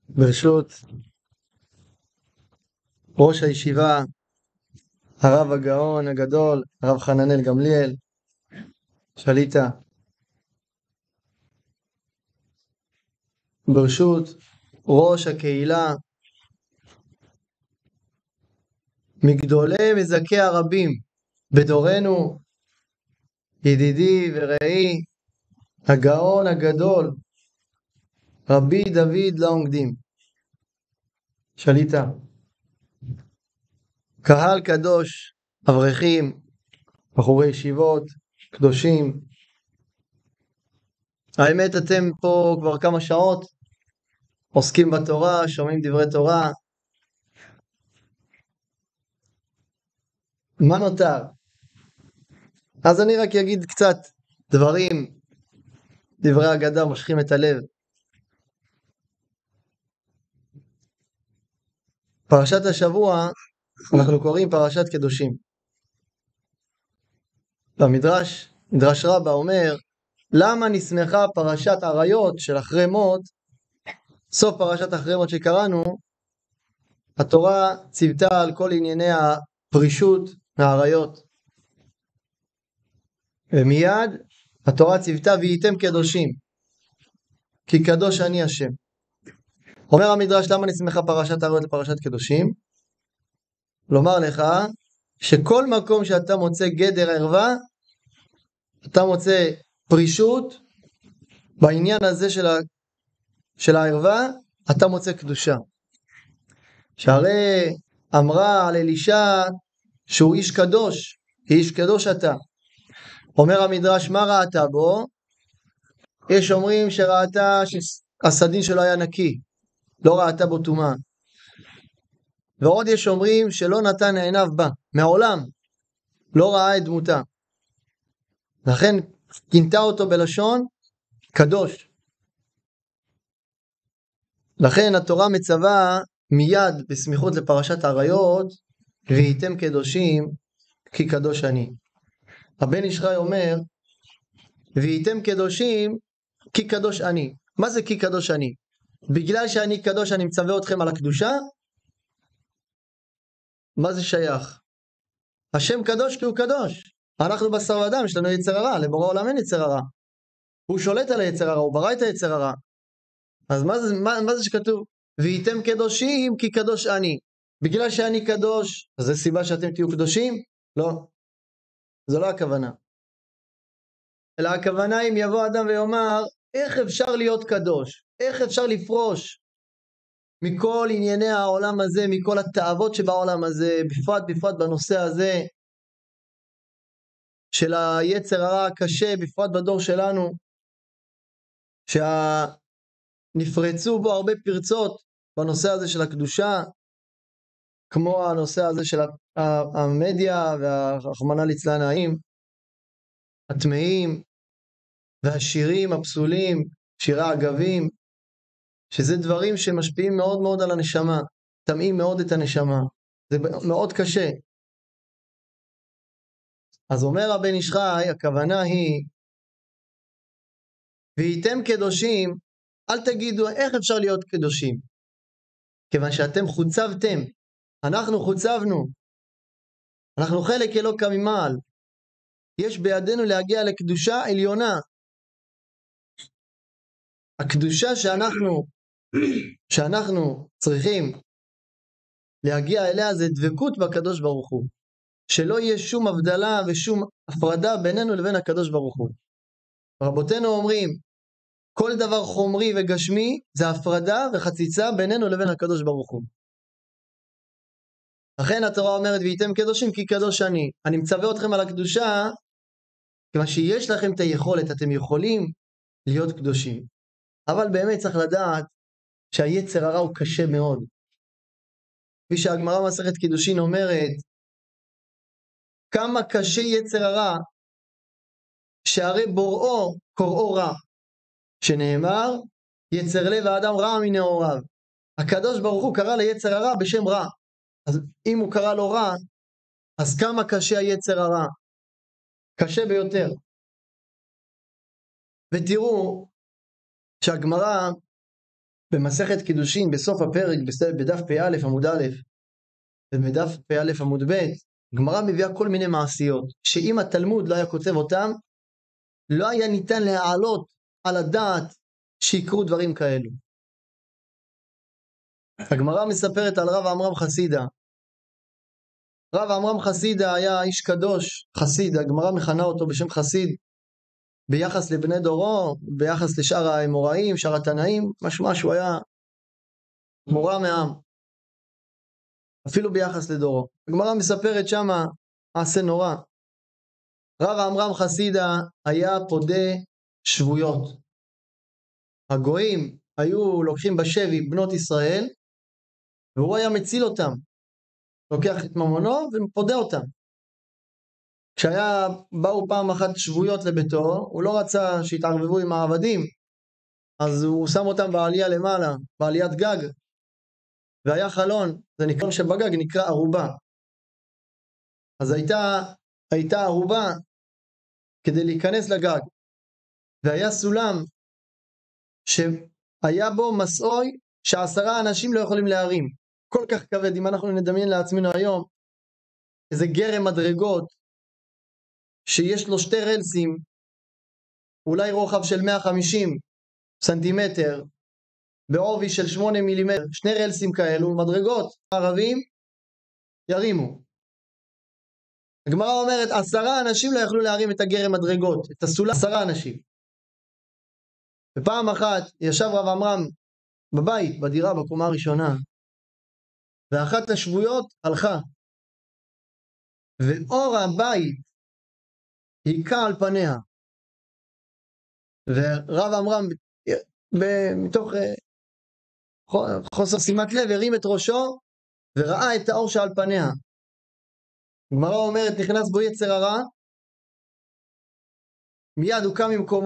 ברשות ראש הישיבה, הרב הגאון הגדול, הרב חננאל גמליאל שליט"א, ברשות ראש הקהילה, מגדולי מזכי הרבים בדורנו, ידידי ורעי, הגאון הגדול, רבי דוד לאונגדים שליט"א. קהל קדוש, אברכים, בחורי ישיבות, קדושים. האמת, אתם פה כבר כמה שעות, עוסקים בתורה, שומעים דברי תורה. מה נותר? אז אני רק אגיד קצת דברים, דברי אגדה מושכים את הלב. פרשת השבוע, אנחנו קוראים פרשת קדושים. והמדרש, מדרש רבה אומר, למה נסמכה פרשת עריות של אחרי מות, סוף פרשת אחרי מות שקראנו, התורה ציוותה על כל ענייני הפרישות והעריות. ומיד התורה ציוותה והייתם קדושים, כי קדוש אני השם. אומר המדרש, למה נסמכה פרשת עריות לפרשת קדושים? לומר לך שכל מקום שאתה מוצא גדר ערווה, אתה מוצא פרישות בעניין הזה של ה-, של הערווה, אתה מוצא קדושה. שהרי אמרה על אלישע שהוא איש קדוש, איש קדוש אתה. אומר המדרש, מה ראתה בו? יש אומרים שראתה שהסדין שלו היה נקי, לא ראתה בו טומאה. ועוד יש אומרים שלא נתן עיניו בה, מעולם לא ראה את דמותה. לכן כינתה אותו בלשון קדוש. לכן התורה מצווה מיד בסמיכות לפרשת עריות, והייתם קדושים כי קדוש אני. הבן איש חי אומר, והייתם קדושים כי קדוש אני. מה זה כי קדוש אני? בגלל שאני קדוש אני מצווה אתכם על הקדושה? מה זה שייך? השם קדוש כי הוא קדוש. אנחנו בשר ודם, יש לנו יצר הרע, לבורא עולם אין יצר הרע. הוא שולט על היצר הרע, הוא ברא את היצר הרע. אז מה זה, מה, מה זה שכתוב, והייתם קדושים כי קדוש אני? בגלל שאני קדוש, אז זה סיבה שאתם תהיו קדושים? לא. זו לא הכוונה. אלא הכוונה, אם יבוא אדם ויאמר, איך אפשר להיות קדוש? איך אפשר לפרוש מכל ענייני העולם הזה, מכל התאוות שבעולם הזה, בפרט, בפרט בנושא הזה של היצר הרע הקשה, בפרט בדור שלנו, שנפרצו בו הרבה פרצות בנושא הזה של הקדושה, כמו הנושא הזה של ה-, ה-, המדיה והרחמנא ליצלן, האם הטמאים והשירים הפסולים, שירי העגבים, שזה דברים שמשפיעים מאוד מאוד על הנשמה, טמאים מאוד את הנשמה, זה מאוד קשה. אז אומר הבן איש חי, הכוונה היא, והייתם קדושים, אל תגידו איך אפשר להיות קדושים, כיוון שאתם חוצבתם, אנחנו חוצבנו, אנחנו חלק אלוקא ממעל, יש בידינו להגיע לקדושה עליונה. הקדושה שאנחנו, שאנחנו צריכים להגיע אליה זה דבקות בקדוש ברוך הוא, שלא יהיה שום הבדלה ושום הפרדה בינינו לבין הקדוש ברוך הוא. רבותינו אומרים, כל דבר חומרי וגשמי זה הפרדה וחציצה בינינו לבין הקדוש ברוך הוא. לכן התורה אומרת, והייתם קדושים כי קדוש אני. אני מצווה אתכם על הקדושה, כיוון שיש לכם את היכולת, אתם יכולים להיות קדושים. אבל באמת צריך לדעת שהיצר הרע הוא קשה מאוד. כפי שהגמרא מסכת קידושין אומרת, כמה קשה יצר הרע, שהרי בוראו קוראו רע, שנאמר, יצר לב האדם רע מנעוריו. הקדוש ברוך הוא קרא ליצר הרע בשם רע. אז אם הוא קרא לו רע, אז כמה קשה היצר הרע? קשה ביותר. ותראו שהגמרא במסכת קידושין, בסוף הפרק, בס-, בדף פא עמוד א', ובדף פא עמוד ב', גמרא מביאה כל מיני מעשיות, שאם התלמוד לא היה כותב אותם, לא היה ניתן להעלות על הדעת שיקרו דברים כאלו. הגמרא מספרת על רב עמרם חסידא. רב עמרם חסידא היה איש קדוש, חסיד, הגמרא מכנה אותו בשם חסיד, ביחס לבני דורו, ביחס לשאר האמוראים, שאר התנאים, משמע שהוא היה מורם מעם, אפילו ביחס לדורו. הגמרא מספרת שמה מעשה נורא. רב עמרם חסידא היה פודה שבויות. הגויים היו לוקחים בשבי בנות ישראל, והוא היה מציל אותם. לוקח את ממונו ופודה אותם. כשהיה, באו פעם אחת שבויות לביתו, הוא לא רצה שיתערבבו עם העבדים, אז הוא שם אותם בעלייה למעלה, בעליית גג, והיה חלון, זה נקרא, שבגג נקרא ערובה. אז הייתה, הייתה ערובה כדי להיכנס לגג, והיה סולם שהיה בו מסוי שעשרה אנשים לא יכולים להרים. כל כך כבד, אם אנחנו נדמיין לעצמנו היום איזה גרם מדרגות שיש לו שתי רלסים, אולי רוחב של מאה וחמישים סנטימטר, בעובי של שמונה מילימטר, שני רלסים כאלו, מדרגות, הערבים ירימו. הגמרא אומרת, עשרה אנשים לא יכלו להרים את הגרם מדרגות, את הסולם, עשרה אנשים. ופעם אחת ישב רב עמרם בבית, בדירה, בקומה הראשונה, ואחת השבויות הלכה, ואור הבית היכה על פניה. ורב עמרם, ב-, מתוך, אה, חו-, חוסר שימת לב, הרים את ראשו וראה את האור שעל פניה. הגמרא אומרת, נכנס בו יצר הרע, מיד הוא קם ממקומו,